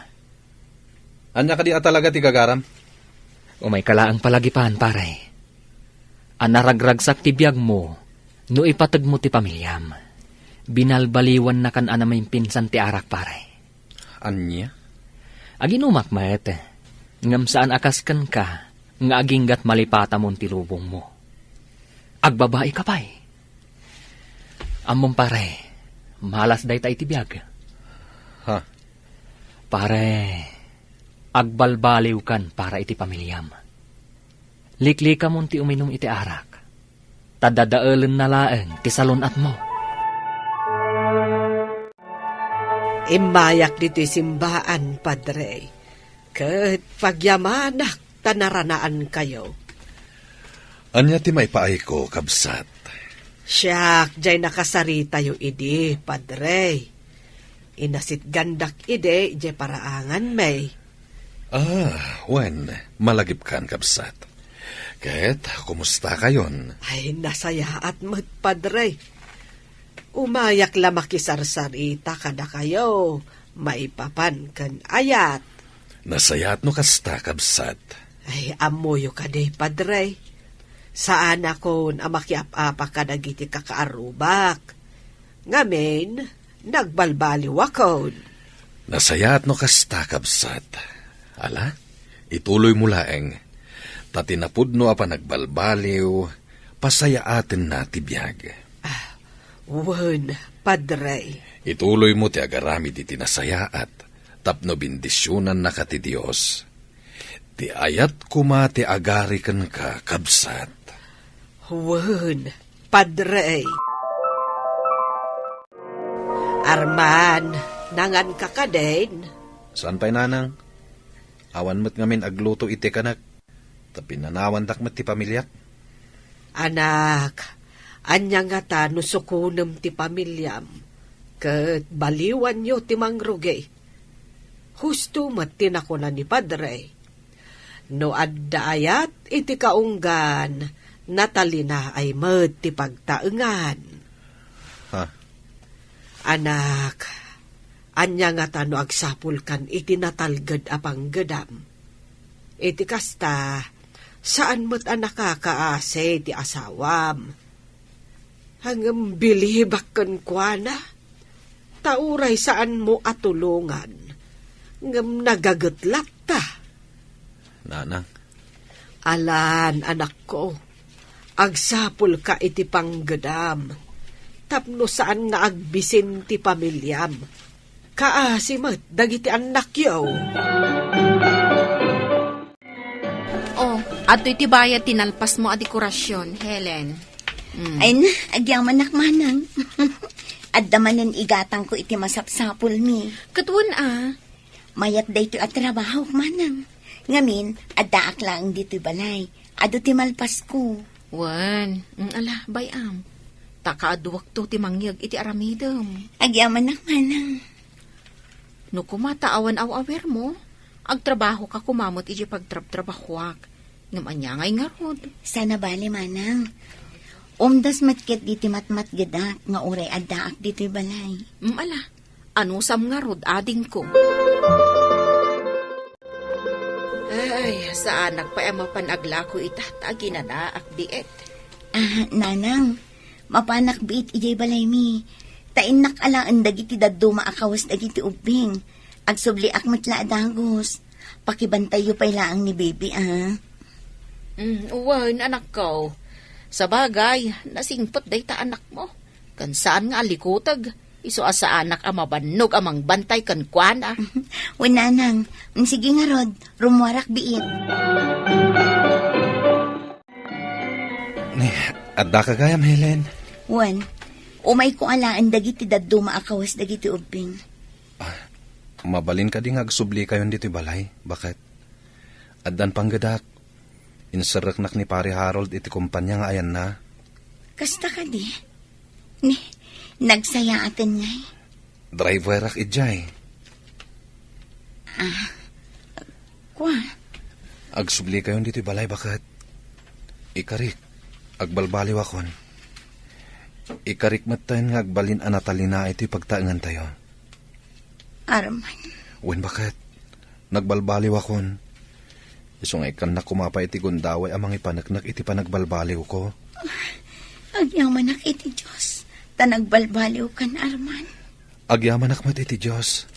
Ania kadi a talaga ti gagaram? Umayka laeng palagipan, pare. A naragragsak ti biagmo no ipategmo ti pamiliam. Binalbaliwannakan a namimpinsan ti arak, pare. Ania? Aginumak met, ngem saan a kas kenka nga aginggat malipatamon ti lubongmo. Agbabaika pay. Ammom, pare, malas dayta iti biag. Ha? Pare, Agbalbaliwkan para iti pamiliam. Liklikamon ti uminum iti arak, ta dadaelenna laeng ti salun-atmo. Immayak ditoy simbaan, Padre, ket pagyamanak ta naranaankayo. Ania ti maipaayko, kabsat? Siak jay nakasaritayo idi, Padre. Inasitgandak idi jay paraanganmi. Ah, wen, malagipkan, kabsat. Ket, kumustakayon? Ay, nasayaat met, Padre. Umayak la makisarsarita kadakayo maipapan ken ayat. Nasayaat no kasta, kabsat. Ay, ammoyo kadi, Padre. Saanakon a makiap-apa kadagiti kakaarrubak. Ngamin, nagbalbaliwakon. Nasayaat no kasta, kabsat. Ala, ituloymo laeng. Ta ti napudno a panagbalbaliw, pasayaatenna ti biag. Ah, wen, Padre. Ituloymo ti agaramid iti nasayaat, tapno bendisionannaka ti Dios. Ti ayat koma ti agari kenka, kabsat. Wen, Padre. Arman, nanganka kadin? Saan pay, nanang? Awan met ngamin agluto iti kanek, ta pinanawandak met ti pamiliak. Anak, ania ngata no sukonem ti pamiliam, ket baliwanyo ti mangrugi? Husto met ti nakuna ni Padre. No adda ayat iti kaunggan, natalinaay met ti pagtaengan. Ha? Anak, ania ngata no agsapulkan iti natalged a panggedam? Iti kasta, saan met a nakakaasi ti asawam. Ngem bilibak kenkuana, ta uray saanmo a tulongan, ngem nagaget latta. Nanang. Alan, anakko, agsapulka iti panggedam, tapno saan nga agbisin ti pamiliam. Kaasi met dagiti annakyo. Oh, adtoy ti bayad ti nalpasmo a dekorasion, Helen. Mm. Ay na, agyamanak manang. Adda manen igatangko iti masapsapulmi. Ket wen a. Mayat daytoy a trabahok, manang. Ngamin, addaak laeng ditoy balay. Adu ti malpasko. Wen, mm, ala, bay-am. Ta kaaduakto ti mangyeg iti aramidem. Agyamanak manang. No koma ta awan aw-awirmo, agtrabahoka koma met idiay pagtrabtrabahoak. Ngem ania ngay ngarud? Saan a bale, manang. Umdas met ketdi ti matmatgedak nga uray addaak ditoy balay. Mm, ala, anusam ngarud, adingko? Ay, saanak pay a mapan aglako ita, ta aginanaak biit. Ah, nanang, mapanak biit idiay balaymi. Ta innak alaen dagiti dadduma a kawes dagiti ubbing. Agsubliak met la a dagus. Pakibantayyo pay laeng ni baby, ah. Mm, wen, anakko. Sabagay, nasingpet dayta anakmo. Ken saan nga alikuteg, isu a saanak a mabannog a mangbantay kenkuana. Wen, nanang. Sige ngarud, rummuarak biit. Ni, addaka gayam, Helen? Wen, umayko alaen dagiti dadduma a kawes dagiti ubbing. Ah, mabalin kadi nga agsublikayon ditoy balay? Baket? Addan panggedak. Inserreknak ni Pare Harold iti kompania nga ayanna. Kasta kadi? Ni, nagsayaaten ngay? Driverak idiay. Ah, kua? Agsublikayon ditoy balay, baket? Ikarik, agbalbaliwakon. Ikarik metten nga agbalin a natalinaay ti pagtaengantayo. Arman. Wen, baket? Nagbalbaliwakon. Isu nga ikkannak koma pay iti gundaway a mangipaneknek iti panagbalbaliwko. Agyamanak iti Dios, ta nagbalbaliwkan, Arman. Agyamanak met iti Dios,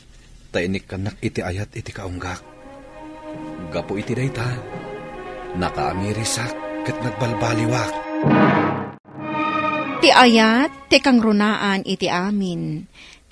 ta inikkannak iti ayat iti kaunggak. Gapu iti dayta, nakaamirisak ket nagbalbaliwak. Ti ayat, ti kangrunaan iti amin.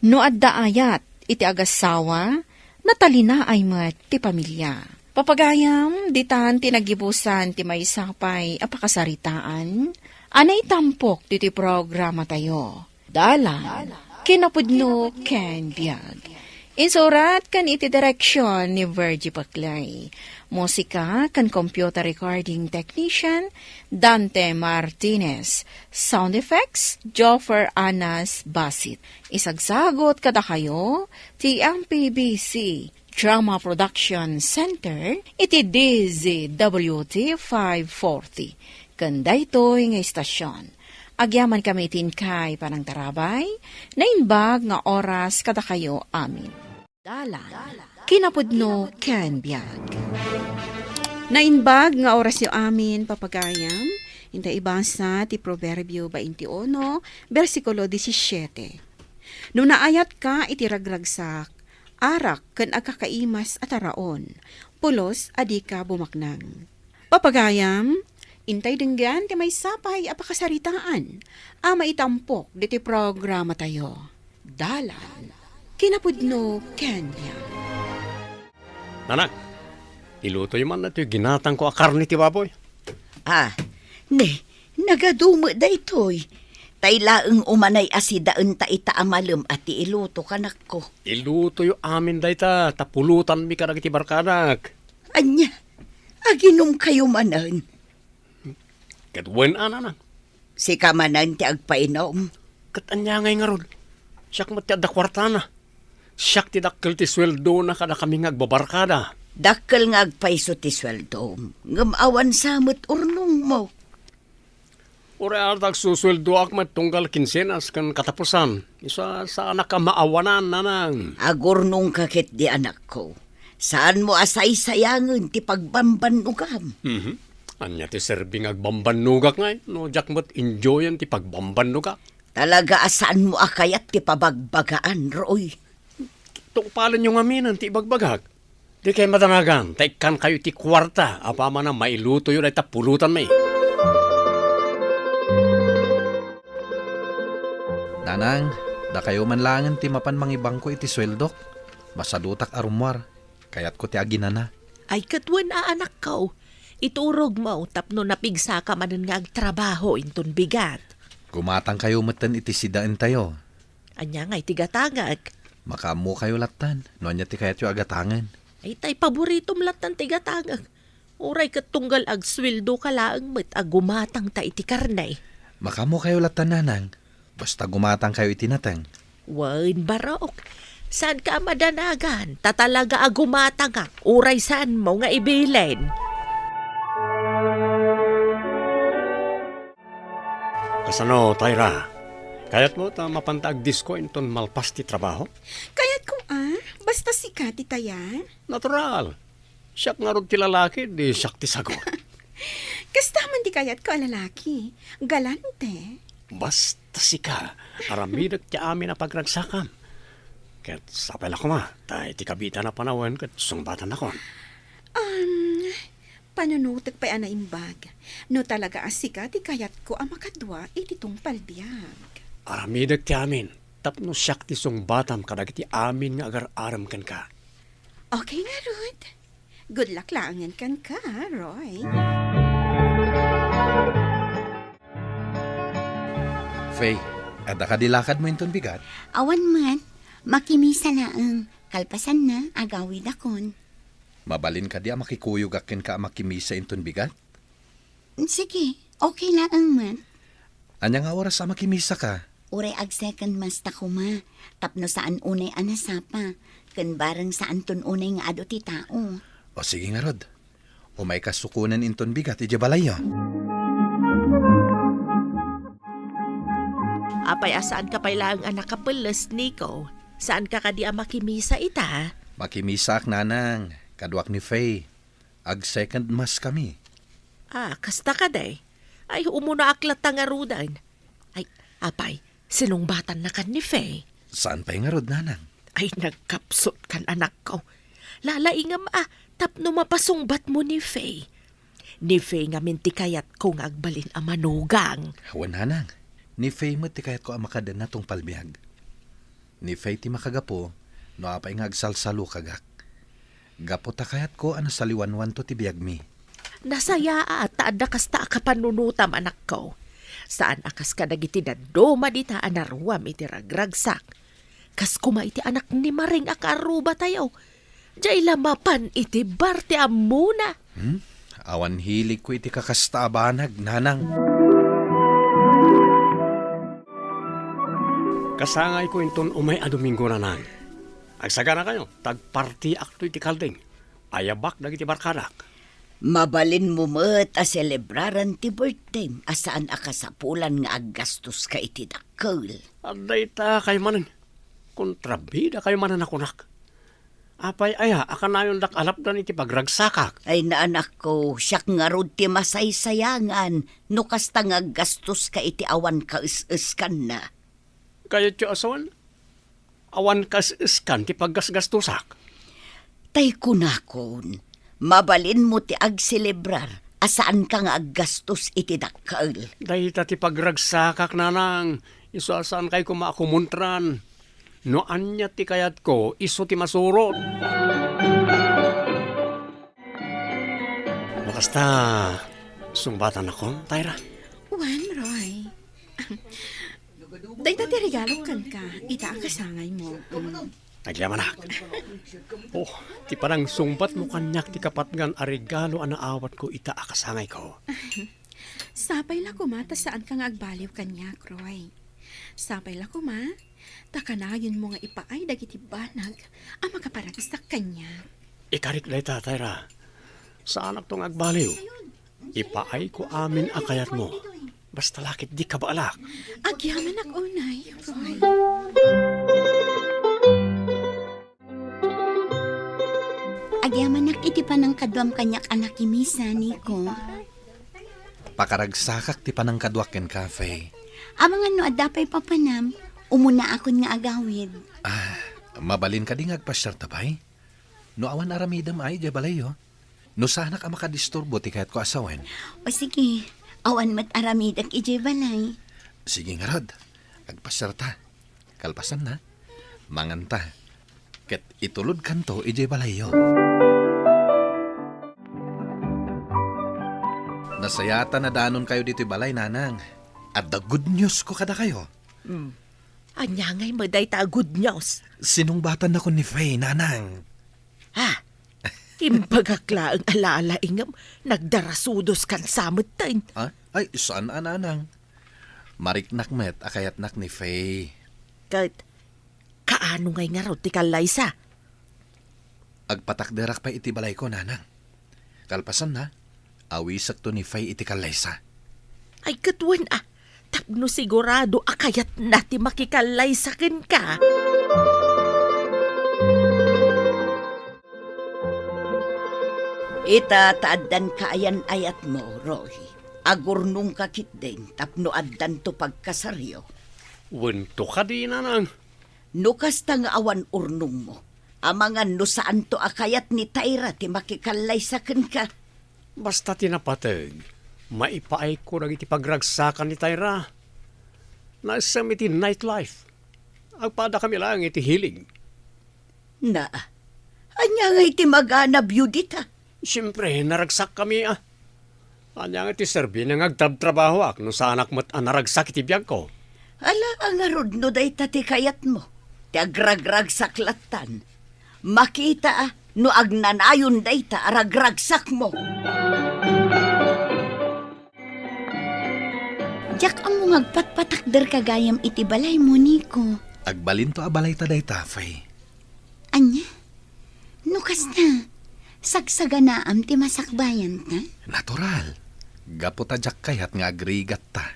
No adda ayat iti agassawa, Natalinaay met ti pamilya. Papagayam, ditan ti naggibusan ti maysa pay a pakasaritaan a naitampok ditoy programatayo. Dalan, kinapudno ken biag. Insurat ken iti direksyon ni Virgie Paclay. Musika ken computer recording technician, Dante Martinez. Sound effects, Joffer Anas Basit. Isagsagot kadakayo ti M P B C Drama Production Center iti D Z W T five forty. Ken daytoy nga istasyon, agyamankami iti inkay panangtarabay, naimbag nga oras kadakayo amin. Dalan, kinapudno ken biag. Naimbag nga orasyo amin, papagayam, inta ibasa ti Proverbio twenty-uno, bersikulo disisiete. No naayatka iti ragragsak, arak ken agkakaimas a taraon, pulos a dika bumaknang. Papagayam, intay denggan ti maysa pay a pakasaritaan a maitampok ditoy programatayo. Dalan, kinapudno ken biag. Nanang, ilutoyo man daytoy ginatangko a karne ti baboy. Ah, ne, nagadu met daytoy. Tay laeng umanay a sidaenta ita a malem a ti iluto, kanakko. Ilutoyo amin dayta, ta pulutanmi kadagiti barkadak. Ania, aginumkayo manen? Ket wen a, nanang. Sika manen ti agpainom. Ket ania ngay ngarud? Siak met ti adda kuartana. Siak ti dakkel ti sueldona kadakami nga agbabarkada. Dakkel nga agpayso ti sueldom, ngem awan sa met urnongmo. Uray adda agsusueldoak met tunggal kinsenas ken katapusan. Isu a saanak a maawanan, nanang. Agurnongka ketdi, anakko. Saanmo a saysayangen ti pagbambannogam. Mhm. Ania ti serbi nga agbambannogak ngay no diak met enjoyen ti pagbambannogak? Talaga a saanmo a kayat ti pabagbagaan, Roy. Tungpalenyo ngaminen ti ibagbagak. Dikay madanagan, ta ikkankayo ti kuarta apaman a mailutoyo dayta pulutanmi. Nanang, dakayo man laengen ti mapan mangibangko iti sueldok. Masadutak a rummuar. Kayatko ti aginana. Ay, ket wen a, anakko. Iturogmo tapno napigsaka manen nga agtrabaho inton bigat. Gumatangkayo metten iti sidaentayo. Ania ngay ti gatangek? Makaammokayo lattan no ania ti kayatyo a gatangen. Ay, tay paboritom lattan ti gatangek. Uray ket tunggal agsueldoka laeng met a gumatangta iti karne. Makaammokayo lattan, nanang. Basta gumatangkayo iti nateng. Wen, barok. Saanka a madanagan, ta talaga a gumatangak, uray saanmo nga ibilin. Kasano, Tyra? Kayatmo ta mapanta agdisko inton malpas ti trabaho? Kayatko a, basta sika ti taya. Natural. Siak ngarud ti lalaki, di siak ti sagut. Kasta man ti kayatko a lalaki. Galante. Basta sika, aramidek ti amin a pagragsakam. Ket sapay la koma, ta iti kabiitan a panawen ket sungbatannakon. Um, panunotek pay a naimbag. No talaga a sika ti kayatko a makadua iti tungpal biag. Aramidek ti amin, tapno siak ti sungbatam kadagiti amin nga agar-arem kenka. Okay ngarud. Good luck laengen kenka, Roy. Faye, adda kadi lakadmo inton bigat? Awan met. Makimisa laeng. Kalpasanna, agawidakon. Mabalin kadi a makikuyogak kenka a makimisa inton bigat? Sige, okay laeng met. Ania nga oras a makimisaka? Uray ag-second mass ta koma, tapno saan unay a nasapa, ken bareng saanton unay nga adu ti tao. O sige ngarud, umayka sukonen inton bigat idiay balayyo. Apay a saanka pay laeng a nakapelles, Nico? Saanka kadi a makimisa ita? Makimisaak, nanang, kaduak ni Faye. Ag-second mass kami. Ah, kasta kadi? Ay, umunaak latta ngaruden. Ay, apay, sinungbatannakan ni Faye? Saan pay ngarud, nanang? Ay, nagkapsutkan, anakko. Lalaingem a, tapno mapasungbatmo ni Faye. Ni Faye ngamin ti kayatko nga agbalin a manugang. Wen, nanang. Ni Faye met ti kayatko a makadenna tungpal biag. Ni Faye ti makagapu no apay nga agsalsalukagak. Gapu ta kayatko a nasaliwanwanto ti biagmi. Nasayaat ta adda kasta a kapanunotam, anakko. Saan a kas kadagiti dadduma dita a naruam iti ragragsak. Kas koma iti anak ni Maring a kaarrubatayo. Diay la mapan iti bar ti ammona. Hmm? Awan hiligko iti kakasta a banag, Nanang. Kasangayko inton umay a Domingo, Nanang. Agsaganakayo, ta agpartiakto iti kalding. Ayabak dagiti barkadak. Mabalinmo met a selebraran ti birthdayem a saan a kasapulan nga aggastoska iti dakkel. Adda ita kayo manen. Kontrabidakayo manen a kunak. Apay aya a kanayondak a lapdan iti pagragsakak? Ay, anakko, siak ngarud ti masaysayangan no kasta nga aggastoska iti awan kaes-eskanna. Kayatyo a sawen, awan kaes-eskan ti paggasgastosak? Tay kunakon, mabalinmo ti agselebrar a saanka nga aggastos iti dakkel. Dayta ti pagragsakak, Nanang. Isu a saankay koma a kumontran. No ania ti kayatko, isu ti masurot. No kasta, sungbatannakon, Tyra? Wen, Roy. Dayta ti regalok kenka, ita a kasangaymo. Mm. Agyamanak. Oh, ti panangsungbatmo kaniak ti kapatgan a regalo a naawatko ita a kasangayko. Sapay la koma ta saanka nga agbaliw kaniak, Roy. Sapay la koma ta kanayonmo nga ipaay dagiti banag a makaparagsak kaniak. Ikarik dayta, Tyra. Saanakto nga agbaliw. Ipaayko amin a kayatmo. Basta la ket di kabaelak. Agyamanak unay, Roy. Agyamanak iti panangkaduam kaniak a nakimisa, Nico. Pakaragsakak ti panangkaduak kenka, Faye. Amangan no adda pay papanam, umunaakon nga agawid. Ah, mabalin kadi nga agpasiarta pay? No awan aramidem ay idiay balayyo. No saanak a makadisturbo ti kayatko a sawen. O sige, awan met aramidek idiay balay. Sige ngarud, agpasiarta. Kalpasanna, manganta. Ket itulodkanto idiay balayyo. Nasayaat a nadanonkayo ditoy balay, Nanang. Adda good news ko kadakayo. Hmm. Ania ngay met dayta a good news? Sinungbatannakon ni Faye, Nanang. Ha? Imbagak laeng a lalaingem, nagdarasudoskan sa metten. Ha? Ay, saan a, Nanang. Mariknak met a kayatnak ni Faye. Ket, kaano ngay ngarud ti kallaysa? Agpatakderak pay iti balayko, Nanang. Kalpasanna, awisekto ni Faye iti kallaysa. Ay, ket wen a, tapno sigurado a kayatna ti makikallaysa kenka. Ita ta addan kaayan-ayatmo, Roy. Agurnongka ketdin tapno addanto pagkasaryo. Wento kadi, Nanang? No kasta nga awan urnongmo, amangan no saanto a kayat ni Tyra ti makikallaysa kenka. Basta ti napateg, maipaayko dagiti pagragsakan ni Tyra. Naisem iti nightlife. Agpadakami laeng iti hilig. Na, ania ngay ti maganabyo dita? Siempre, naragsakkami a. Ania nga ti serbina nga agtrabtrabahoak no saanak met a naragsak iti biagko? Ala, a ngarud no dayta ti kayatmo, ti agragragsak lattan. Makita a no agnanayon dayta a ragragsakmo. Diak ammo nga agpatpatakderka gayam iti balaymo, Nico. Agbalinto a balayta dayta, Faye. Ania? No kasta, sagsaganaam ti masakbayanta? Natural. Gapu ta diak kayat nga agrigatta.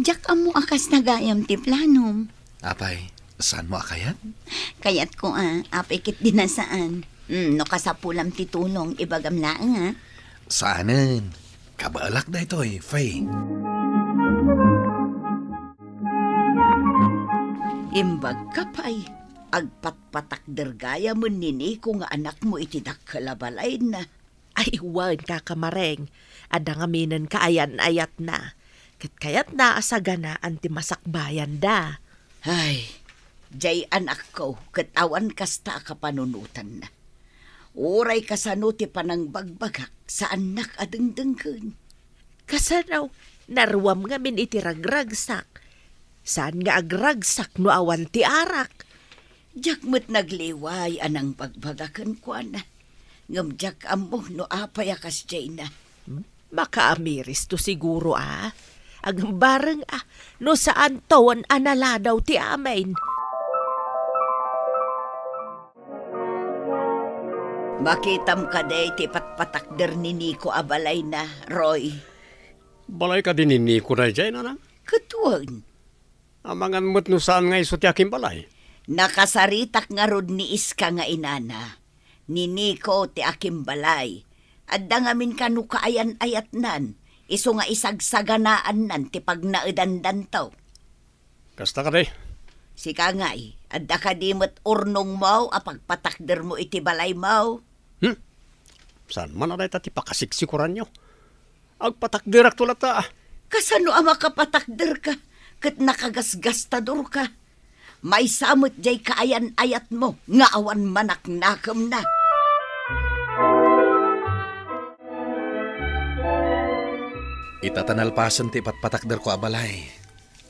Diak ammo a kasta gayam ti planom. Apay, saanmo a kayat? Kayatko a, apay ket di na saan. Hmm, no kasapulam ti tulong, ibagam laeng a. Saanen. Kabaelak daytoy, Faye. Imbagka pay, agpatpatakder gayamen ni Nico nga anakmo iti dakkel a balayna. Ay, wen, Kaka Mareng, adda ngamin kaayan-ayatna. Ket kayatna a saganaan ti masakbayanda. Ay, Jay anakko ket awan kasta a kapanunotanna. Uray kasano ti panangbagbagak, saannak a dengdenggen. Kasano? Naruam ngamin iti ragragsak. Saan nga agragsak no awan ti arak? Diak met nagliway a nangbagbaga kenkuana. Ngem diak ammo no apay a kasdiayna. Hmm? Makaamiristo siguro a. Agbareng a, no saan ton a naladaw ti amin. Makitam kadi ti patpatakder ni Nico a balayna, Roy? Balay kadi ni Nico daydiay, nanang? Ket wen. Amangan met no saan nga isu ti akimbalay. Nakasaritak ngarud ni Iska nga inana. Ni Nico ti akimbalay. Adda ngamin kano kaayan-ayatnan, isu nga isagsaganaannan ti pagnaedandanto. Kasta kadi? Sika ngay, adda kadi met urnongmo a pagpatakdermo iti balaymo? Hmm? Saan man a dayta ti pakasiksikoranyo? Agpatakderakto latta. Kasano a makapatakderka ket nakagasgastadorka? Maysa met jay kaayan-ayatmo nga awan manaknakemna. Ita ta nalpasen ti ipatpatakderko a balay.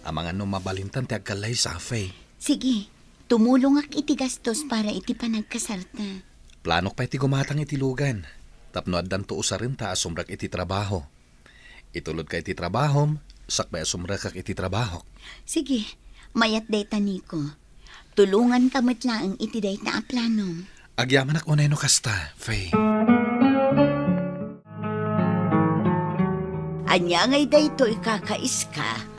Amangan no mabalintan ti agkallaysa, Faye. Sige, tumulongak iti gastos para iti panagkasarta. Planok pay ti gumatang iti lugan, tapno addanto usarenta a sumrek iti trabaho. Itulodka iti trabahom, sakbay a sumrekak iti trabahok. Sige, mayat dayta, Nico. Tulonganka met laeng iti dayta a planom. Agyamanak unay no kasta, Faye. Ania ngay daytoy, Kaka Iska?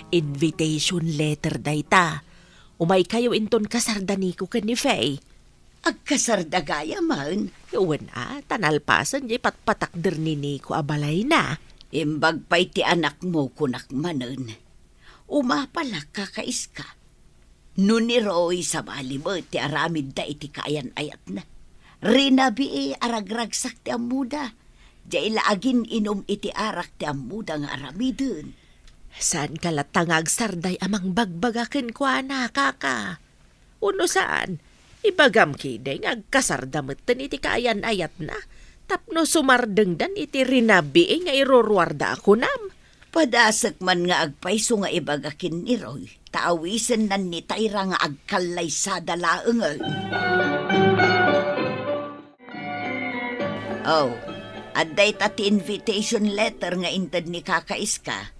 Invitation letter dayta. Umaykayo inton kasarda Nico ken ni Faye. Agkasarda gayam? Wen a, ta nalpasen jay patpatakder ni Nico a balayna. Imbag pay ti anakmo, kunak manen. Umapalak, Kaka Iska. No ni Roy, sabali met ti aramidda iti kaayan-ayatna. Rinabii a ragragsak ti ammoda. Jay la agin-inum iti arak ti ammoda nga aramiden. Saanka latta nga agsarday a mangbagbaga kenkuana, Kaka? Wenno saan, ibagam ketdi nga agkasarda metten iti kaayan-ayatna tapno sumardengdan iti rinabii nga iruruarda a kunam. Padasek man nga agpayso nga ibaga ken ni Roy, ta awisennan ni Tyra nga agkallaysada laengen. Oh, adda ita ti invitation letter nga inted ni Kaka Iska.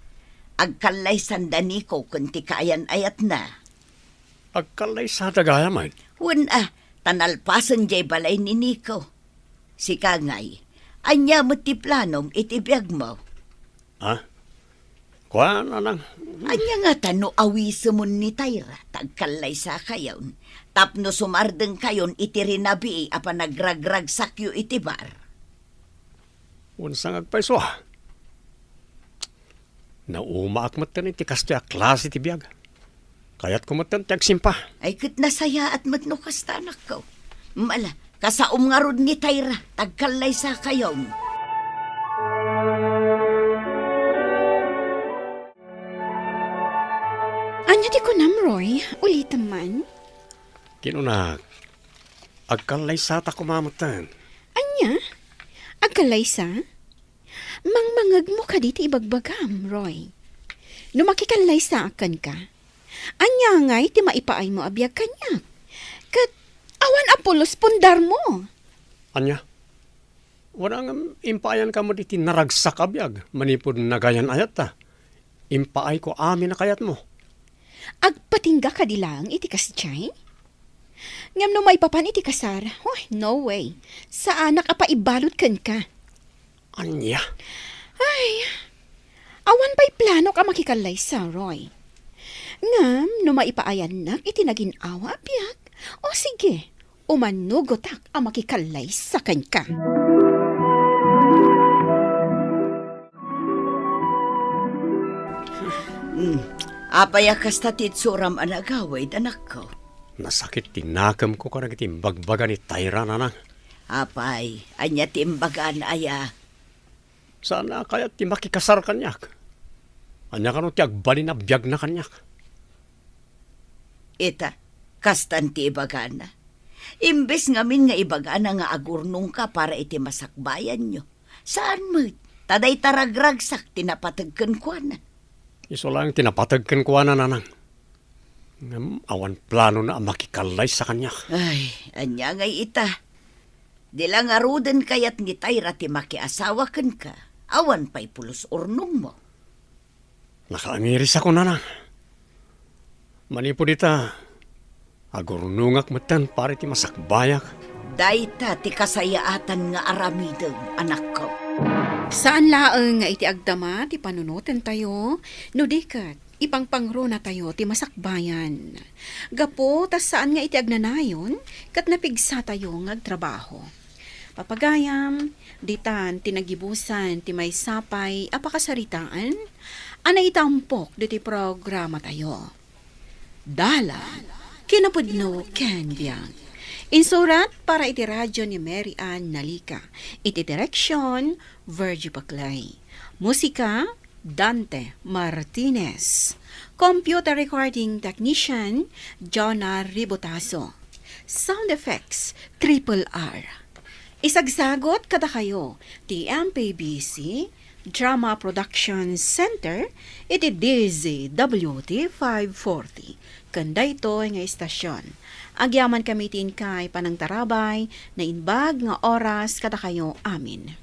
Agkallaysanda Nico ken ti kaayan-ayatna. Agkallaysada gayam? Wen a, ta nalpasen jay balay ni Nico. Sika ngay, ania met ti planom iti biagmo? Ha? Kuan, anang. Ania ngata no awisemon ni Tyra ta agkallaysakayon tapno sumardengkayon iti rinabii a panagragragsakyo iti bar? Wen sa nga agpayso a. Naumaak metten iti kastoy a klase ti biag. Kayatko metten ti agsimpa. Ay, ket nasayaat met no kasta, anakko. Mala, kasaom ngarud ni Tyra, ta agkallaysakayon. Ania ti kunam, Roy? Ulitem man. Kinunak, agkallaysata koma metten. Ania? Agkallaysa? Mangmangegmo kadi ti ibagbagam, Roy? No makikallaysaak kenka, ania ngay ti maipaaymo a biag kaniak? Ket awan a pulos pundarmo. Ania? Wen a ngem, impaayanka met iti naragsak a biag manipud nagayan-ayatta. Impaayko amin a kayatmo. Agpatingga kadi laeng iti kasdiay? Ngem no maipapan iti kasar, oh, no way. Saanak a paibalud kenka. Ania? Ay, awan pay planok a makikallaysa, Roy. Ngem no maipaayannak iti nagin-awa a biag, o sige, umanugotak a makikallaysa kenka. Hmm. Apay a kasta ti itsuram a nagawid, anakko? Nasakit ti nakemko kadagiti imbagbaga ni Tyra, nanang. Apay, ania ti imbagana aya? Saan a kayat ti makikasar kaniak? Ania kano ti agbalin a biagna kaniak? Ita, Kastan ti ibagana. Imbes ngamin nga ibagana nga agurnongka para iti masakbayanyo, saan met, ta dayta ragragsak ti napateg kenkuana. Isu laeng ti napateg kenkuana, nanang. Ngem awan planona a makikallaysa kaniak. Ay, ania ngay ita? Di la ngaruden kayat ni Tyra ti makiasawa kenka, awan pay pulos urnongmo. Nakaangirisakon, nanang. Manipud ita, agurnongak metten para iti masakbayak. Dayta ti kasayaatan nga aramidem, anakko. Saan laeng nga iti agdama ti panunotentayo, no di ket ipangpangronatayo ti masakbayan. Gapu ta saan nga iti agnanayon ket napigsatayo nga agtrabaho. Papagayam, ditan ti nagibusan ti maysa pay a pakasaritaan a naitampok ditoy programatayo. Dalan, kinapudno ken biag. Insurat para iti radyo ni Mary Ann Nalica. Iti direksyon, Virgie Paclay. Musika, Dante Martinez. Computer recording technician, Jonah Ribotazo. Sound effects, Triple R. Isagsagot kadakayo ti M P B C Drama Production Center iti D Z W T five forty. Ken daytoy nga istasyon, agyaman kami ti inkay panangtarabay, naimbag nga oras kadakayo amin.